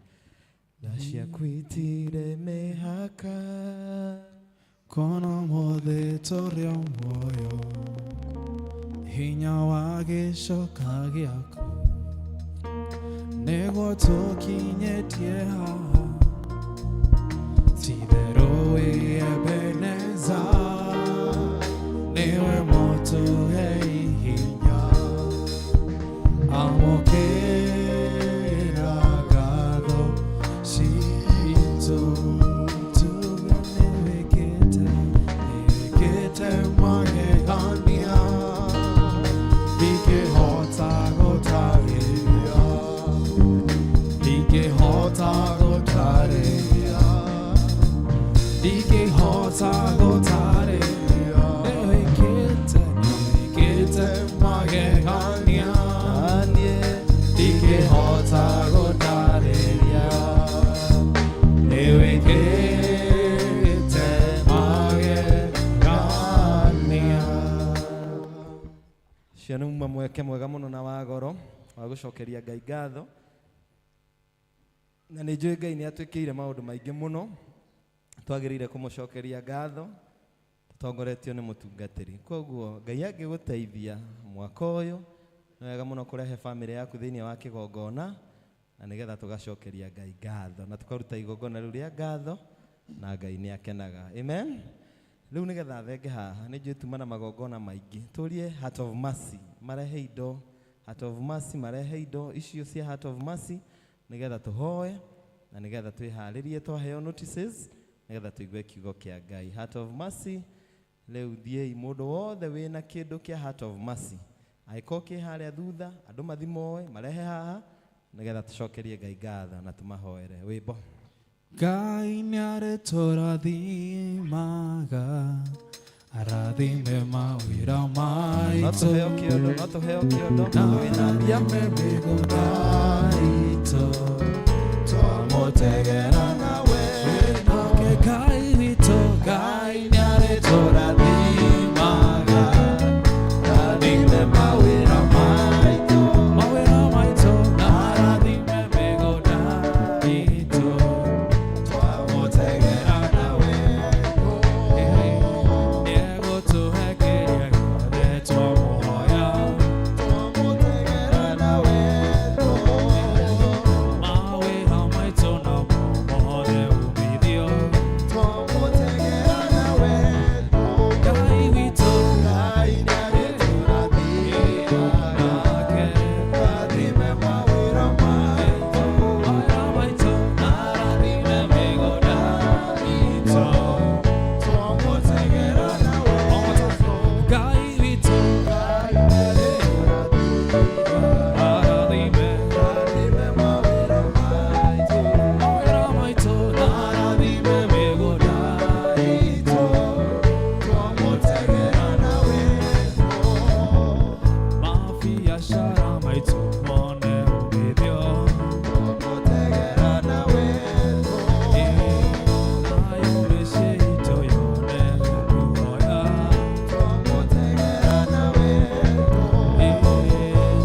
Tha ciaku itirĩ mĩhaka, Kono mothe tũrĩ o muoyo, hinya wa gĩcoka gĩaku nĩguo tũkinyĩtie haha. Ti-itherũ wĩ Ebeneza, nĩwe mũtũhei hinya. Amũkĩra ngatho citũ, tuge nĩwĩkĩte, nĩwĩkĩte magegania, ndingĩhota gũtarĩria, ndingĩhota gũtarĩria, ndingĩhota gũtarĩria. Nĩwĩkĩte, nĩwĩkĩte magegania, ndingĩhota gũtarĩria, nĩwĩkĩte magegania. Cio nĩ muma mweke mwega mũno na wa goro wa gũcokeria Ngai ngatho, na nĩ njũĩ Ngai nĩ atwĩkĩire maũndũ maingĩ mũno twagĩrĩire kũmũcokeria ngatho tũtongoretio nĩ mũtungatĩri. Koguo Ngai angĩgũteithia mwaka ũyũ nĩ wega mũno kũrehe bamĩrĩ yaku thĩinĩ wa kĩgongona Na nĩgetha tũgacokeria Ngai ngatho na tũkaruta igongona rĩu rĩa ngatho na Ngai nĩ akenaga. Amen. Rĩu nĩgetha thenge haha nĩ njũĩ tuma na magongona maingĩ, tũrie Heart of Mercy marehe indo, Heart of Mercy marehe indo icio cia Heart of Mercy nĩgetha tũhoe na nĩgetha twĩharĩrie twaheo notices nĩgetha tũigue kiugo kĩa Ngai. Heart of Mercy, rĩu thiĩi mũndũ wothe wĩna kĩndũ kĩa Heart of Mercy angĩkorwo kĩ harĩa thutha andũ mathimoe marehe haha nĩgetha tũcokerie Ngai ngatho na tũmahoere wĩmbo. Ngai nĩarĩtũrathimaga, arathime mawĩra No maitũ. tũheo kĩondo, no tũheo kĩondo Na wĩna mbia. arathime mĩgũnda itũ, twamũtegera na wendo. Nake Ngai witũ, Ngai nĩarĩtũrathimaga, arathime mawĩra maitũ, mawĩra maitũ, na arathime mĩgũnda itũ. Twamũtegera na wendo. Nĩegũtũhe kĩrĩa gĩothe twamũhoya. Twamũtegera na wendo. Mawĩra maitũ namo mone umithio. Twamũtegera na wendo. Ngai witũ, Ngai nĩarĩtũrathimaga. Arathime mawĩra maitũ, mawĩra maitũ, na arathime mĩgũnda itũ. Twamũtegera na wendo. Ngai witũ, Ngai nĩarĩtũrathimaga. Arathime, arathime mawĩra maitũ, mawĩra maitũ, na arathime mĩgũnda itũ. Twamũtegera na wendo. Mabiacara maitũ mone umithio. Twamũtegera na wendo. Nayo mĩciĩ itũ yone muoya. Twamũtegera na wendo.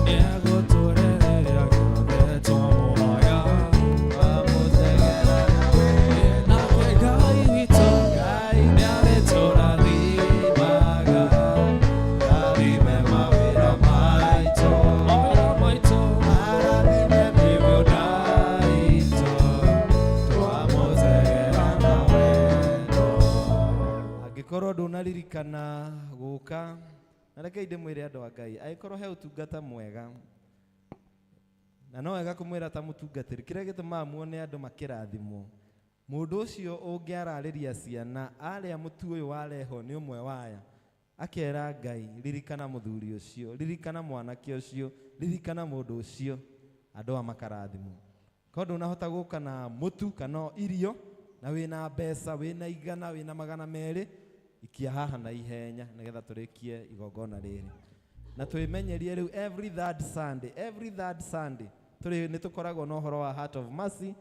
Nĩegũtũrehera gĩothe twamũhoya. Twamũtegera na wendo. Nake Ngai witũ, Ngai nĩarĩtũrathimaga. Arathime mawĩra maitũ, mawĩra maitũ, arathime mĩgũnda itũ. Twamũtegera na wendo. Angĩkorwo ndũnaririkana gũka, na rekei ndĩmwĩre andũ a Ngai, angĩkorwo he ũtungata mwega na no wega kũmwĩra ta mũtungatĩri, kĩrĩa gĩtũmaga muone andũ makĩrathimwo, mũndũ ũcio ũngĩararĩria ciana arĩa mũtu ũyũ warehwo nĩ ũmwe waya, akera Ngai, ririkana mũthuri ũcio, ririkana mwanake ũcio, ririkana mũndũ ũcio, andũ aya makarathimwo. Korwo ndũnahota gũka na mũtu kana irio na wĩna mbeca, wĩna 100, wĩna 200, ikia haha na ihenya nĩgetha tũrĩkie igongona rĩrĩ. Na twĩmenyerie rĩu every third Sunday, every third Sunday tũrĩ nĩ tũkoragwo na ũhoro wa Heart of Mercy,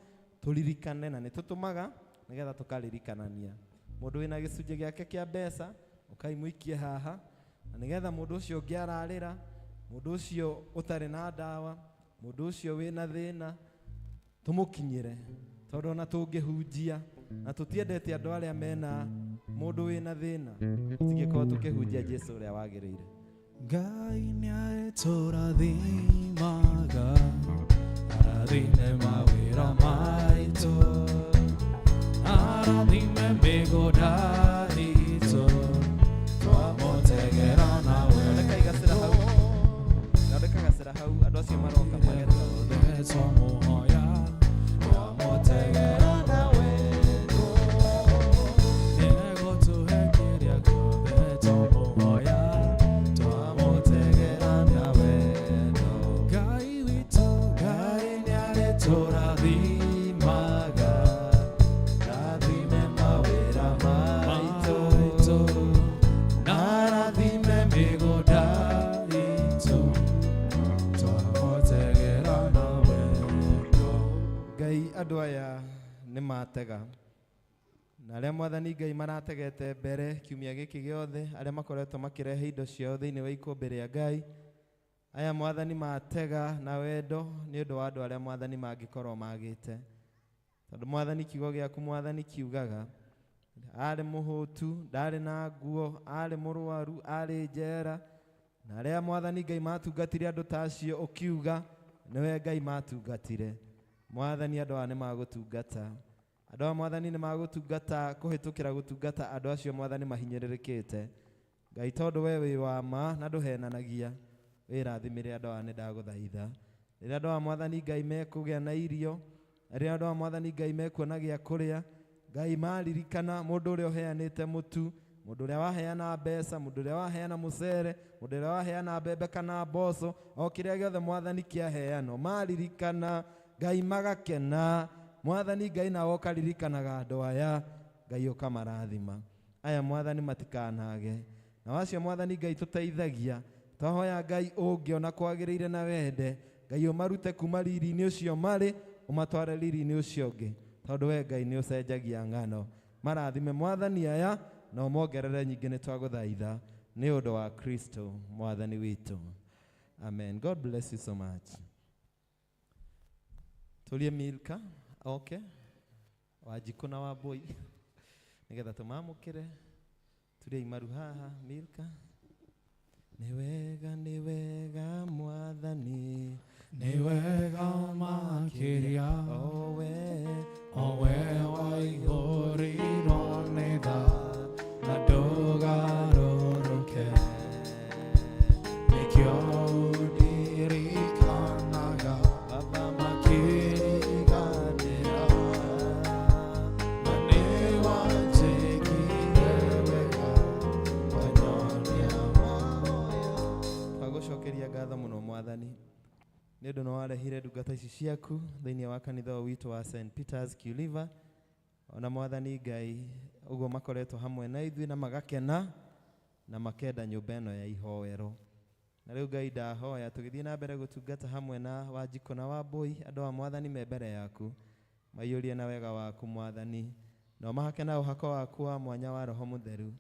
tũririkane na nĩ tũtũmaga nĩgetha tũkaririkanania. Mũndũ wĩna gĩcunjĩ gĩake kĩa mbeca ũkai mũikie haha na nĩgetha mũndũ ũcio ũngĩ ararĩra, mũndũ ũcio ũtarĩ na ndawa, mũndũ ũcio wĩna thĩna, tũmũkinyĩre, tondũ ona tũngĩhunjia na tũtiendete andũ arĩa mena mũndũ wĩna thĩna, tũtingĩkorwo tũkĩhunjia Jesũ ũrĩa wagĩrĩire. Ngai nĩarĩtũrathimaga, arathime mawĩra maitũ, arathime mĩgũnda itũ, twamũtegera na Thondeka igacĩra hau, thondeka gacĩra hau, andũ acio maroka magetha. Twamũhoya, twamũtegera na wendo. Nĩegũtũhe kĩrĩa gĩothe twamũhoya, twamũtegera na wendo. Ngai witũ, Ngai nĩarĩtũrathimaga, arathime mawĩra maitũ, na arathime mĩgũnda itũ, twamũtegera na wendo. Ngai andũ aya nĩ matega na arĩa mwathani Ngai marategete mbere kiumia gĩkĩ gĩothe, arĩa makoretwo makĩrehe indo ciao thĩinĩ wa ikũmbĩ rĩa Ngai, aya mwathani matega na wendo nĩ ũndũ wa andũ arĩa mwathani mangĩkorwo magĩte, tondũ mwathani kiugo gĩaku mwathani kiugaga arĩ mũhũtu, ndarĩ na nguo, arĩ mũrwaru, arĩ njera, na arĩa mwathani Ngai matungatire andũ ta acio ũkiuga nĩwe Ngai matungatire. Mwathani andũ aya nĩ magũtungata. Andũ aya mwathani nĩ magũtungata kũhĩtũkĩra gũtungata andũ acio mwathani mahinyĩrĩrĩkĩte. Ngai tondũ we wĩ wa ma na ndũhenanagia, wĩrathimĩre andũ aya nĩ ndagũthaitha. Rĩrĩa andũ aya mwathani Ngai mekũgĩa na irio, rĩrĩa andũ aya mwathani Ngai mekuona gĩa kũrĩa, Ngai maririkana mũndũ ũrĩa ũheanĩte mũtu, mũndũ ũrĩa waheana mbeca, mũndũ ũrĩa waheana mũcere, mũndũ ũrĩa waheana mbembe kana mboco, o kĩrĩa gĩothe mwathani kĩaheanwo, maririkana Ngai magakena. Mwathani Ngai nawe ũkaririkanaga andũ aya, Ngai ũkamarathima. Aya mwathani matikanage. Na wacio mwathani Ngai tũteithagia, twahoya Ngai ũngĩona kwagĩrĩire na wende, Ngai ũmarute kuma riri-inĩ ũcio marĩ, ũmatware riri-inĩ ũcio ũngĩ, tondũ we Ngai nĩ ũcenjagia ng'ano. Marathime mwathani aya na ũmongerere nyingĩ nĩ twagũthaitha nĩ ũndũ wa Kristo mwathani witũ. Amen. God bless you so much. Turie Milka oke Wanjikũ na Wambũi nĩgetha tũmamũkĩre. Turie imaru haha Milka. Nĩ wega mwathani, nĩ wega makĩria, owe waihũrirwo nĩ tha na ndũgarũrũke, nĩkĩo ũndirikanaga makĩriganĩra, na nĩ wanjĩkire wega wanyonia mahoya. Twagũcokeria ngatho mũno mwathani nĩ ũndũ nĩ warehire ndungata ici ciaku thĩinĩ wa kanitha ũyũ witũ wa St. Peter's Kiuliva. Ona mwathani Ngai ũguo makoretwo hamwe na ithuĩ na magakena na makenda nyũmba ĩno ya ihoero. Na rĩu Ngai ndahoya tũgĩthiĩ na mbere gũtungata hamwe na Wanjikũ na Wambũi, andũ a mwathani me mbere yaku, maiyũrie na wega waku mwathani, na ũmahake na ũhako waku wa mwanya wa Roho Mũtheru,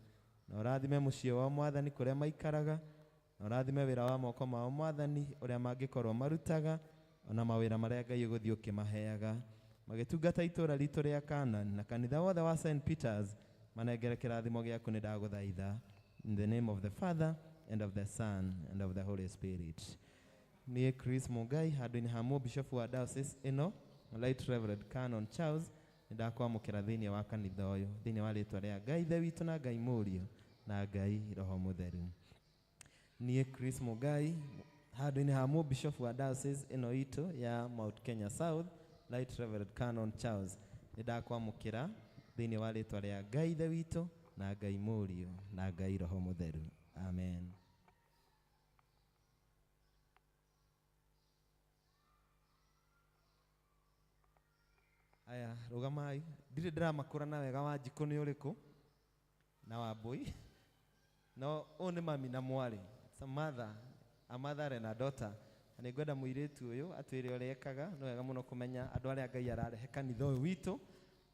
na ũrathime mũciĩ wao mwathani kũrĩa maikaraga, na ũrathime wĩra wa moko mao mwathani ũrĩa mangĩkorwo marutaga, ona mawĩra marĩa Ngai ũgũthiĩ ũkĩmaheaga magĩtungata itũũra ritũ rĩa Canaan na kanitha wothe wa St. Peters, manengere kĩrathimo gĩaku nĩ ndagũthaitha. In the name of the Father and of the Son and of the Holy Spirit. Niĩ Chris Mungai handũ-inĩ ha mũbishofu wa diocese ĩno Right Reverend Canon Charles nĩ ndakwamũkĩra thĩinĩ wa kanitha ũyũ thĩinĩ wa rĩtwa rĩa Ngai Ithe witũ na Ngai Mũriũ na Ngai Roho Mũtheru. Niĩ Chris Mungai handũ-inĩ ha mũbishofu wa diocese ĩno itũ ya Mount Kenya South Right Reverend Canon Charles nĩ ndakwamũkĩra thĩinĩ wa rĩtwa rĩa Ngai Ithe witũ na Ngai Mũriũ na Ngai Roho Mũtheru. Amen. Aya, rũgamai. Ndirĩ ndĩramakũrana wega Wanjikũ nĩ ũrĩkũ na Wambũi. No ũyũ nĩ mami na mwarĩ. It's a mother and a daughter. Na nĩ ngwenda mũirĩtu ũyũ atwĩre ũrĩa ekaga. Nĩ wega mũno kũmenya andũ arĩa Ngai ararehe kanitha ũyũ witũ,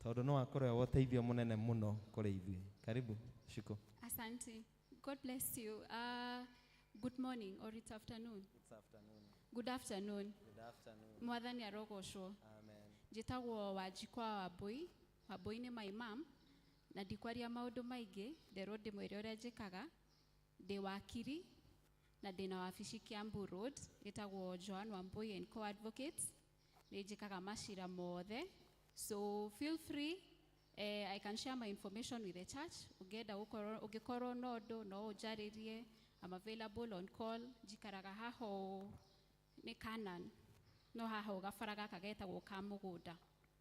tondũ no akorwo e ũteithio mũnene mũno kũrĩ ithuĩ. Karibu, Shiko. Asante. God bless you. Good morning or it's afternoon. It's afternoon. Good afternoon. Good afternoon. Mwathani arogocwo. Amen. Njĩtagwo Wanjikwa Wambũi. Wambũi nĩ my mom. Na ndikwaria maũndũ maingĩ, nderwo ndĩmwĩre ũrĩa njĩkaga. Ndĩ wakiri na ndĩna wabici Kiambu Road, ĩtagwo Joan Wambũi and Co Advocates. Nĩ njĩkaga macira mothe. So feel free. I can share my information with the church. Ũngĩenda gũkorwo ũngĩkorwo na ũndũ no ũnjarĩrie. I'm available on call. Njikaraga haha ũũ nĩ Canaan. No haha ũũ gabara gaka getagwo ka mũgũnda.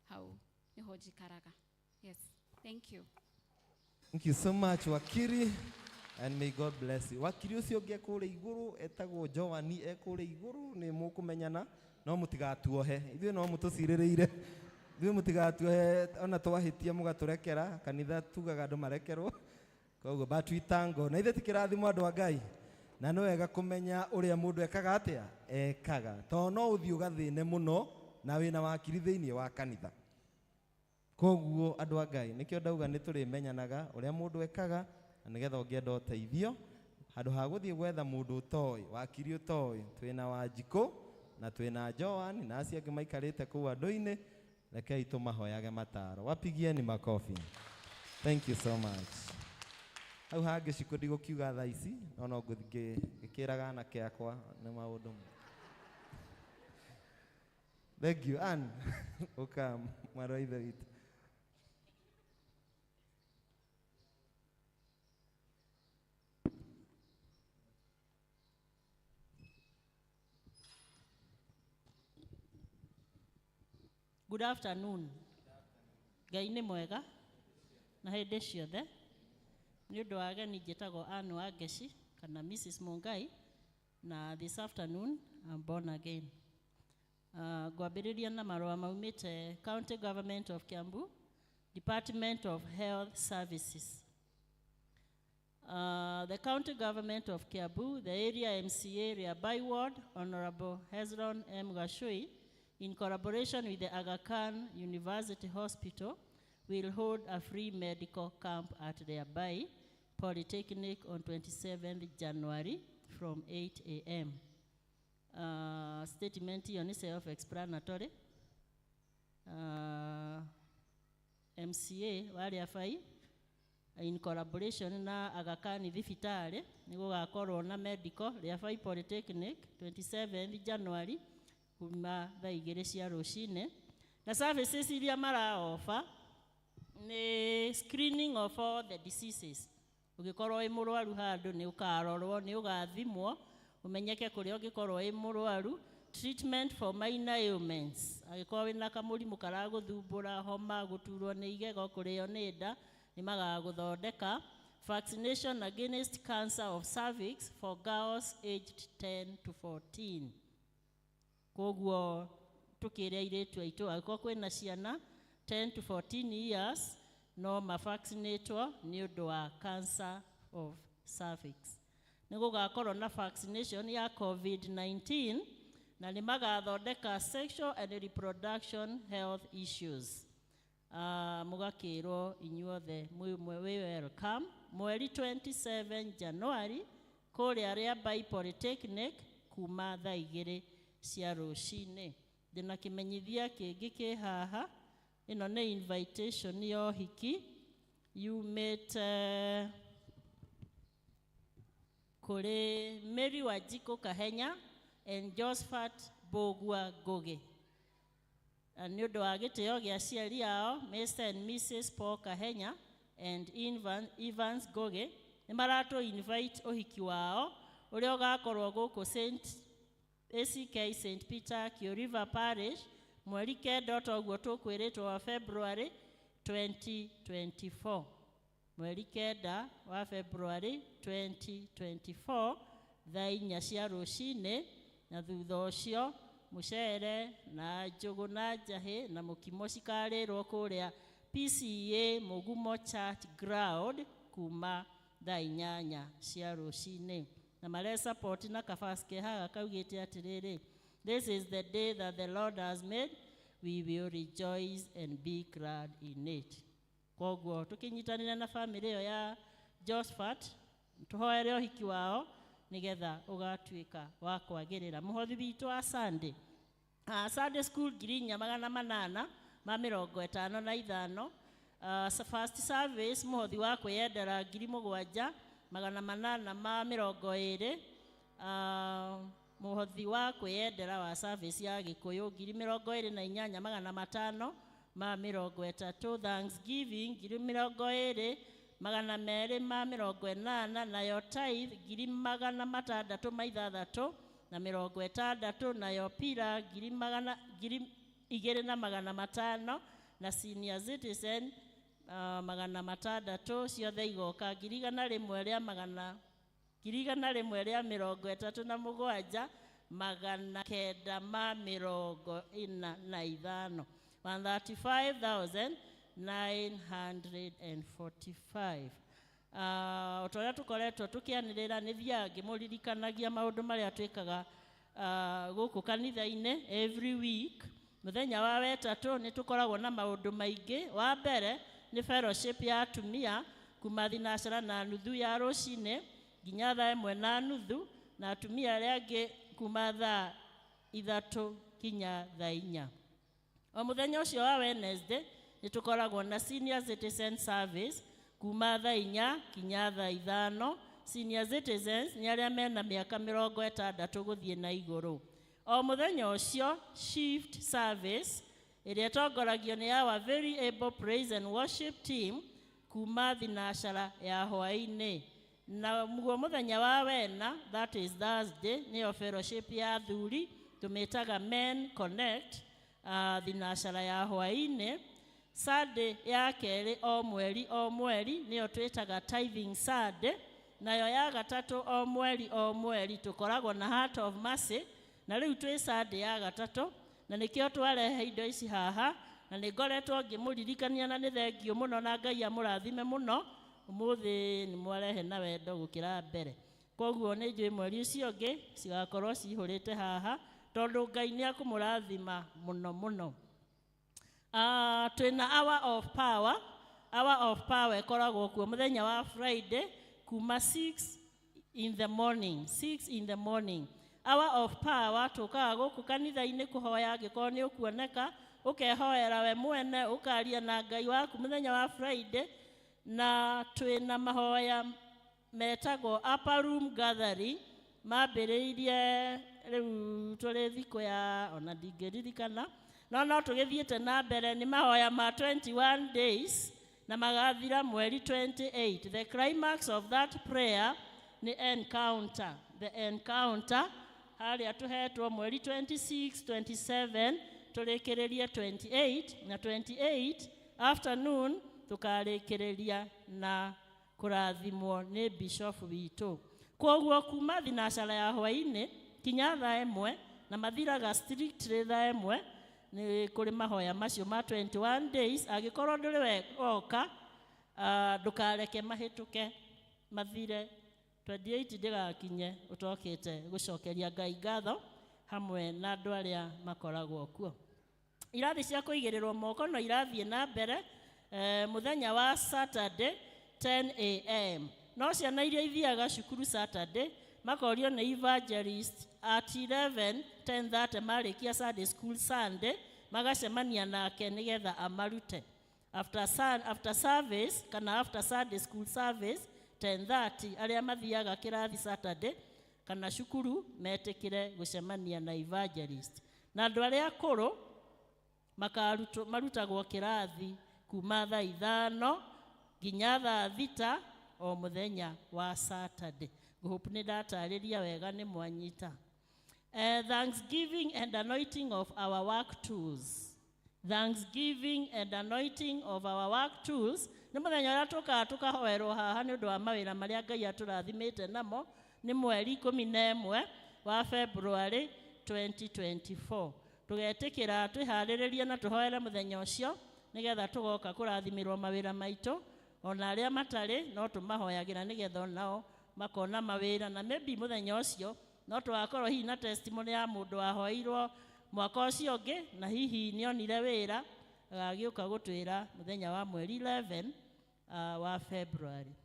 Hau nĩho njikaraga. Yes, thank you. Thank you so much Wakiri, and may God bless you. Wakiri ũcio ũngĩ ekũrĩa igũrũ etagwo Joani, ekũrĩa igũrũ nĩ mũkũmenyana, no mũtigatuohe. Ithuĩ no mũtũcirĩrĩire. Ithuĩ mũtigatuohe ona twahĩtia mũgatũrekera, kanitha tugaga andũ marekerwo. Koguo but we thank God. Na ithuĩ ti kĩrathimo andũ a Ngai. Na nĩ wega kũmenya ũrĩa mũndũ ekaga atĩa? Ekaga. Tondũ no ũthiĩ ũgathĩne mũno na wĩna wakiri thĩinĩ wa kanitha. Koguo andũ a Ngai, nĩkĩo ndauga nĩ tũrĩmenyanaga ũrĩa mũndũ ekaga, na nĩgetha ũngĩenda ũteithio, handũ ha gũthiĩ gwetha mũndũ ũtoĩ, wakiri ũtoĩ, twĩna Wanjikũ na twĩna Joan na acio angĩ maikarĩte kũu andũ-inĩ, rekei tũmahoyage mataro. Wapigieni makofi. Thank you so much. Hau hangĩ Shiko ndigũkiuga thaa ici, no no ngũthiĩ ngĩkĩraga anake akwa nĩ maũndũ. Thank you Ann. Ũka mwarĩ wa ithe witũ. Good afternoon. Ngai nĩ mwega na hĩndĩ ciothe. Nĩ ũndũ wa ageni njĩtagwo Ann Wangeci kana Mrs. Mungai na this afternoon I'm born again. Ngwambĩrĩria na marũa maumĩte County Government of Kiambu, Department of Health Services. The County Government of Kiambu, the area MCA Riabai Ward, Honorable Hezron M. Gashui, in collaboration with the Aga Khan University Hospital, will hold a free medical camp at Riabai Polytechnic on 27th January from 8 a.m. Statement hiyo ni self-explanatory. MCA wa Riabai in collaboration na Aga Khan thibitarĩ nĩ gũgakorwo na medical Riabai Polytechnic 27th January kuma thaa igĩrĩ cia rũcinĩ, na services iria maraofa nĩ screening of all the diseases. Ũngĩkorwo wĩ mũrwaru handũ nĩ ũkarorwo, nĩ ũgathimwo ũmenyeke kũrĩa ũngĩkorwo wĩ mũrwaru. Treatment for minor ailments, angĩkorwo wĩna kamũrimũ karagũthumbũra, homa, gũturwo nĩ igego, kũrĩo nĩ nda, nĩ magagũthondeka. Vaccination against cancer of cervix for girls aged 10 to 14. Koguo tukire airĩtu aitũ, angĩkorwo kwĩna ciana 10 to 14 years no mavaccinatwo nĩ ũndũ wa cancer of cervix. Nĩ gũgakorwo na vaccination ya COVID-19 na nĩ magathondeka sexual and reproduction health issues. Mũgakĩrwo inyuothe mwĩ welcome mweri 27 January kũrĩa Riabai Polytechnic kuma thaa igĩrĩ cia rũcinĩ. Ndĩna kĩmenyithia kĩngĩ kĩ haha, ĩno nĩ invitation ya ũhiki yumĩte kũrĩ Mary Wanjikũ Kahenya and Josephat Mbũgua Ngũgĩ. Na nĩ ũndũ wa gĩtĩo gĩa aciari ao Mr. and Mrs. Paul Kahenya and Evans Ngũgĩ nĩ maratũ invite ũhiki wao ũrĩa ũgakorwo gũkũ St. ACK St. Peter Kioriva Parish mweri 9 toguo tũkwĩrĩtwo wa February 2024. Mweri 9 wa February 2024 thaa 4 cia rũcinĩ, na thutha ũcio mũcere na njũgũ na njahĩ na mũkimo cikarĩrwo kũrĩa PCEA Mũgumo Church Ground kuma thaa 8 cia rũcinĩ. Na mare support na kabas ke haha kaugĩte atĩrĩrĩ, this is the day that the Lord has made, we will rejoice and be glad in it. Koguo tũkĩnyitanĩra na famĩlĩ ĩyo ya Josephat tũhoere ũhiki wao nĩgetha ũgatuĩka wa kwagĩrĩra. Mũhothi witũ wa Sunday, Sunday school 4855. First service mũhothi wa kwĩyendera 7820. Mũhothi wa kwĩyendera wa service ya Gĩkũyũ 28530. Thanksgiving 20280, nayo tithe 660, nayo pira 2500, na senior citizen 600, ciothe igoka 137,945. 135,945. O ta ũrĩa tũkoretwo tũkĩanĩrĩra, nĩ thiaga ngĩmũririkanagia maũndũ marĩa twĩkaga gũkũ kanitha-inĩ every week. Mũthenya wa wetatũ nĩ tũkoragwo na maũndũ maingĩ. Wa mbere nĩ fellowship ya atumia kuma 9:30 ya rũcinĩ nginya 1:30, na atumia arĩa angĩ kuma 3:00 kinya 4:00. O mũthenya ũcio wa Wednesday nĩ tũkoragwo na senior citizen service kuma 4:00 kinya 5:00. Senior citizens nĩ arĩa mena mĩaka 60 gũthiĩ na igũrũ. O mũthenya ũcio shift service ĩrĩa ĩtongoragio nĩ our very able praise and worship team kuma thinacara ya hwaĩ-inĩ. Na guo mũthenya wa wena, that is Thursday, nĩyo fellowship ya athuri tũmĩtaga Men Connect, thinacara ya hwaĩ-inĩ. Sunday ya kerĩ o mweri o mweri nĩyo twĩtaga Tithing Sunday, nayo ya gatatũ o mweri o mweri tũkoragwo na Heart of Mercy, na rĩu twĩ Sunday ya gatatũ, na nĩkĩo twarehe indo ici haha, na nĩ ngoretwo ngĩmũririkania, na nĩ thengio mũno, na Ngai amũrathime mũno. Ũmũthĩ nĩ mwarehe na wendo gũkĩra mbere, koguo nĩ njũĩ mweri ũcio ũngĩ cigakorwo cihũrĩte haha, tondũ Ngai nĩ akũmũrathima mũno mũno. Twĩna Hour of Power. Hour of Power ĩkoragwo kuo mũthenya wa Friday kuma 6 in the morning, 6 in the morning. Hour of Power tũkaga gũkũ kanitha-inĩ kũhoya, angĩkorwo nĩ ũkuoneka ũkehoera we mwene, ũkaria na Ngai waku mũthenya wa Friday. Na twĩna mahoya metagwo Upper Room Gathering, mambĩrĩirie rĩu tũrĩ thikũ ya ona ndingĩririkana, no tũgĩthiĩte na mbere. Nĩ mahoya ma 21 days na magathira mweri 28. The climax of that prayer nĩ encounter, the encounter harĩa tũhetwo mweri 26, 27, tũrĩkĩrĩrie 28, na 28 afternoon tũkarĩkĩrĩria na kũrathimwo nĩ bishop witũ. Koguo kuma thinacara ya hwaĩ-inĩ kinya thaa 1, na mathiraga strictly thaa 1, nĩ kũrĩ mahoya macio ma 21 days. Angĩkorwo ndũrĩ we woka, ndũkareke mahĩtũke mathire 28 ndĩgakinye ũtokĩte gũcokeria Ngai ngatho hamwe na andũ arĩa makoragwo kuo. Irathi cia kũigĩrĩrwo moko no irathiĩ na mbere, mũthenya wa Saturday 10 a.m. No ciana iria ithiaga cukuru Saturday makorio nĩ evangelist at 11, 10:30 marĩkia Sunday school Sunday, magacemania nake nĩgetha amarute after service kana after Sunday school service 10:30. Arĩa mathiaga kĩrathi Saturday kana cukuru metĩkĩre gũcemania na evangelist, na andũ arĩa akũrũ makarutwo marutagwo kĩrathi kuma thaa 5 nginya thaa 6 o mũthenya wa Saturday. Ngũhope nĩ ndatarĩria wega, nĩ mwanyita. Thanksgiving and anointing of our work tools. Thanksgiving and anointing of our work tools nĩ mũthenya ũrĩa tũkaga tũkahoerwo haha nĩ ũndũ wa mawĩra marĩa Ngai atũrathimĩte namo. Nĩ mweri 11 wa February 2024. Tũgetĩkĩra twĩharĩrĩrie na tũhoere mũthenya ũcio, nĩgetha tũgoka kũrathimĩrwo mawĩra maitũ, ona arĩa matarĩ no tũmahoyagĩra nĩgetha onao makona mawĩra. Na maybe mũthenya ũcio no tũgakorwo hihi na testimony ya mũndũ wahoeirwo mwaka ũcio ũngĩ na hihi nĩonire wĩra, agagĩũka gũtwĩra mũthenya wa mweri 11 wa February.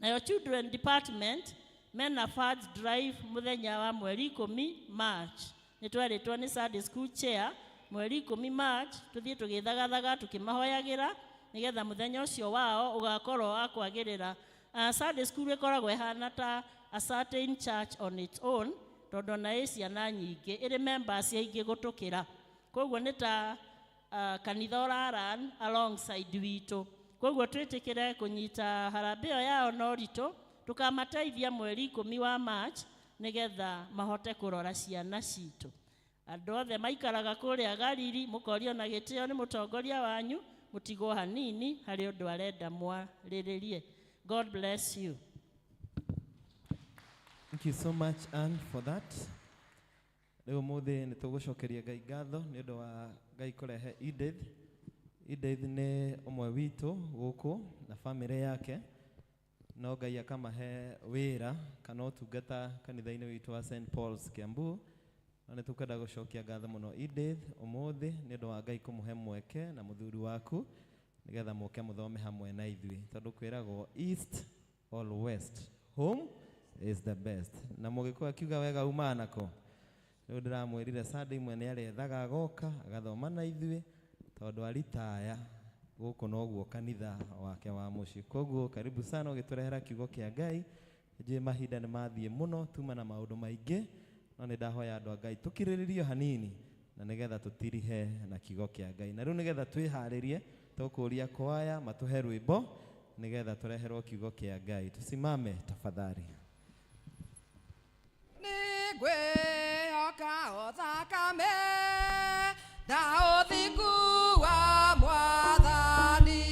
Nayo children department mena funds drive mũthenya wa mweri 10 March. Nĩ twerĩtwo nĩ Sunday school chair mweri 10 March tũthiĩ tũgĩthagathaga tũkĩmahoyagĩra, nĩgetha mũthenya ũcio wao ũgakorwo wa kwagĩrĩra. Sunday school ĩkoragwo ĩhana ta a certain church on its own, tondũ ona ĩ ciana nyingĩ, ĩrĩ members aingĩ gũtũkĩra, koguo nĩ ta kanitha ũraran alongside witũ. Koguo twĩtĩkĩre kũnyita harambee ĩyo yao na ũritũ, tũkamateithia mweri 10 wa March nĩgetha mahote kũrora ciana citũ. Andũ othe maikaraga kũrĩa Galili mũkorio na gĩtĩo nĩ mũtongoria wanyu, mũtigwo hanini harĩ ũndũ arenda mwarĩrĩrie. God bless you. Thank you so much, Anne, for that. Rĩu ũmũthĩ nĩ tũgũcokeria Ngai ngatho nĩ ũndũ wa Ngai kũrehe Edith. Edith nĩ ũmwe witũ gũkũ na bamĩrĩ yake, no Ngai akamahe wĩra kana ũtungata kanitha-inĩ witũ wa St Paul's Kiambu. No nĩ tũkwenda gũcokia ngatho mũno Edith ũmũthĩ nĩ ũndũ wa Ngai kũmũhe mweke na mũthuri waku nĩgetha mũke mũthome hamwe na ithuĩ, tondũ kwĩragwo east or west, home is the best. Na mũgĩkũyũ akiuga wega umaga nako. Rĩu ndĩramwĩrire Sunday imwe nĩ arethaga agoka agathoma na ithuĩ, tondũ aritaya gũkũ noguo kanitha wake wa mũciĩ. Koguo karibu sana ũgĩtũrehera kiugo kĩa Ngai. Njũĩ mahinda nĩ mathiĩ mũno, tuma na maũndũ maingĩ. No nĩ ndahoya andũ a Ngai tũkirĩrĩrie hanini na nĩgetha tũtirihe na kiugo kĩa Ngai. Na rĩu nĩgetha twĩharĩrie tũkũria kwaya matũhe rwĩmbo nĩgetha tũreherwo kiugo kĩa Ngai. Tusimame tafadhali. Nĩngwĩhoka o thakame na ũthingu wa Mwathani.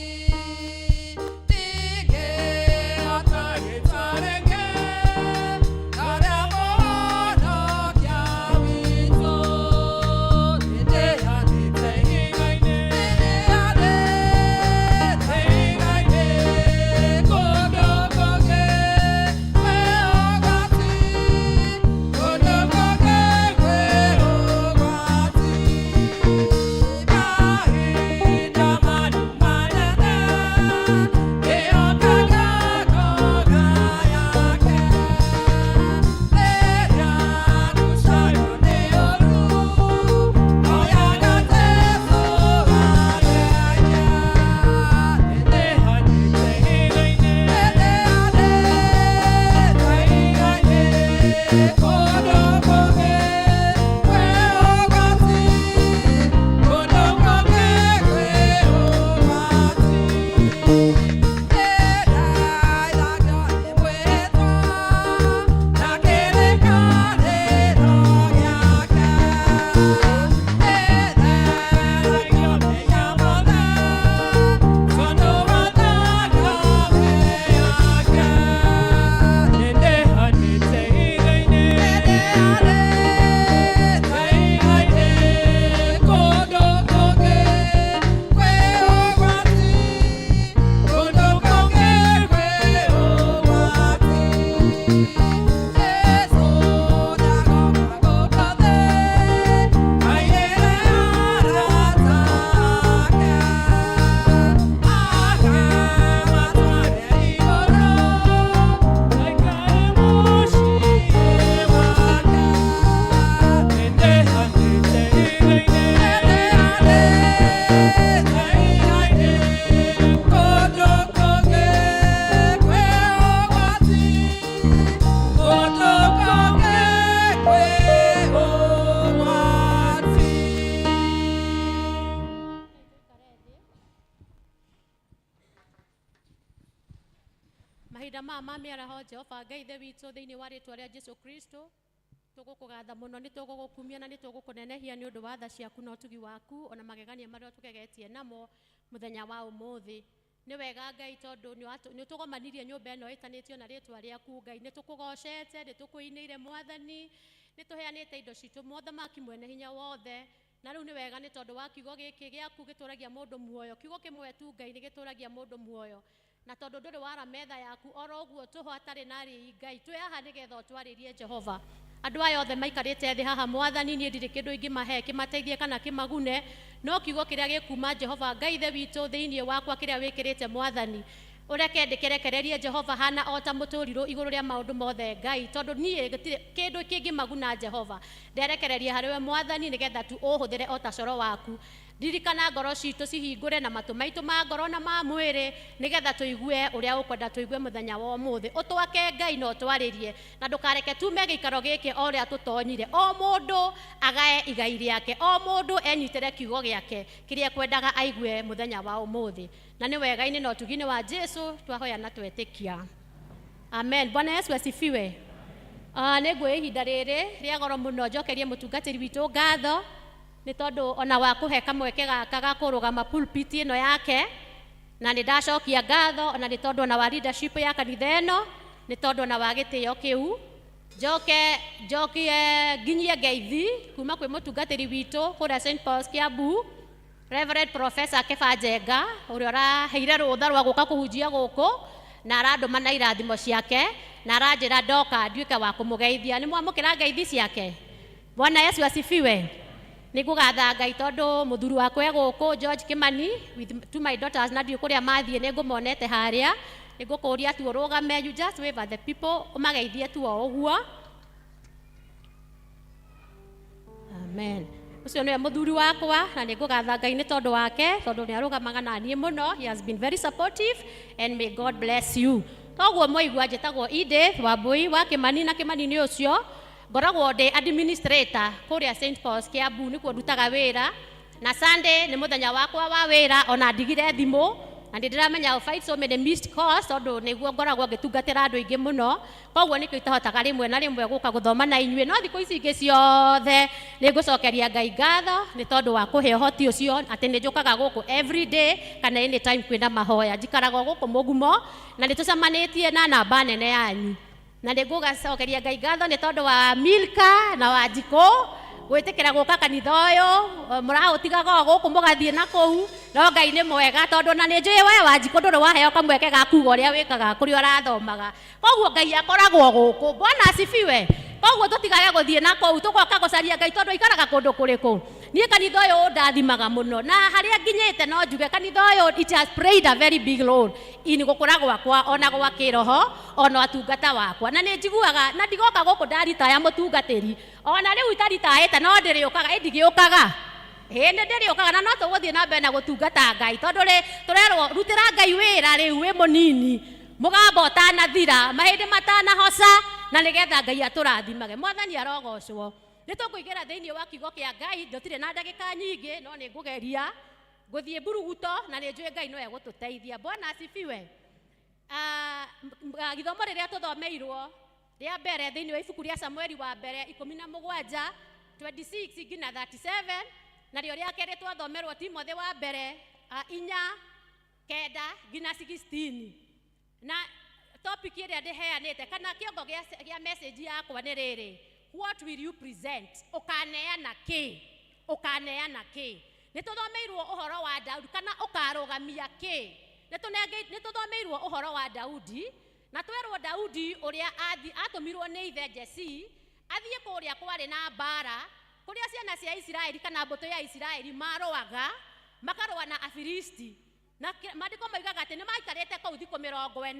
Ndingĩhota gũtua rĩngĩ ta ũrĩa Mũhonokia witũ. Nĩndĩhanĩte ihiga-inĩ, nĩndĩhanĩte ihiga-inĩ, kũndũ kũngĩ kwĩ ũgwati, kũndũ kũngĩ kwĩ ũgwati. Mahinda manene ndĩhokaga ngoga yake. Rĩrĩa ngucanio nĩ ũru, oyaga Jesũ andeithie. Nĩndĩhanĩte ihiga-inĩ, nĩndĩhanĩte ihiga-inĩ, kũndũ kũngĩ kwĩ ũgwati, kũndũ kũngĩ kwĩ ũgwati. Nĩndaithagio nĩ mwĩhĩtwa na kĩrĩkanĩro gĩake. Nĩtheragio nĩ nyamothe tondũ wa thakame yake. Nĩndĩhanĩte ihiga-inĩ, nĩndĩhanĩte ihiga-inĩ, kũndũ kũngĩ kwĩ ũgwati, kũndũ kũngĩ kwĩ ũgwati. Jesũ ndagoka gũkũ thĩ, aiyĩre arata ake. Akamatware igũrũ, aikare mũciĩ wake. Nĩndĩhanĩte ihiga-inĩ, nĩndĩhanĩte ihiga-inĩ, kũndũ kũngĩ kwĩ ũgwati, kũndũ kũngĩ kwĩ ũgwati. Mahinda maya ma mĩaraho, Jehova Ngai Ithe witũ, thĩinĩ wa rĩtwa rĩa Jesu Kristo, tũgũkũgatha mũno, nĩ tũgũgũkumia na nĩ tũgũkũnenehia nĩ ũndũ wa tha ciaku na ũtugi waku ona magegania marĩa tũgegetie namo mũthenya wa ũmũthĩ. Nĩ wega Ngai, tondũ nĩ ũtũgomanirie nyũmba ĩno ĩtanĩtio na rĩtwa rĩaku. Ngai, nĩ tũkũgocete, nĩ tũkũinĩire Mwathani, nĩ tũheanĩte indo citũ, Mothamaki mwene hinya wothe. Na rĩu nĩ wega nĩ tondũ wa kiugo gĩkĩ gĩaku gĩtũragia mũndũ muoyo. Kiugo kĩmwe tu, Ngai, nĩ gĩtũragia mũndũ muoyo, na tondũ ndũrĩ wara metha yaku oro ũguo tũhũ atarĩ na rĩi. Ngai, twĩ haha nĩgetha ũtwarĩrie. Jehova, andũ aya othe maikarĩte thĩ haha, Mwathani, niĩ ndirĩ kĩndũ ingĩmahe kĩmateithie kana kĩmagune, no kiugo kĩrĩa gĩkuma, Jehova Ngai Ithe witũ, thĩinĩ wakwa kĩrĩa wĩkĩrĩte, Mwathani, ũreke ndĩkĩrekererie, Jehova, hana o ta mũtũrirũ igũrũ rĩa maũndũ mothe, Ngai, tondũ niĩ gũtirĩ kĩndũ kĩngĩmaguna. Jehova, nderekererie harĩ we, Mwathani, nĩgetha tu ũhũthĩre o ta coro waku. Ririkana ngoro citũ cihingũre na matũ maitũ ma ngoro na ma mwĩrĩ, nĩgetha tũigue ũrĩa ũkwenda tũigue mũthenya wa ũmũthĩ. Ũtwake, Ngai, na ũtwarĩrie, na ndũkareke tume gĩikaro gĩkĩ o ũrĩa tũtonyire. O mũndũ agae igai rĩake, o mũndũ enyitĩre kiugo gĩake kĩrĩa ekwendaga aigue mũthenya wa ũmũthĩ. Na nĩ wega-inĩ na ũtugi-inĩ wa Jesu twahoya na twetĩkia, amen. Bwana Yesu asifiwe. Nĩ nguoya ihinda rĩrĩ rĩa goro mũno njokerie mũtungatĩri witũ ngatho nĩ tondũ ona wa kũhe kamweke gaka ga kũrũgama pulpit ĩno yake, na nĩ ndacokia ngatho ona nĩ tondũ ona wa leadership ya kanitha ĩno, nĩ tondũ ona wa gĩtĩo kĩu. Njoke njokie nginyie ngeithi kuma kwĩ mũtungatĩri witũ kũrĩa St Paul's Kiambu, Reverend Professor Keba Njenga, ũrĩa ũraheire rũtha rwa gũka kũhunjia gũkũ, na arandũma na irathimo ciake na aranjĩra ndoka nduĩke wa kũmũgeithia. Nĩ mwamũkĩra ngeithi ciake. Bwana Yesu asifiwe. Nĩ ngũgatha Ngai tondũ mũthuri wakwa e gũkũ, George Kimani, with two my daughters, na ndiũ kũrĩa mathiĩ, nĩ ngũmonete harĩa. Nĩ ngũkũria tu ũrũgame, you just wave at the people, ũmageithie tu o ũguo. Amen. Ũcio nĩwe mũthuri wakwa, na nĩ ngũgatha Ngai nĩ tondũ wake, tondũ nĩ arũgamaga na niĩ mũno. He has been very supportive and may God bless you. Toguo mwaigua, njĩtagwo Edith Wambui wa Kĩmani, na Kĩmani nĩ ũcio. Ngoragwo ndĩ administrator kũrĩa St Paul's Kiambu nĩkuo ndutaga wĩra, na Sunday nĩ mũthenya wakwa wa wĩra, ona ndigire thimũ na nĩ ndĩramenya fight so many missed calls tondũ nĩguo ngoragwo ngĩtungatĩra andũ aingĩ mũno, koguo nĩkĩo itahotaga rĩmwe na rĩmwe gũka gũthoma na inyuĩ, no thikũ ici ingĩ ciothe nĩ ngũcokeria Ngai ngatho nĩ tondũ wa kũhe ũhoti ũcio atĩ nĩ njũkaga gũkũ every day kana anytime kwĩna mahoya. Njikaraga gũkũ Mũgumo na nĩ tũcemanĩtie na namba nene yanyu, na nĩ ngũgacokeria Ngai ngatho nĩ tondũ wa Milka na wa Njikũ gwĩtĩkĩra gũka kanitha ũyũ, mũraũtigaga o gũkũ mũgathiĩ na kũu, no Ngai nĩ mwega tondũ na nĩ njũĩ we wa Njikũ ndũrĩ waheo kamweke ga kuga ũrĩa wĩkaga kũrĩa ũrathomaga, koguo Ngai akoragwo gũkũ. Bwana asifiwe. Koguo tũtigage gũthiĩ na kũu, tũgoka gũcaria Ngai tondũ aikaraga kũndũ kũrĩkũ. Niĩ kanitha ũyũ ũndathimaga mũno na harĩa nginyĩte no njuge kanitha ũyũ it has played a very big role in gũkũra gwakwa ona gwa kĩroho ona ũtungata wakwa, na nĩ njiguaga na ndigoka gũkũ ndaritaya mũtungatĩri, ona rĩu itaritayĩte no ndĩrĩũkaga, ĩ ndigĩũkaga, ĩ nĩ ndĩrĩũkaga, na no tũgũthiĩ na mbere na gũtungata Ngai tondũ rĩ tũrerwo rutĩra Ngai wĩra rĩu wĩ mũnini, mũgambo ũtanathira, mahĩndĩ matanahoca, na nĩgetha Ngai atũrathimage. Mwathani arogocwo. Nĩ tũkũingĩra thĩinĩ wa kiugo kĩa Ngai, ndũtirĩ na ndagĩka nyingĩ no nĩ ngũgeria gũthiĩ mburuguto na nĩ njũĩ Ngai no egũtũteithia. Bwana asifiwe. Gĩthomo rĩrĩa tũthomeirwo rĩa mbere thĩinĩ wa ibuku rĩa Samueli wa mbere 17 26 nginya 37, narĩo rĩa kerĩ twathomerwo Timothy wa mbere 4 9 nginya 16. Na topic ĩrĩa ndĩheanĩte kana kĩongo gĩa message yakwa nĩ rĩrĩ: what will you present? Ũkaneana kĩ? Ũkaneana kĩ? Nĩ tũthomeirwo ũhoro wa Daudi kana ũkarũgamia kĩ? Nĩ tũthomeirwo ũhoro wa Daudi na twerwo Daudi ũrĩa atũmirwo nĩ ithe Jesse athiĩ kũrĩa kwarĩ na mbara, kũrĩa ciana cia Isiraeli kana mbũtũ ya Isiraeli marũaga, makarũa na Afilisti. Na maandĩko moigaga atĩ nĩ maikarĩte kũu thikũ 40,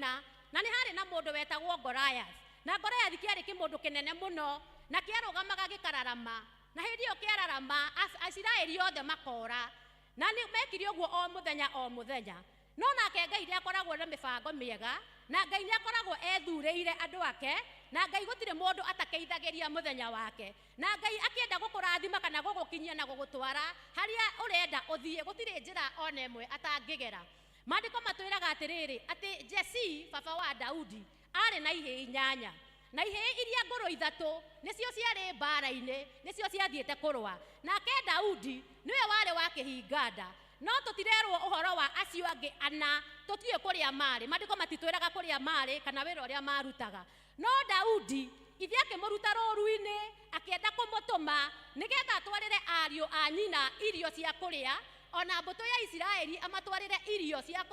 na nĩ harĩ na mũndũ wetagwo Goliath, na Goliath kĩarĩ kĩmũndũ kĩnene mũno na kĩarũgamaga gĩkararama, na hĩndĩ ĩyo kĩararama Isiraeli othe makora, na nĩ mekire ũguo o mũthenya o mũthenya. No nake Ngai nĩakoragwo na mĩbango mĩega, na Ngai nĩakoragwo ethurĩire andũ ake, na Ngai gũtirĩ mũndũ atakeithagĩria mũthenya wake, na Ngai akĩenda gũkũrathima kana gũgũkinyia na gũgũtwara harĩa ũrenda ũthiĩ, gũtirĩ njĩra ona ĩmwe atangĩgera. Maandĩko matwĩraga atĩrĩrĩ, atĩ Jesse baba wa Daudi arĩ na ihĩĩ 8, na ihĩĩ iria ngũrũ 3 nĩcio ciarĩ mbara-inĩ, nĩcio ciathiĩte kũrũa. Nake Daudi nĩwe warĩ wa kĩhinganda, no tũtirerwo ũhoro wa acio angĩ ana, tũtiũĩ kũrĩa marĩ, maandĩko matitwĩraga kũrĩa marĩ kana wĩra ũrĩa marutaga. No Daudi ithe akĩmũruta rũũru-inĩ, akĩenda kũmũtũma nĩgetha atwarĩre ariũ a nyina irio cia kũrĩa, ona mbũtũ ya Isiraeli amatwarĩre irio cia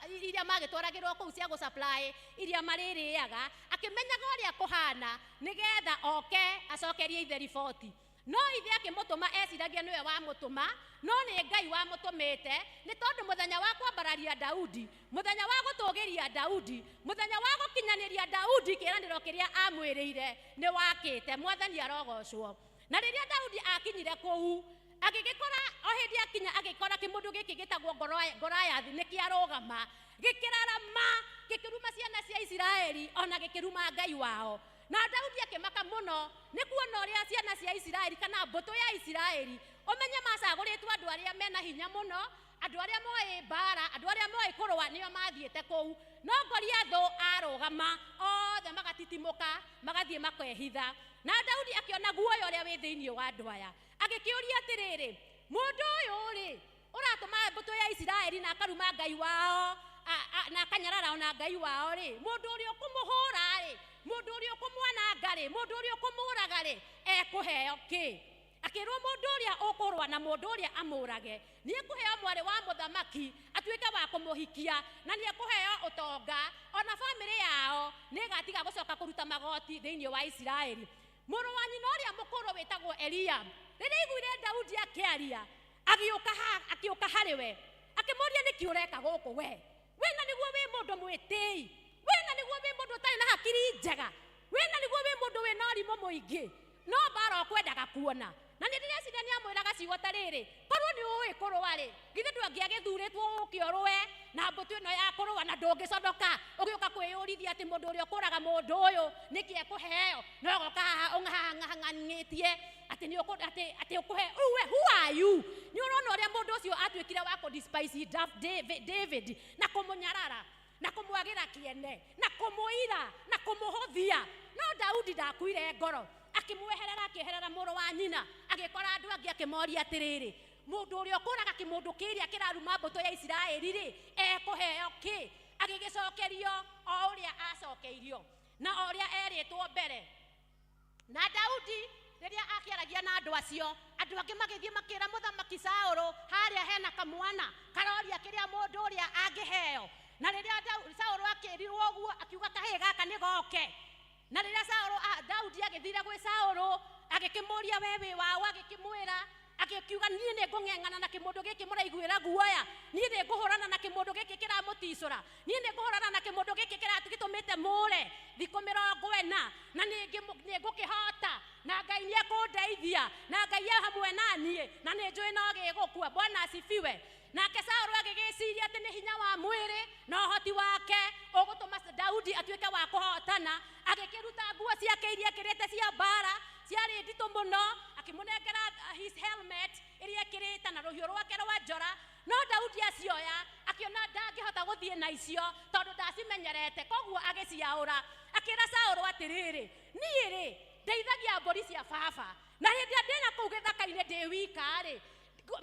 iria magĩtwaragĩrwo kũu cia gũsupply iria marĩrĩaga, akĩmenyaga ũrĩa kũhana nĩgetha oke acokerie ithe riboti. No ithe akĩmũtũma eciragia nĩwe wamũtũma, no nĩ Ngai wamũtũmĩte, nĩ tondũ mũthenya wa kwambararia Daudi, mũthenya wa gũtũgĩria Daudi, mũthenya wa gũkinyanĩria Daudi kĩĩranĩro kĩrĩa amwĩrĩire nĩ wakĩte. Mwathani arogocwo. Na rĩrĩa Daudi akinyire kũu, agĩgĩkora o hĩndĩ akinya agĩkora kĩmũndũ gĩkĩ gĩtagwo Goliath nĩ kĩarũgama, gĩkĩrarama, gĩkĩruma ciana cia Isiraeli ona gĩkĩruma Ngai wao. Na Daudi akĩmaka mũno nĩ kuona ũrĩa ciana cia Isiraeli kana mbũtũ ya Isiraeli, ũmenye macagũrĩtwo andũ arĩa mena hinya mũno, andũ arĩa moĩ mbara, andũ arĩa moĩ kũrũa nĩo mathiĩte kũu. No Goliathũ arũgama, othe magatitimũka, magathiĩ makehitha. Na Daudi akĩona guoya ũrĩa wĩ thĩinĩ wa andũ aya, agĩkĩũria atĩrĩrĩ, mũndũ ũyũ rĩ ũratũma mbũtũ ya Isiraeli na akaruma Ngai wao, na akanyarara ona Ngai wao rĩ, mũndũ ũrĩa ũkũmũhũra rĩ, mũndũ ũrĩa ũkũmwananga rĩ, mũndũ ũrĩa ũkũmũraga rĩ, ekũheo kĩ? Akĩrwo mũndũ ũrĩa ũkũrũa na mũndũ ũrĩa amũrage nĩ ekũheo mwarĩ wa mũthamaki atuĩke wa kũmũhikia, na nĩ ekũheo ũtonga, ona bamĩrĩ yao nĩ ĩgatiga gũcoka kũruta magoti thĩinĩ wa Isiraeli. Mũrũ wa nyina ũrĩa mũkũrũ wĩtagwo Eliabu, rĩrĩa aiguire Daudi akĩaria, agĩũka harĩ we, akĩmũũria nĩkĩ ũreka gũkũ we? Wĩna nĩguo wĩ mũndũ mwĩtĩi, wĩna nĩguo wĩ mũndũ ũtarĩ na hakiri njega, wĩna nĩguo wĩ mũndũ wĩna ũrimũ mũingĩ, no mbara ũkwendaga kuona. Na nĩ ndĩreciria nĩ amwĩraga ciugo ta rĩrĩ, korwo nĩ ũĩ kũrũa rĩ, githĩ ndũngĩagĩthurĩtwo ũke ũrũe na mbũtũ ĩno ya kũrũa na ndũngĩconoka ũgĩũka kwĩyũrithia atĩ mũndũ ũrĩa ũkũraga mũndũ ũyũ nĩkĩ ekũheo no ũgoka haha ũng'ang'ang'anĩtie atĩ nĩ atĩ ũkũhe uwe who are you nĩ ũrona ũrĩa mũndũ ũcio atuĩkire wa kũ despise David na kũmũnyarara na kũmwagĩra kĩene na kũmũira na kũmũhũthia no Daudi ndakuire ngoro akĩmweherera akĩeherera mũrũ wa nyina agĩkora andũ angĩ akĩmoria atĩrĩrĩ mũndũ ũrĩa ũkũraga kĩmũndũ kĩrĩa kĩraruma mbũtũ ya Isiraeli rĩ ekũheo kĩ agĩgĩcokerio o ũrĩa acokeirio na o ũrĩa erĩtwo mbere na Daudi rĩrĩa akĩaragia na andũ acio andũ angĩ magĩthiĩ makĩra mũthamaki Saũlũ harĩa hena kamwana karoria kĩrĩa mũndũ ũrĩa angĩheo na rĩrĩa Saũlũ akĩrirwo ũguo akiuga kahĩĩ gaka nĩ goke na rĩrĩa Saũlũ Daudi agĩthire gwĩ Saũlũ agĩkĩmũria we wĩ waũ agĩkĩmwĩra agĩkiuga niĩ nĩ ngũng'eng'ana na kĩmũndũ gĩkĩ mũraiguĩra guoya niĩ nĩ ngũhũrana na kĩmũndũ gĩkĩ kĩramũticũra niĩ nĩ ngũhũrana na kĩmũndũ gĩkĩ gĩtũmĩte mũre thikũ 40 na nĩ ngũkĩhota na Ngai nĩ ekũndeithia na Ngai e hamwe na niĩ na nĩ njũĩ no gĩgũkua Bwana asifiwe nake Saũlũ agĩgĩciria atĩ nĩ hinya wa mwĩrĩ na ũhoti wake ũgũtũma Daudi atuĩke wa kũhotana agĩkĩruta nguo ciake iria ekĩrĩte cia mbara ciarĩ nditũ mũno akĩmũnengera his helmet ĩrĩa ekĩrĩte na rũhiũ rwake rwa njora no Daudi acioya akĩona ndangĩhota gũthiĩ na icio tondũ ndacimenyerete koguo agĩciaũra akĩra Saũlũ atĩrĩrĩ niĩ rĩ ndeithagia mbũri cia baba na hĩndĩ ĩrĩa ndĩna kũu gĩthaka-inĩ ndĩ wika rĩ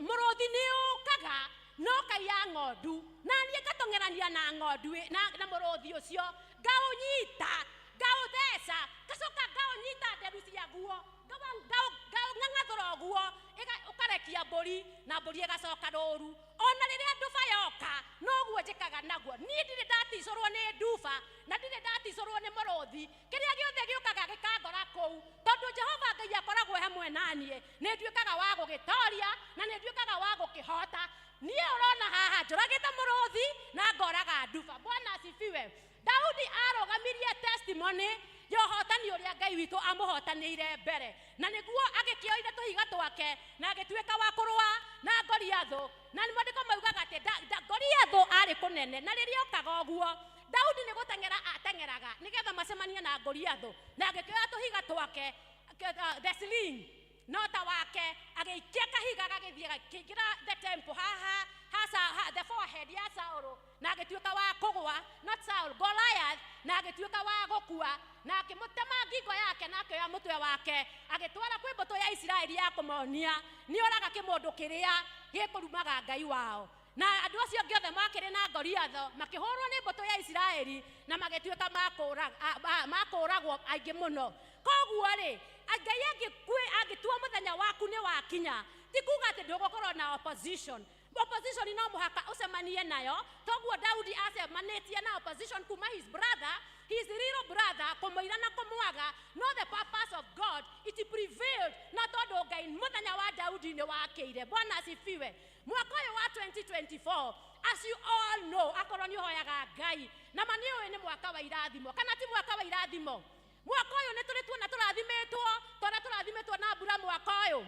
mũrũthi nĩ ũkaga no kaiya ng'ondu na niĩ ngatong'erania na ng'ondu na mũrũthi ũcio ngaũnyita ngaũtheca ngacoka ngaũnyita nderu ciaguo ngaũng'ang'athũra ũguo ũkarekia mbũri na mbũri ĩgacoka rũru ona rĩrĩa nduba yoka noguo njĩkaga naguo niĩ ndirĩ ndaticũrwo nĩ nduba na ndirĩ ndaticũrwo nĩ mũrũthi kĩrĩa gĩothe gĩũkaga gĩkangora kũu tondũ Jehova Ngai akoragwo hamwe na niĩ nĩ nduĩkaga wa gũgĩtoria na nĩ nduĩkaga wa gũkĩhota niĩ ũrona haha njũragĩte mũrũthi na ngoraga nduba Bwana asifiwe Daudi arũgamirie testimony ya ũhotani ũrĩa Ngai witũ amũhotanĩire mbere na nĩguo agĩkĩoire tũhiga twake na agĩtuĩka wa kũrũa na Goliathũ na maandĩko maugaga atĩ Goliathũ arĩ kũnene na rĩrĩa okaga ũguo Daudi nĩ gũteng'era ateng'eraga nĩgetha macemanie na Goliathũ na agĩkĩoya tũhiga twake the sling no ta wake agĩikia kahiga gagĩthiĩ gakĩingĩra the temple haha the forehead ya Saũlũ na agĩtuĩka wa kũgũa not Saul Goliath na agĩtuĩka wa gũkua na akĩmũtema ngingo yake na akĩoya mũtwe wake agĩtwara kwĩ mbũtũ ya Isiraeli ya kũmonia nĩ oraga kĩmũndũ kĩrĩa gĩkũrumaga Ngai wao na andũ acio angĩ othe makĩrĩ na Goliathũ makĩhũrwo nĩ mbũtũ ya Isiraeli na magĩtuĩka makũragwo aingĩ mũno koguo rĩ Ngai angĩtua mũthenya waku nĩ wakinya ti kuga atĩ ndũgũkorwo na opposition opposition no mũhaka ũcemanie nayo toguo Daudi acemanĩtie na opposition kuma his brother his real brother kũmũira na kũmwaga no the purpose of God it prevailed na tondũ Ngai mũthenya wa Daudi nĩ wakĩire Bwana asifiwe mwaka ũyũ wa 2024 as you all know akorwo nĩ ũhoyaga Ngai na ma nĩ ũĩ nĩ mwaka wa irathimo kana ti mwaka wa irathimo mwaka ũyũ nĩ tũrĩ tuona tũrathimĩtwo twana tũrathimĩtwo na mbura mwaka ũyũ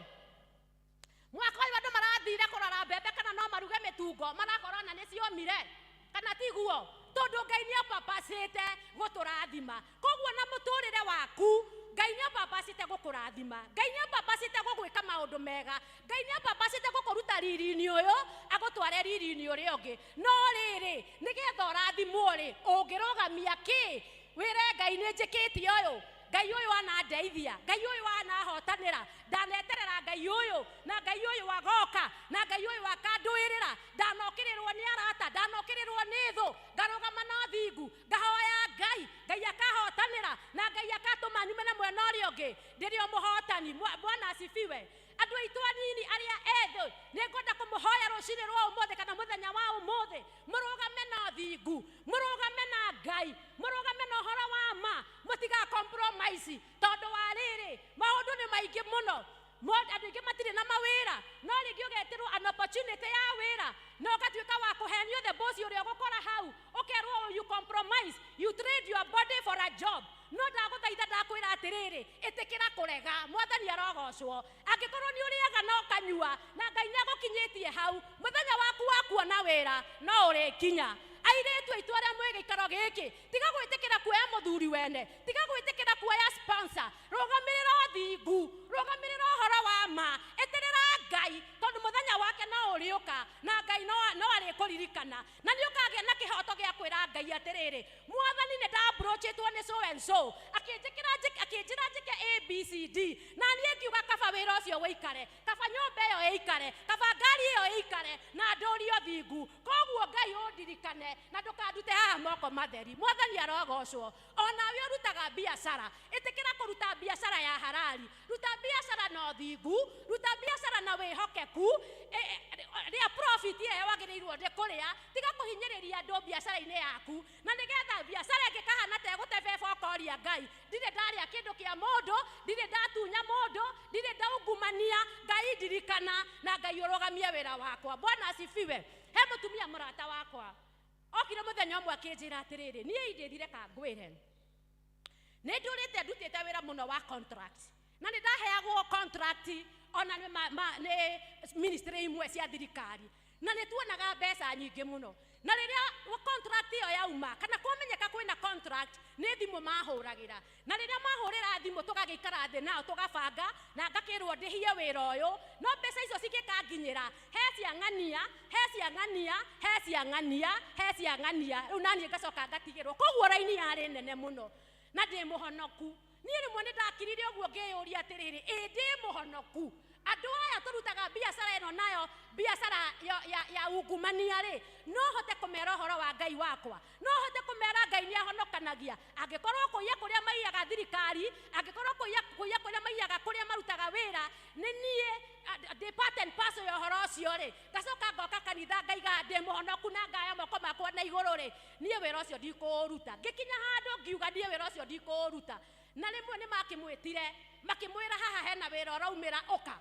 mwaka ũyũ andũ marathire kũrora mbembe kana no maruge mĩtungo marakorona nĩ ciomire kana tiguo tondũ Ngai nĩ apapacĩte gũtũrathima koguo na mũtũrĩre waku Ngai nĩ apapacĩte gũkũrathima Ngai nĩ apapacĩte gũgwĩka maũndũ mega Ngai nĩ apapacĩte gũkũruta riri-inĩ ũyũ agũtware riri-inĩ ũrĩa ũngĩ no rĩrĩ nĩgetha ũrathimwo rĩ ũngĩrũgamia kĩ wĩre Ngai nĩ njĩkĩte ũyũ Ngai ũyũ anandeithia Ngai ũyũ anahotanĩra ndaneterera Ngai ũyũ na Ngai ũyũ agoka na Ngai ũyũ akandũĩrĩra ndanokĩrĩrwo nĩ arata ndanokĩrĩrwo nĩ thũ ngarũgama na thingu ngahoya Ngai Ngai akahotanĩra na Ngai akatũma nyume na mwena ũrĩa ũngĩ ndĩrĩ o mũhotani Bwana asifiwe andũ aitũ anini arĩa ethĩ nĩ ngwenda kũmũhoya rũcinĩ rwa ũmũthĩ kana mũthenya wa ũmũthĩ mũrũgame na thingu mũrũgame na Ngai mũrũgame na ũhoro wa ma mũtiga compromise tondũ wa rĩrĩ maũndũ nĩ maingĩ mũno andũ aingĩ matirĩ na mawĩra no rĩngĩ ũgetĩrwo an opportunity ya wĩra na ũgatuĩka wa kũhenio the boss ũrĩa ũgũkora hau ũkerwo you compromise, you trade your body for a job. No ndagũthaitha ndakwĩra atĩrĩrĩ, ĩtĩkĩra kũrega. Mwathani arogocwo. Angĩkorwo nĩ ũrĩaga na ũkanyua na Ngai nĩ agũkinyĩtie hau, mũthenya waku wa kuona wĩra no ũrĩkinya. Airĩtu aitũ arĩa mwĩ gĩikaro gĩkĩ, tiga gwĩtĩkĩra kuoya mũthuri wene, tiga gwĩtĩkĩra kuoya sponsor. Rũgamĩrĩra ũthingu, rũgamĩrĩra ũhoro wa ma, eterera Ngai tondũ mũthenya wake no ũrĩũka na Ngai no arĩkũririkana, na nĩ ũkagĩa na kĩhoto gĩa kwĩra Ngai atĩrĩrĩ, Mwathani nĩ ndambrochĩtwo nĩ so and so, akĩnjĩra njĩke A B C D, na niĩ ngiuga kaba wĩra ũcio ũikare, kaba nyũmba ĩyo ĩikare, kaba ngari ĩyo ĩikare, na ndũrie ũthingu. Koguo Ngai ũndirikane na ndũkandute haha moko matheri. Mwathani arogocwo. Onawe ũrutaga biacara, ĩtĩkĩra kũruta biacara ya harari, ruta biacara na ũthingu, ruta biacara na wĩhokeku, rĩa profit ĩyo wagĩrĩirwo nĩ kũrĩa, tiga kũhinyĩrĩria andũ biacara-inĩ yaku, na nĩgetha biacara ĩngĩkahana ta ĩgũtebeba ũkoria Ngai, ndirĩ ndarĩa kĩndũ kĩa mũndũ, ndirĩ ndatunya mũndũ, ndirĩ ndaungumania, Ngai ndirikana na Ngai ũrũgamie wĩra wakwa. Bwana asifiwe. He mũtumia mũrata wakwa okire mũthenya ũmwe akĩnjĩra atĩrĩrĩ, niĩ indĩthire kangwĩre nĩ ndũrĩte ndutĩte wĩra mũno wa contract, na nĩ ndaheagwo contract ona nĩ ministry imwe cia thirikari, na nĩ tuonaga mbeca nyingĩ mũno. Na rĩrĩa contract ĩyo yauma kana kwamenyeka kwĩna contract, nĩ thimũ mahũragĩra, na rĩrĩa mahũrĩra thimũ tũgagĩikara thĩ nao tũgabanga, na ngakĩrwo ndĩhie wĩra ũyũ, no mbeca icio cingĩkanginyĩra, he cia ng'ania, he cia ng'ania, he cia ng'ania, he cia ng'ania, rĩu naniĩ ngacoka ngatigĩrwo. Koguo raini yarĩ nene mũno na ndĩ mũhonoku. Niĩ rĩmwe nĩ ndakirire ũguo ngĩyũria atĩrĩrĩ, ĩ ndĩ mũhonoku? Andũ aya tũrutaga biacara ĩno nayo biacara ya ungumania rĩ, no hote kũmera ũhoro wa Ngai wakwa, no hote kũmera Ngai nĩ ahonokanagia. Angĩkorwo kũiya kũrĩa maiyaga thirikari, angĩkorwo kũiya kũrĩa maiyaga kũrĩa marutaga wĩra, nĩ niĩ ndĩ part and parcel ya ũhoro ũcio rĩ, ngacoka ngoka kanitha ngaiga ndĩ mũhonoku na ngaya moko makwa na igũrũ rĩ, niĩ wĩra ũcio ndikũũruta. Ngĩkinya handũ ngiuga niĩ wĩra ũcio ndikũũruta. Na rĩmwe nĩ makĩmwĩtire makĩmwĩra haha hena wĩra ũraumĩra ũka,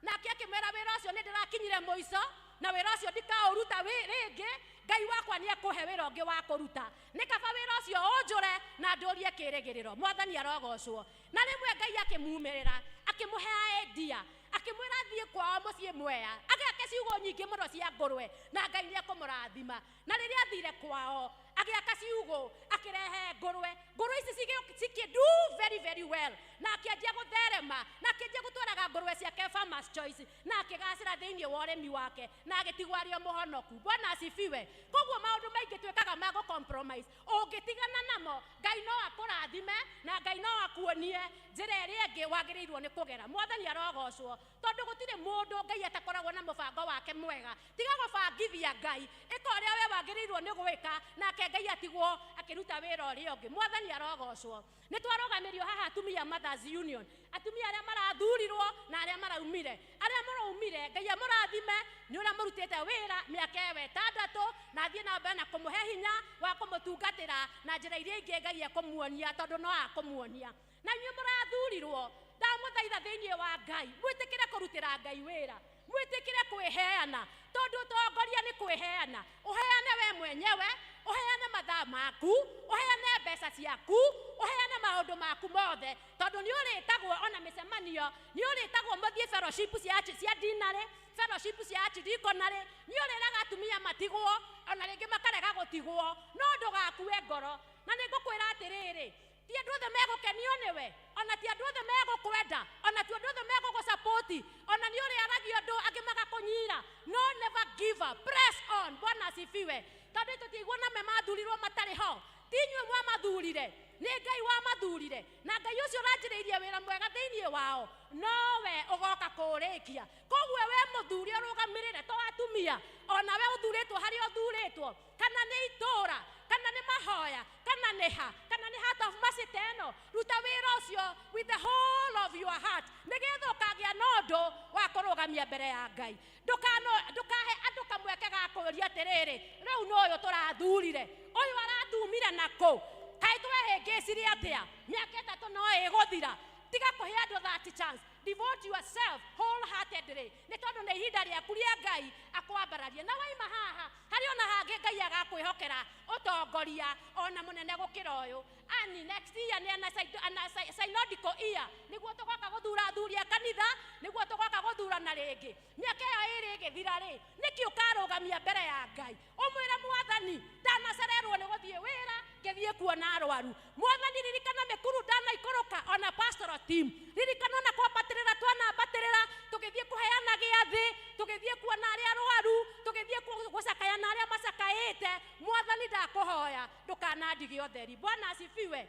nake akĩmwĩra wĩra ũcio nĩ ndĩrakinyire mũico na wĩra ũcio ndikaũruta rĩngĩ, Ngai wakwa nĩ ekũhe wĩra ũngĩ wa kũruta, nĩ kaba wĩra ũcio ũnjũre na ndũrie kĩrĩgĩrĩro. Mwathani arogocwo. Na rĩmwe Ngai akĩmumĩrĩra akĩmũhe idea, akĩmwĩra athiĩ kwao mũciĩ Mwea agĩake ciugũ nyingĩ mũno cia ngũrwe na Ngai nĩ ekũmũrathima. Na rĩrĩa athire kwao agĩaka ciugũ, akĩrehe ngũrwe, ngũrwe ici cikĩ do very very well, na akĩanjia gũtherema, na akĩanjia gũtwaraga ngũrwe ciake Farmers Choice, na akĩgacĩra thĩinĩ wa ũrĩmi wake, na agĩtigwo arĩ o mũhonoku. Bwana asifiwe. Koguo maũndũ maingĩ twĩkaga ma gũ compromise, ũngĩtigana namo Ngai no akũrathime na Ngai no akuonie njĩra ĩrĩa ĩngĩ wagĩrĩirwo nĩ kũgera. Mwathani arogocwo, tondũ gũtirĩ mũndũ Ngai atakoragwo na mũbango wake mwega. Tiga gũbangithia Ngai, ĩka ũrĩa we wagĩrĩirwo nĩ gwĩka, nake Ngai atigwo akĩruta wĩra ũrĩa ũngĩ. Mwathani arogocwo. Nĩ twarũgamĩrio haha atumia Mothers Union, atumia arĩa marathurirwo na arĩa maraumire, arĩa maraumire Ngai amũrathime nĩ ũrĩa mũrutĩte wĩra mĩaka ĩyo ĩtandatũ, na athiĩ na mbere na kũmũhe hinya wa kũmũtungatĩra na njĩra iria ingĩ Ngai ekũmuonia, tondũ no akũmuonia. Na inyuĩ mũrathurirwo, ndamũthaitha thĩinĩ wa Ngai, mwĩtĩkĩre kũrutĩra Ngai wĩra, mwĩtĩkĩre kwĩheana, tondũ ũtongoria nĩ kwĩheana. Ũheane we mwenyewe, ũheane mathaa maku, ũheane mbeca ciaku, ũheane maũndũ maku mothe, tondũ nĩ ũrĩtagwo ona mĩcemanio, nĩ ũrĩtagwo mũthiĩ fellowship cia dinarĩ, fellowship cia archdeaconry, nĩ ũrĩraga atumia matigwo, ona rĩngĩ makarega gũtigwo, no ndũgakue ngoro. Na nĩ ngũkwĩra atĩrĩrĩ, ti andũ othe megũkenio nĩwe, ona ti andũ othe megũkwenda, ona ti andũ othe megũgũsapoti, ona nĩ ũrĩaragia ũndũ angĩ magakũnyira. No never give up, press on. Bwana asifiwe. Tondũ tũtiiguo na me mathurirwo matarĩ ho, ti inyuĩ mwamathurire, nĩ Ngai wamathurire, na Ngai ũcio ũranjĩrĩirie wĩra mwega thĩinĩ wao nowe ũgoka kũũrĩkia. Koguo we mũthuri ũrũgamĩrĩre to atumia, ona we ũthurĩtwo harĩa ũthurĩtwo, kana nĩ itũũra, kana nĩ mahoya, kana nĩ ha, kana nĩ Heart of Mercy ta ĩno, ruta wĩra ũcio with the whole of your heart, nĩgetha ũkagĩa na ũndũ wa kũrũgamia mbere ya Ngai. Ndũkahe andũ kamweke ga kũũria atĩrĩrĩ, rĩu nĩ ũyũ tũrathurire, ũyũ aratumire nakũ, kaĩ twehĩngĩcire atĩa, mĩaka ĩtatũ no ĩgũthira. Tiga kũhe andũ that chance. Devote yourself wholeheartedly. Nĩ tondũ nĩ ihinda rĩaku rĩa Ngai akwambararie. Na waima haha harĩ ona hangĩ Ngai agakwĩhokera ũtongoria ona mũnene gũkĩra ũyũ. Ani next year nĩ ana synodical year nĩguo tũgoka gũthura athuri a kanitha, nĩguo tũgoka gũthurana rĩngĩ. Mĩaka ĩyo ĩrĩ ĩgĩthira rĩ, nĩkĩ ũkarũgamia mbere ya Ngai ũmwĩre Mwathani ndanacererwo nĩ gũthiĩ wĩra ngĩthiĩ kuona arwaru. Mwathani ririkana mĩkuru ndanaikũrũka ona pastoral team, ririkana ona kwambatĩrĩra twanambatĩrĩra tũgĩthiĩ kũheana gĩathĩ, tũgĩthiĩ kuona arĩa arwaru, tũgĩthiĩ gũcakaya na arĩa macakaĩte. Mwathani ndakũhoya ndũkanandige ũtheri. Bwana asifiwe.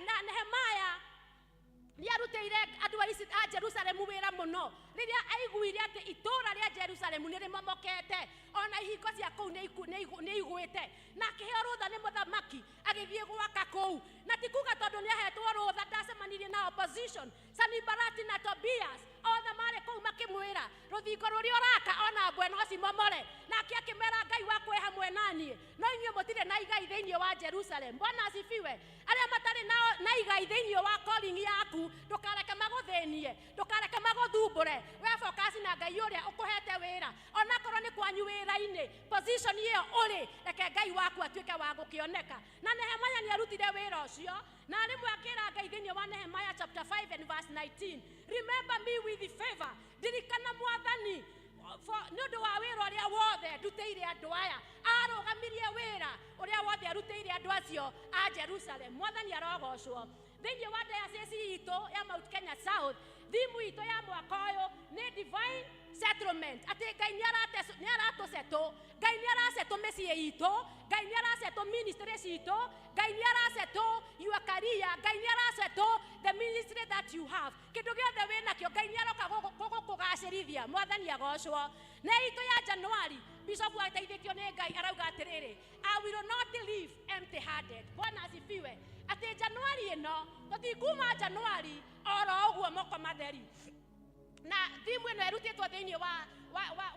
Na Nehemaya nĩarutĩire andũ a Jerusalemu wĩra mũno rĩrĩa aiguire atĩ itũũra rĩa Jerusalemu nĩ rĩmomokete ona ihingo cia kũu nĩ igwĩte, na akĩheo rũtha nĩ mũthamaki agĩthiĩ gwaka kũu. Na ti kuga tondũ nĩahetwo rũtha ndacemanirie na opposition. Sanibalati na Tobias othe marĩ kũu makĩmwĩra rũthingo rũrĩa ũraka ona mbwe no cimomore. Nake akĩmera Ngai wakwa e hamwe na niĩ, no inyuĩ mũtirĩ na igai thĩinĩ wa Jerusalem. Bwana asifiwe. Arĩa matarĩ na igai thĩinĩ wa calling yaku ndũkareke magũthĩnie, ndũkareke magũthumbũre. We focus na Ngai ũrĩa ũkũhete wĩra, onakorwo nĩ kwanyu wĩra-inĩ, position ĩyo ũrĩ, reke Ngai waku atuĩke wa gũkĩoneka. Na Nehemaya nĩarutire wĩra ũcio, na rĩmwe akĩra Ngai thĩinĩ wa Nehemiah chapter 5 and verse 19, remember me with favor. Ndirikana Mwathani nĩ ũndũ wa wĩra ũrĩa wothe ndutĩire andũ aya. Arũgamirie wĩra ũrĩa wothe arutĩire andũ acio a Jerusalem. Mwathani arogocwo. Thĩinĩ wa diocese itũ ya Mount Kenya South, thimu itũ ya mwaka ũyũ nĩ divine settlement. Atĩ Ngai nĩ aratũsetũ, Ngai nĩ arasetũ mĩciĩ itũ, Ngai nĩ arasetũ ministry citũ, Ngai nĩ arasetũ your career, Ngai nĩ arasetũ the ministry that you have. Kĩndũ gĩothe wĩnakĩo Ngai nĩ aroka gũkũgacĩrithia. Mwathani agocwo. Na itũ ya January, Bishop ateithĩtio nĩ Ngai arauga atĩrĩrĩ, I will not leave empty handed. Bwana asifiwe. Atĩ January ĩno tũtikuma January oro ũguo moko matheri. Na thimu ĩno ĩrutĩtwo thĩinĩ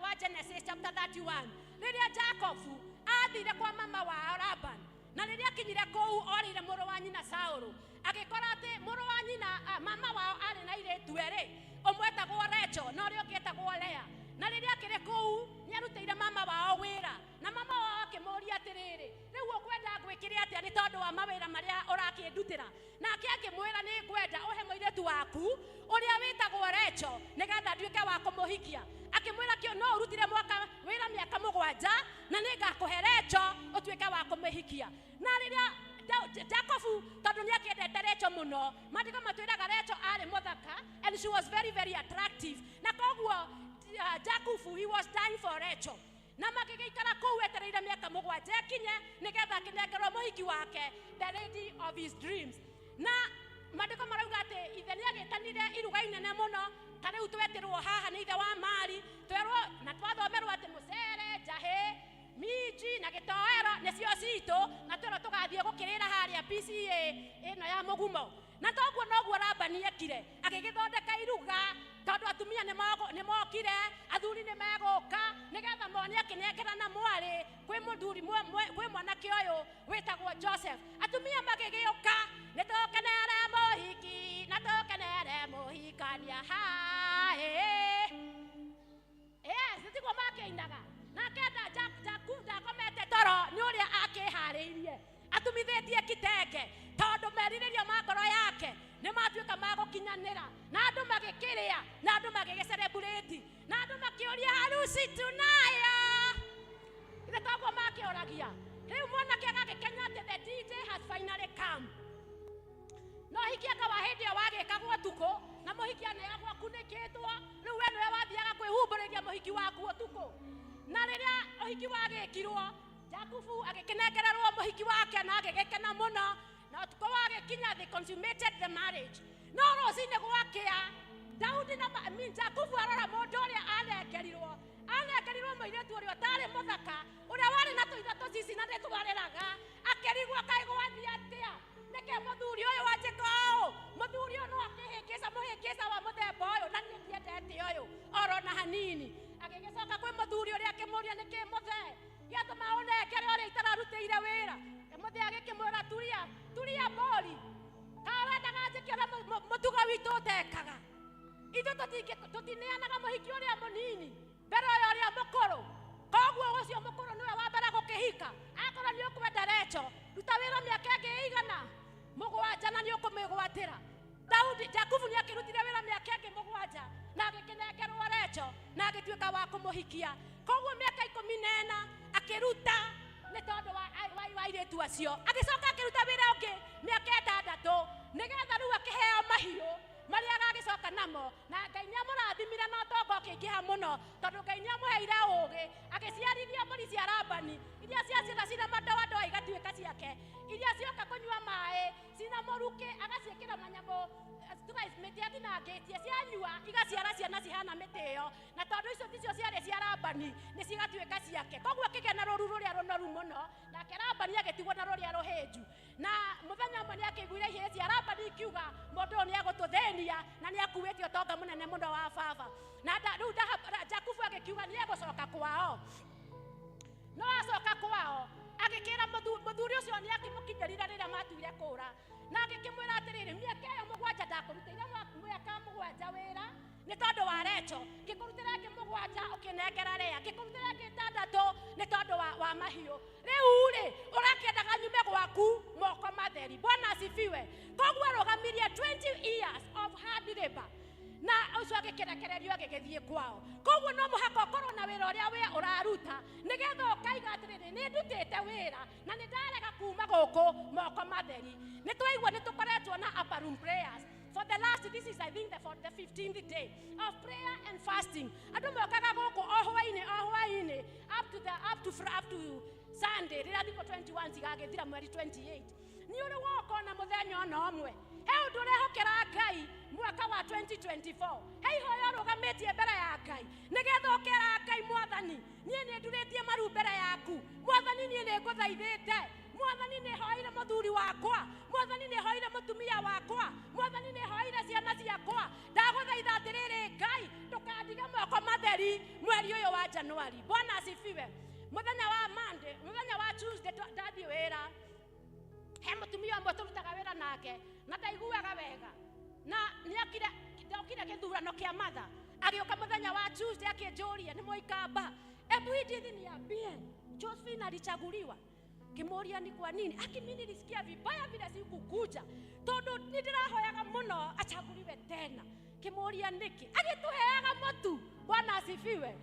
wa Genesis chapter 31 rĩrĩa Jacobu athire kwa mama wao Laban, na rĩrĩa akinyire kũu orĩire mũrũ wa nyina Saũlũ, agĩkora atĩ mũrũ wa nyina mama wao arĩ na airĩtu erĩ, ũmwe etagwo Rachel na ũrĩa ũngĩ etagwo Lea. Na rĩrĩa akĩrĩ kũu nĩarutĩire mama wao wĩra, na mama wao akĩmũũria atĩrĩrĩ, rĩu ũkwenda ngwĩkĩre atĩa nĩ tondũ wa mawĩra marĩa ũrakĩndutĩra? Nake akĩmwĩra nĩ ngwenda ũhe mũirĩtu waku ũrĩa wĩtagwo Rachel nĩgetha nduĩke wa kũmũhikia. Akĩmwĩra kĩo no ũrutire mwaka wĩra mĩaka 7 na nĩngakũhe Rachel ũtuĩke wa kũmũhikia. Na rĩrĩa Jacobu tondũ nĩakĩendete Rachel mũno, maandĩko matwĩraga Rachel arĩ mũthaka and she was very very attractive, na koguo Jacobu he was dying for Rachel. Na magĩgĩikara kũu etereire mĩaka 7 ĩkinye nĩgetha akĩnengerwo mũhiki wake, the lady of his dreams. Na maandĩko marauga atĩ ithe nĩagĩtanire iruga inene mũno, ta rĩu twetĩrwo haha nĩ ithe wa Mari, twerwo na twathomerwo atĩ mũcere, njahĩ, minji na gĩtoero nĩcio citũ, na twerwo tũgathiĩ gũkĩrĩra harĩa PCA ĩno ya mũgumo. Na toguo noguo Labani ekire, agĩgĩthondeka iruga tondũ atumia nĩmokire, athuri nĩmegũka nĩgetha mone akĩnengerana mwarĩ kwĩ mũthuri kwĩ mwanake ũyũ wĩtagwo Joseph. Atumia magĩgĩũka, nĩtũkenere mũhiki na tũkenere mũhikania haĩ. Yes, nĩtiguo makĩinaga. Nake Jakubu ndakomete toro nĩ ũrĩa akĩharĩirie, atumithĩtie kitenge tondũ merirĩria ma ngoro yake nĩmatuĩka ma gũkinyanĩra, na andũ magĩkĩrĩa, na andũ magĩgĩcelebrate, na andũ makĩũria harusi tunayo. Ithe toguo makĩũragia. Rĩu mwanake agagĩkenya atĩ the DJ has finally come. No hiki anga wa hĩndĩ ĩyo wagĩkagwo ũtukũ, na mũhiki aneagwo akunĩkĩtwo, rĩu we nĩwe wathiaga kwĩhumbũrĩria mũhiki waku ũtukũ. Na rĩrĩa ũhiki wagĩkirwo, Jakubu agĩkĩnengererwo mũhiki wake na agĩgĩkena mũno, na ũtukũ wagĩkinya they consummated the marriage. No rũcinĩ gwakĩa, Daudi na Jakubu arora mũndũ ũrĩa anengerirwo, anengerirwo mũirĩtu ũrĩa ũtarĩ mũthaka, ũrĩa warĩ na tũitho tũcici na nĩtwarĩraga, akĩrigwo kaĩ gwathiĩ atĩa, nĩkĩ mũthuri ũyũ wanjĩka ũũ? Mũthuri ũyũ no akĩhĩngĩca mũhĩngĩca wa mũthemba ũyũ na niĩ ndiendete ũyũ oro na hanini. Agĩgĩcoka kwĩ mũthuri ũrĩa akĩmũũria nĩkĩ mũthee gĩatũma ũnengere ũrĩa itararutĩire wĩra. Mũthee agĩkĩmwĩra turia turia mbũri, kaĩ wendaga njĩke ũrĩa mũtugo witũ ũtekaga? Ithuĩ ĩgana mũgwanja na nĩ ũkũmĩgwatĩra. Daudi Jakubu nĩ akĩrutire wĩra mĩaka ĩngĩ mũgwanja na agĩkĩnengerwo Recho na agĩtuĩka wa kũmũhikia. Koguo mĩaka 14 akĩruta nĩ tondũ wa airĩtu acio. Agĩcoka akĩruta wĩra ũngĩ mĩaka 6 nĩgetha rĩu akĩheo mahiũ marĩa agagĩcoka namo, na Ngai nĩamũrathimire na ũtonga ũkĩingĩha mũno tondũ Ngai nĩamũheire ũũgĩ. Agĩciarithia mbũri cia Labani iria ciaciara cina madoadoa igatuĩka ciake, iria cioka kũnyua maĩ cina mũrukĩ agaciĩkĩra manyamũ mĩtĩ atinangĩtie, cianyua igaciara ciana cihana mĩtĩ ĩyo, na tondũ icio ticio ciarĩ cia Labani nĩ cigatuĩka ciake. Koguo akĩgĩa na rũru rũrĩa rũnoru mũno, nake Labani agĩtigwo na rũrĩa rũhĩnju. Na mũthenya ũmwe nĩakĩiguire ihĩĩ cia Labani ikiuga mũndũ ũyũ nĩegũtũthĩnia na nĩakuĩte ũtonga mũnene mũno wa baba. Na rĩu Jakubu agĩkiuga nĩegũcoka kwao. No acoka kwao agĩkĩra mũthuri ũcio nĩakĩmũkinyĩrire rĩrĩa matuire kũra, na agĩkĩmwĩra atĩrĩrĩ, mĩaka ĩyo mũgwanja ndakũrutĩire mĩaka mũgwanja wĩra nĩ tondũ wa Recho, ngĩkũrutĩra ĩngĩ mũgwanja ũkĩnengera Lea, ngĩkũrutĩra ĩngĩ 6 nĩ tondũ wa mahiũ. Rĩu rĩ ũrakĩendaga nyume gwaku moko matheri. Bwana asifiwe. Koguo arũgamirie 20 years of hard labor na ũcio agĩkĩrekererio agĩgĩthiĩ kwao. Koguo no mũhaka ũkorwo na wĩra ũrĩa we ũraruta nĩgetha ũkaiga atĩrĩrĩ, nĩ ndutĩte wĩra na nĩ ndarega kuma gũkũ moko matheri. Nĩ twaigua nĩ tũkoretwo na upper room prayers for the last, this is I think for the 15th day of prayer and fasting. Andũ mokaga gũkũ o hwaĩ-inĩ up to Sunday rĩrĩa thikũ 21 cigagĩthira mweri 28. Nĩ ũrĩ woka ona mũthenya ona ũmwe he ũndũ ũrehokera Ngai mwaka wa 2024, he ihoya ũrũgamĩtie mbere ya Ngai nĩgetha ũkera Ngai, Mwathani niĩ nĩ ndurĩtie maru mbere yaku, Mwathani niĩ nĩ ngũthaithĩte, Mwathani nĩ hoire mũthuri wakwa, Mwathani nĩ hoire mũtumia wakwa, Mwathani nĩ hoire ciana ciakwa, ndagũthaitha atĩrĩrĩ Ngai ndũkandige moko matheri mweri ũyũ wa Januari. Bwana asifiwe. Mũthenya wa Monday, mũthenya wa Tuesday ndathiĩ wĩra, he mũtumia ũmwe tũrutaga wĩra nake na ndaiguaga wega, na nĩokire ndokire gĩthurano kĩa Matha, agĩũka mũthenya wa Tuesday akĩnjũria nĩ Mũikamba, ebu Edith niambie Josephine alichaguliwa. Kimuria ni kwa nini? Aki mimi nilisikia vibaya vile sikukuja tondu ni ndĩrahoyaga mũno achaguliwe tena. Kimuria niki? Agĩtũheaga mũtu. Bwana asifiwe.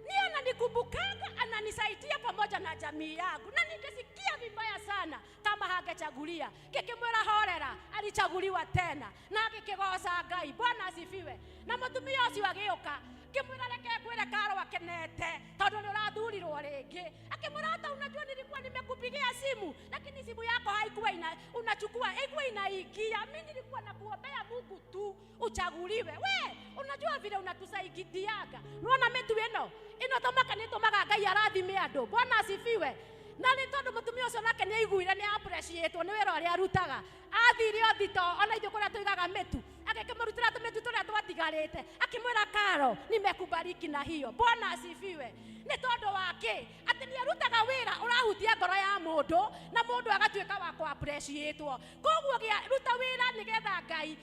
Ni ananikumbukaga, ananisaidia pamoja na jamii yangu, na ningesikia vibaya sana kama hangechagulia. Kikimwira horera alichaguliwa tena na agĩkĩgoca Ngai. Bwana asifiwe. Na mũtumia ũcio agĩũka ngĩmwĩra reke ngwĩre Karo akenete tondũ nĩ ũrathurirwo rĩngĩ. Akĩmwĩra hata unajua nilikuwa nimekupigia simu lakini simu yako haikuwa unachukua, haikuwa inaingia. Mimi nilikuwa nakuombea Mungu tu uchaguliwe. We unajua vile unatusaidiaga. Nĩwona mĩtu ĩno ĩno tũmaka nĩ tũmaga Ngai arathime andũ. Bwana asifiwe. Na nĩ tondũ mũtumia ũcio nake nĩ aiguire nĩ appreciate nĩ wĩra ũrĩa arutaga, athire o thito ona ithuĩ kũrĩa tũigaga mĩtu, agĩkĩmũrutĩra tũmĩtu tũrĩa twatigarĩte, akĩmwĩra Karo nimekubariki na hiyo. Bwana asifiwe. Nĩ tondũ wa kĩ? Atĩ nĩ arutaga wĩra ũrahutia ngoro ya mũndũ na mũndũ agatuĩka wa kũ appreciate-wo. Koguo ruta wĩra nĩgetha Ngai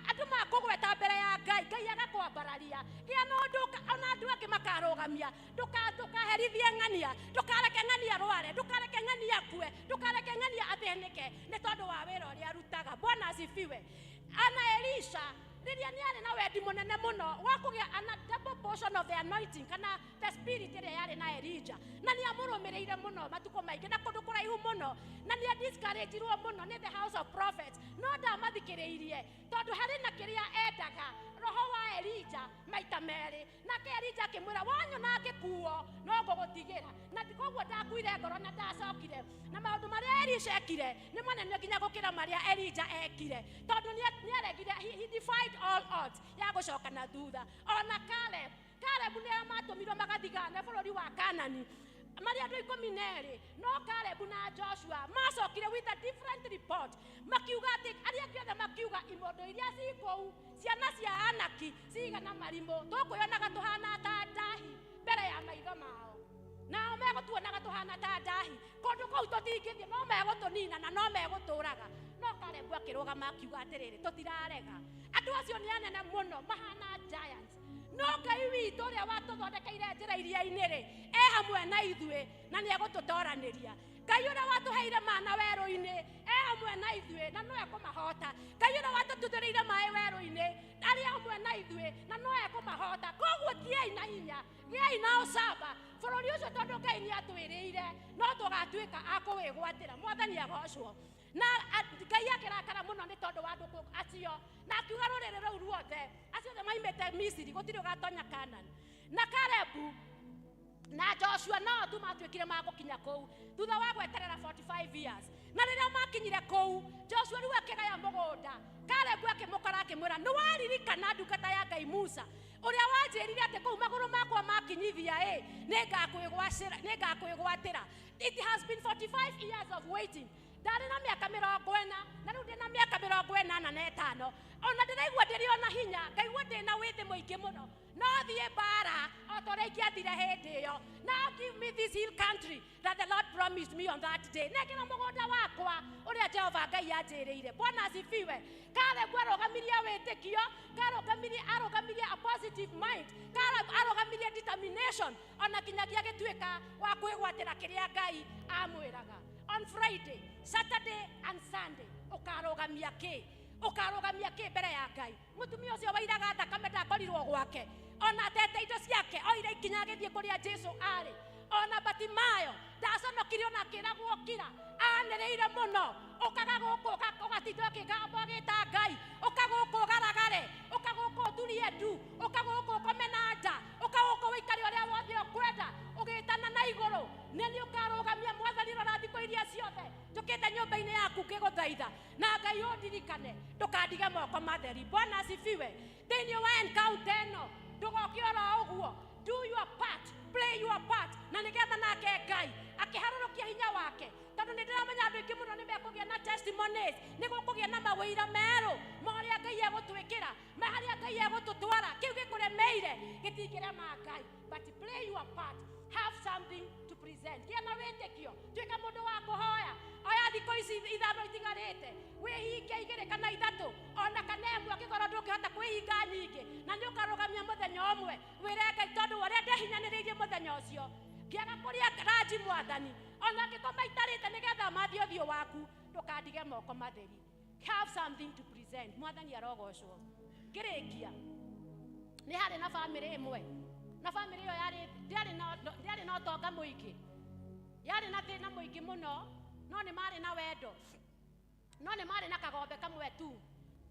andũ makũgweta mbere ya Ngai, Ngai agakwambararia. Gĩa na ũndũ ona andũ angĩ makarũgamia. Ndũkaherithie ng'ania, ndũkareke ng'ania rware, ndũkareke ng'ania akue, ndũkareke ng'ania athĩnĩke nĩ tondũ wa wĩra ũrĩa arutaga. Bwana asifiwe. Ana Elisha rĩrĩa nĩ arĩ na wendi mũnene mũno wa kũgĩa ana double portion of the anointing kana the spirit ĩrĩa yarĩ na Elijah, na nĩ amũrũmĩrĩire mũno matukũ maingĩ na kũndũ kũraihu mũno, na nĩ discouragirwo mũno nĩ the house of prophets, no ndamathikĩrĩirie tondũ harĩ na kĩrĩa endaga roho wa Elijah maita merĩ. Nake Elijah akĩmwĩra wanyona ngĩkuo no ngũgũtigĩra, na koguo ndakuire ngoro na ndacokire. Na maũndũ marĩa Elisha ekire nĩ manene nginya gũkĩra marĩa Elijah ekire, tondũ nĩaregire, he defied all odds ya gũcoka na thutha. Ona Caleb nĩo matũmirwo magathigane bũrũri wa Kanani marĩ andũ 12, no Caleb na Joshua macokire with a different report, makiuga atĩ arĩa angĩ othe makiuga imondo iria ci kũu ciana cia Anaki cigana marimũ, tũkwĩonaga tũhana ta ndahi mbere ya maitho mao, nao megũtuonaga tũhana ta ndahi, kũndũ kũu tũtingĩthiĩ, no megũtũnina na no megũtũraga. No Caleb akĩrũgama akiuga atĩrĩrĩ, tũtirarega, andũ acio nĩ anene mũno mahana giants, no Ngai witũ ũrĩa watũthondekeire njĩra iria-inĩ rĩ e hamwe na ithuĩ na nĩ egũtũtoranĩria. Ngai ũrĩa watũheire mana werũ-inĩ e na ithuĩ na no ekũmahota. Ngai ũrĩa watũtuthũrĩire maĩ werũ-inĩ arĩ hamwe na ithuĩ na no ekũmahota. Koguo thiĩi na hinya, gĩai na ũcamba bũrũri ũcio, tondũ Ngai nĩ atwĩrĩire no tũgatuĩka a kũwĩgwatĩra. Mwathani agocwo. Na Ngai akĩrakara mũno nĩ tondũ wa andũ acio, na akiuga rũrĩrĩ rũu ruothe acio othe maimĩte Misiri gũtirĩ ũgatonya Kanani. Na Kalebu na Joshua no tu matuĩkire magũkinya kũu thutha wa gweterera 45 years. Na rĩrĩa makinyire kũu, Joshua rĩu akĩgaya mũgũnda. Kalebu akĩmũkora akĩmwĩra, nĩ waririkana ndungata ya Ngai Musa ũrĩa wanjĩrire atĩ kũu magũrũ makwa makinyithia ĩ nĩngakwĩgwatĩra. It has been 45 years of waiting. Ndarĩ na mĩaka 40 na rĩu ndĩ na mĩaka 45, ona ndĩraigua ndĩrĩ ona hinya, ngaigua ndĩ na wĩthĩ mũingĩ mũno, no thiĩ mbara o ta ũrĩa ingĩathire hĩndĩ ĩyo. Now give me this hill country that the Lord promised me on that day. Nengera mũgũnda wakwa ũrĩa Jehova Ngai anjĩrĩire. Bwana asifiwe. Kalebu arũgamirie wĩtĩkio, arũgamirie a positive mind, Kalebu arũgamirie determination, ona kinyagia agĩtuĩka wa kwĩgwatĩra kĩrĩa Ngai amwĩraga. On Friday, Saturday and Sunday ũkarũgamia kĩ? Ũkarũgamia kĩ mbere ya Ngai? Mũtumia ũcio wairaga thakame ndakorirwo gwake, ona atete indo ciake, oire ikinya agĩthiĩ kũrĩa Jesu arĩ. Ona Batimayo ndaconokire ona akĩragwo kira, anĩrĩire mũno, ũkaga gũkũ ũgatinda ũkĩgamba ũgĩta Ngai, ũka gũkũ ũgaragare, ũka gũkũ ũturie ndu, ũka gũkũ ũkome na nda, ũka gũkũ ũikare ũrĩa wothe ũkwenda, ũgĩtana na igũrũ. Nĩ nĩ ũkarũgamia Mwathani, rora thikũ iria ciothe njũkĩte nyũmba-inĩ yaku ngĩgũthaitha, na Ngai ũndirikane, ndũkandige moko matheri. Bwana asifiwe. Thĩinĩ wa encounter ĩno ndũgoke oro ũguo, do your part, play your part, na nĩgetha nake Ngai akĩharũrũkia hinya wake, tondũ nĩ ndĩramenya andũ aingĩ mũno nĩ mekũgĩa na testimonies, nĩ gũkũgĩa na mawĩira merũ ma ũrĩa Ngai egũtwĩkĩra, ma harĩa Ngai egũtũtwara. Kĩu gĩkũremeire gĩtingĩrema Ngai, but play your part, have something to present. Gĩa na wĩtĩkio, tuĩka mũndũ wa kũhoya. Oya thikũ ici 5 itigarĩte, wĩhinge 2 kana 3 ona kana 1, angĩkorwo ndũngĩhota kwĩhinga nyingĩ, na nĩ ũkarũgamia mũthenya ũmwe wĩre Ngai, tondũ ũrĩa ndehinyanĩrĩirie mũthenya ũcio ngĩaga kũrĩa ranji Mwathani, ona angĩkorwo maitarĩte nĩgetha mathiĩ ũthiũ waku, ndũkandige moko matheri. Have something to present. Mwathani arogocwo. Ngĩrĩkia, nĩ harĩ na bamĩrĩ ĩmwe, na bamĩrĩ ĩyo ndĩarĩ na ũtonga mũingĩ, yarĩ na thĩna mũingĩ mũno, no nĩ marĩ na wendo, no nĩ marĩ na kagombe kamwe tu.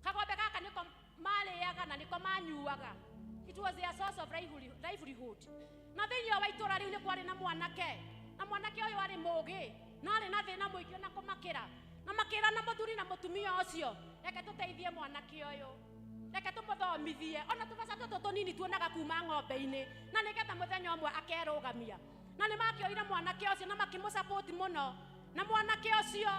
Kagombe gaka nĩko marĩaga na nĩko manyuaga. It was their source of livelihood. Na thĩinĩ wa itũũra rĩu nĩ kwarĩ na mwanake, na mwanake ũyũ arĩ mũũgĩ, na arĩ na thĩna mũingĩ ona kũmakĩra. Na makĩra na mũthuri na mũtumia ũcio, reke tũteithie mwanake ũyũ, reke tũmũthomithie, ona tũbeca tũtũ tũnini tuonaga kuma ng'ombe-inĩ, na nĩgetha mũthenya ũmwe akerũgamia. Na nĩ makĩoire mwanake ũcio na makĩmũsupport mũno, na mwanake ũcio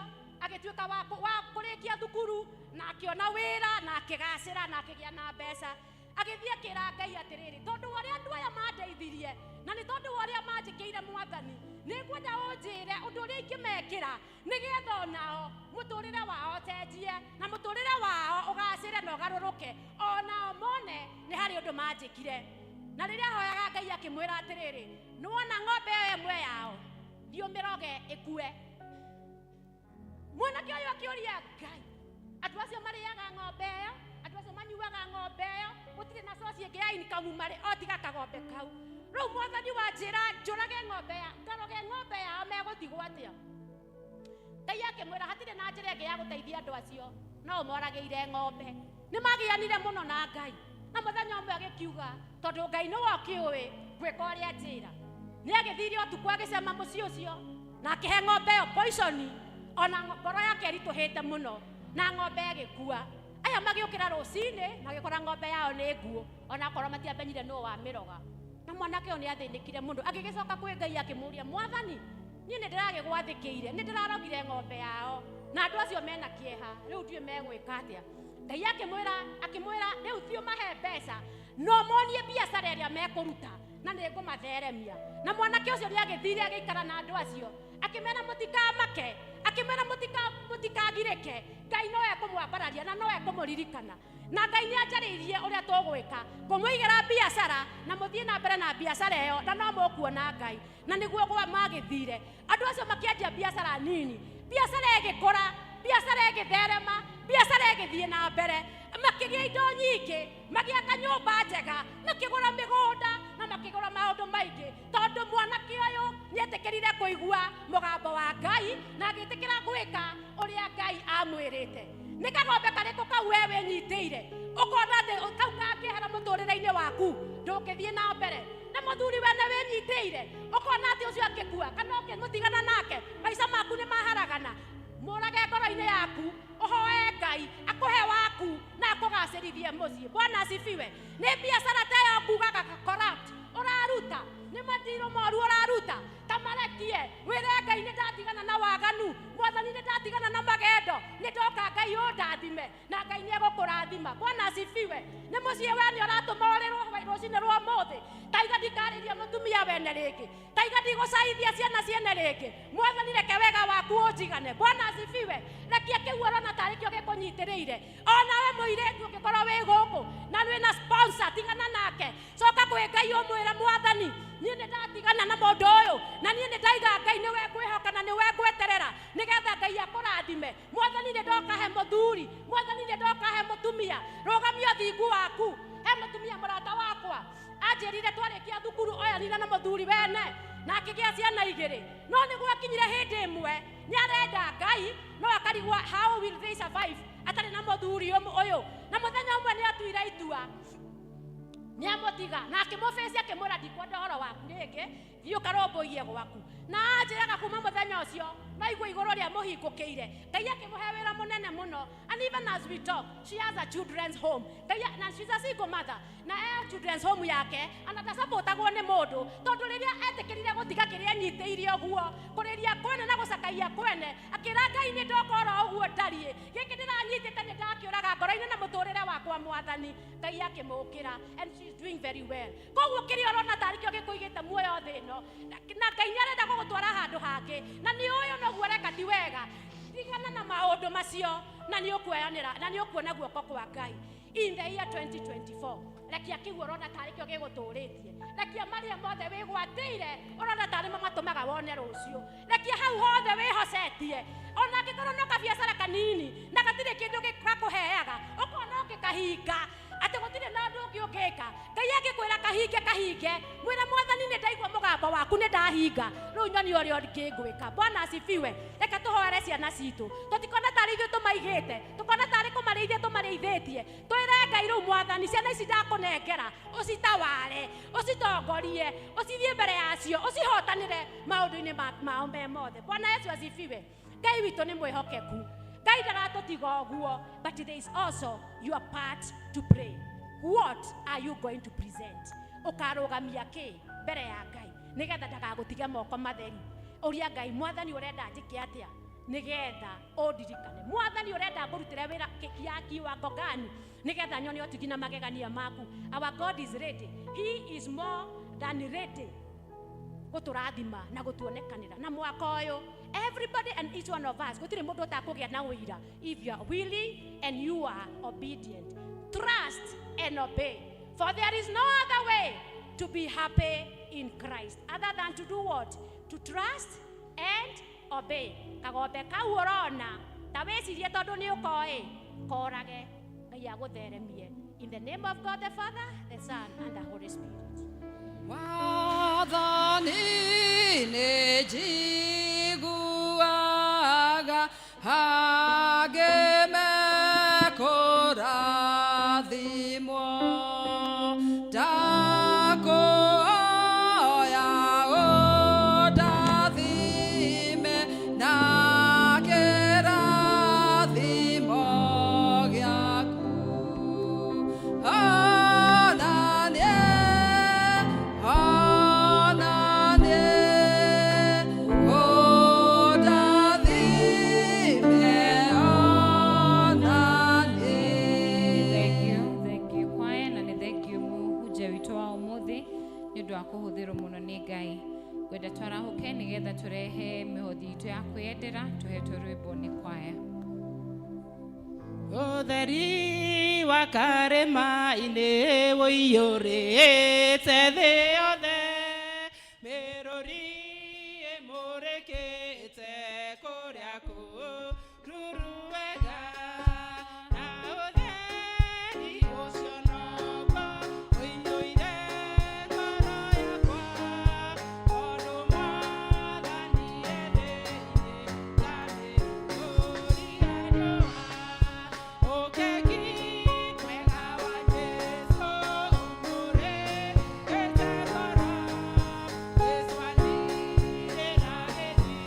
agĩtuĩka wa kũrĩkia thukuru, na akĩona wĩra, na akĩgacĩra, na akĩgĩa na mbeca. Agĩthiĩ akĩra Ngai atĩrĩrĩ, tondũ ũrĩa andũ aya mandeithirie, na nĩ tondũ ũrĩa manjĩkĩire Mwathani, nĩngwenda ũnjĩre ũndũ ũrĩa ingĩmekĩra nĩgetha onao mũtũrĩre wao ũcenjie, na mũtũrĩre wao ũgacĩre na ũgarũrũke, onao mone nĩ harĩ ũndũ manjĩkire. Na rĩrĩa ahoyaga Ngai akĩmwĩra atĩrĩrĩ, nĩwona ng'ombe ĩyo ĩmwe yao, thiĩ ũmĩroge ĩkue. Mwanake ũyũ akĩũria Ngai, andũ acio marĩaga ng'ombe ĩyo, andũ acio manyuaga ng'ombe ĩyo, gũtirĩ na source ĩngĩ ya income marĩ o tiga kagombe kau. Rĩu Mwathani wanjĩra njũrage ng'ombe ya, ngaroge ng'ombe yao, megũtigwo atĩa? Ngai akĩmwĩra hatirĩ na njĩra ĩngĩ ya gũteithia andũ acio, no ũmoragĩire ng'ombe. Nĩ magianire mũno na Ngai, na mũthenya ũmwe agĩkiuga, tondũ Ngai nĩwe ũkĩũĩ gwĩka ũrĩa njĩra. Nĩ agĩthire ũtukũ agĩcema mũciĩ ũcio, na akĩhe ng'ombe ĩyo poison, ona ngoro yake ĩritũhĩte mũno, na ng'ombe ĩgĩkua. Aya magĩũkĩra rũcinĩ magĩkora ng'ombe yao nĩ nguũ, ona akorwo matiamenyire nũũ wamĩroga. Na mwanake ũyũ nĩ athĩnĩkire mũno, agĩgĩcoka kwĩ Ngai akĩmũũria, Mwathani, niĩ nĩ ndĩragĩgwathĩkĩire, nĩ ndĩrarogire ng'ombe yao, na andũ acio mena kĩeha, rĩu ndiũĩ megwĩka atĩa. Ngai akĩmwĩra, rĩu thiĩ ũmahe mbeca, no monie biacara ĩrĩa mekũruta, na nĩ ngũmatheremia. Na mwanake ũcio nĩ agĩthire agĩikara na andũ acio, akĩmera mũtikamake, akĩmera mũtikagirĩke, Ngai no ekũmwambararia na no ekũmũririkana. Na Ngai nĩ anjarĩirie ũrĩa tũgwĩka, ngũmũigĩra biacara na mũthiĩ na mbere na biacara ĩyo, na no mũkuona Ngai. Na nĩguo gwa magĩthire andũ acio makĩanjia biacara nini, biacara ĩgĩkũra, Biacara ĩgĩtherema, biacara ĩgĩthiĩ na mbere, makĩgĩa indo nyingĩ, magĩaka nyũmba njega, makĩgũra mĩgũnda na makĩgũra maũndũ maingĩ, tondũ mwanake ũyũ nĩetĩkĩrire kũigua mũgambo wa Ngai na agĩtĩkĩra gwĩka ũrĩa Ngai amwĩrĩte. Nĩ kagombe karĩkũ kau we wĩnyitĩire ũkona atĩ kau kangĩehera mũtũrĩre-inĩ waku ndũngĩthiĩ na mbere? Na mũthuri wene wĩnyitĩire ũkona atĩ ũcio angĩkua kana ũngĩmũtigana nake maica maku nĩ maharagana. Mũrage ngoro-inĩ yaku, ũhoe Ngai akũhe waku na akũgacĩrithie mũciĩ. Bwana asifiwe. Nĩ biacara ta ĩyo ngugaga corrupt ũraruta, nĩ matirũ moru ũraruta, ta marekie wĩre Ngai nĩ ndatigana na waganu, Mwathani nĩ ndatigana na magendo, nĩ ndoka Ngai ũndathime, na Ngai nĩ egũkũrathima. Bwana asifiwe. Nĩ mũciĩ wene ũratũma ũrĩrwo rũcinĩ rwa ũmũthĩ, taiga ndikarĩria mũtumia wene rĩngĩ, taiga ndigũcaithia ciana ciene rĩngĩ. Mwathani reke wega waku ũnjigane. Bwana asifiwe. Rekia kĩu ũrona tarĩ kĩo gĩkũnyitĩrĩire. Onawe mũirĩtu ũngĩkorwo wĩ gũkũ na wĩna sponsor, tigana nake, coka kwĩ Ngai ũmwĩre, Mwathani niĩ nĩ ndatigana na mũndũ ũyũ, na niĩ nĩ ndaiga Ngai nĩwe ngwĩhoka na nĩwe ngweterera nĩgetha Ngai akũrathime. Mwathani nĩ ndoka he mũthuri, Mwathani nĩ ndoka he mũtumia, rũgamia ũthingu waku. He mũtumia mũrata wakwa anjĩrire twarĩkia thukuru oyanire na mũthuri wene na akĩgĩa ciana igĩrĩ, no nĩ gwakinyire hĩndĩ ĩmwe nĩ arenda Ngai no akarigwo how will they survive atarĩ na mũthuri ũyũ. Na mũthenya ũmwe nĩ atuire itua nĩ amũtiga, na akĩmũbĩcia akĩmwĩra ndikwenda ũhoro waku rĩngĩ, thiĩ ũkarũmbũiye gwaku. Na anjĩraga kuma mũthenya ũcio no igua igũrũ rĩa mũhingũkĩire, Ngai akĩmũhe wĩra mũnene mũno. And even as we talk, she has a children's home. Ngai, na she's a single mother, na e children's home yake ana ndacapotagwo nĩ mũndũ, tondũ rĩrĩa etĩkĩrire gũtiga kĩrĩa enyitĩire ũguo, kũrĩria kwene na gũcakaia kwene, akĩra Ngai nĩ ndoka oro ũguo ndariĩ, gĩkĩ ndĩranyitĩte nĩ ndakĩũraga ngoro-inĩ na mũtũrĩre wakwa Mwathani. Ngai akĩmũkĩra, and she's doing very well. Koguo kĩrĩa ũrona tarĩ kĩo gĩkũigĩte muoyo thĩ ĩno, na Ngai nĩ arenda gũgũtwara handũ hangĩ, na nĩ ũyũ noguo ũreka ti wega, tigana na maũndũ macio na nĩ ũkuoyanĩra na nĩ ũkuona guoko kwa Ngai in the year 2024. Rekia kĩu ũrona tarĩ kĩo gĩgũtũrĩtie, rekia marĩa mothe wĩgwatĩire ũrona tarĩ mo matũmaga wone rũciũ, rekia hau hothe wĩhocetie, ona angĩkorwo no kabiacara kanini na gatirĩ kĩndũ gakũheaga, ũkona ũngĩkahinga atĩ gũtirĩ na ũndũ ũngĩ ũngĩka. Ngai angĩkwĩra kahinge kahinge, mwĩre Mwathani nĩ ndaigua mũgambo waku nĩ ndahinga, rĩu nyoni ũrĩa ũngĩ ngwĩka. Bwana asifiwe. Reke tũhoere ciana citũ, tũtikona tarĩ ithuĩ tũmaigĩte, tũkona tarĩ kũmarĩithia tũmarĩithĩtie. Twĩre Ngai rĩu Mwathani ciana ici ndakũnengera, ũcitaware, ũcitongorie, ũcithiĩ mbere yacio, ũcihotanĩre maũndũ-inĩ mao me mothe. Bwana Yesu asifiwe. Ngai witũ nĩ mwĩhokeku, Ngai ndagatũtiga ũguo, but there is also your part to play. What are you going to present? Ũkarũgamia kĩ mbere ya Ngai nĩgetha ndagagũtige moko matheri? Ũria Ngai, Mwathani ũrenda njĩke atĩa nĩgetha ũndirikane? Mwathani ũrenda ngũrutĩre wĩra ya kiwango gani nĩgetha nyone ũtugi na magegania maku? Our God is ready. He is more than ready gũtũrathima na gũtuonekanĩra. Na mwaka ũyũ everybody and each one of us, gũtirĩ mũndũ ũtakũgĩa na ũira if you are willing and you are obedient. Trust and obey, for there is no other way to be happy in Christ other than to do what? To trust and obey. Kagombe kau ũrona ta wĩcirie tondũ nĩ ũkoĩ, korage, Ngai agũtheremie. In the name of God the Father, the Son and the Holy Spirit. Mwathani nĩ njiguaga hangĩ mekũrathimwo, ndakũhoya ũndathime na kĩrathimo gĩaku. Onanie, onanie, ũndathime, onanie. Thank you, thank you kwaya, na nĩ thank you mũhunjia witũ wa ũmũthĩ nĩ ũndũ wa kũhũthĩrwo mũno nĩ Ngai. Ngwenda twarahũke nĩgetha tũrehe mĩhothi itũ ya kwĩyendera tũhetwo rwĩmbo nĩ kwaya. Ũtheri wa karĩma-inĩ ũiyũrĩte thĩ.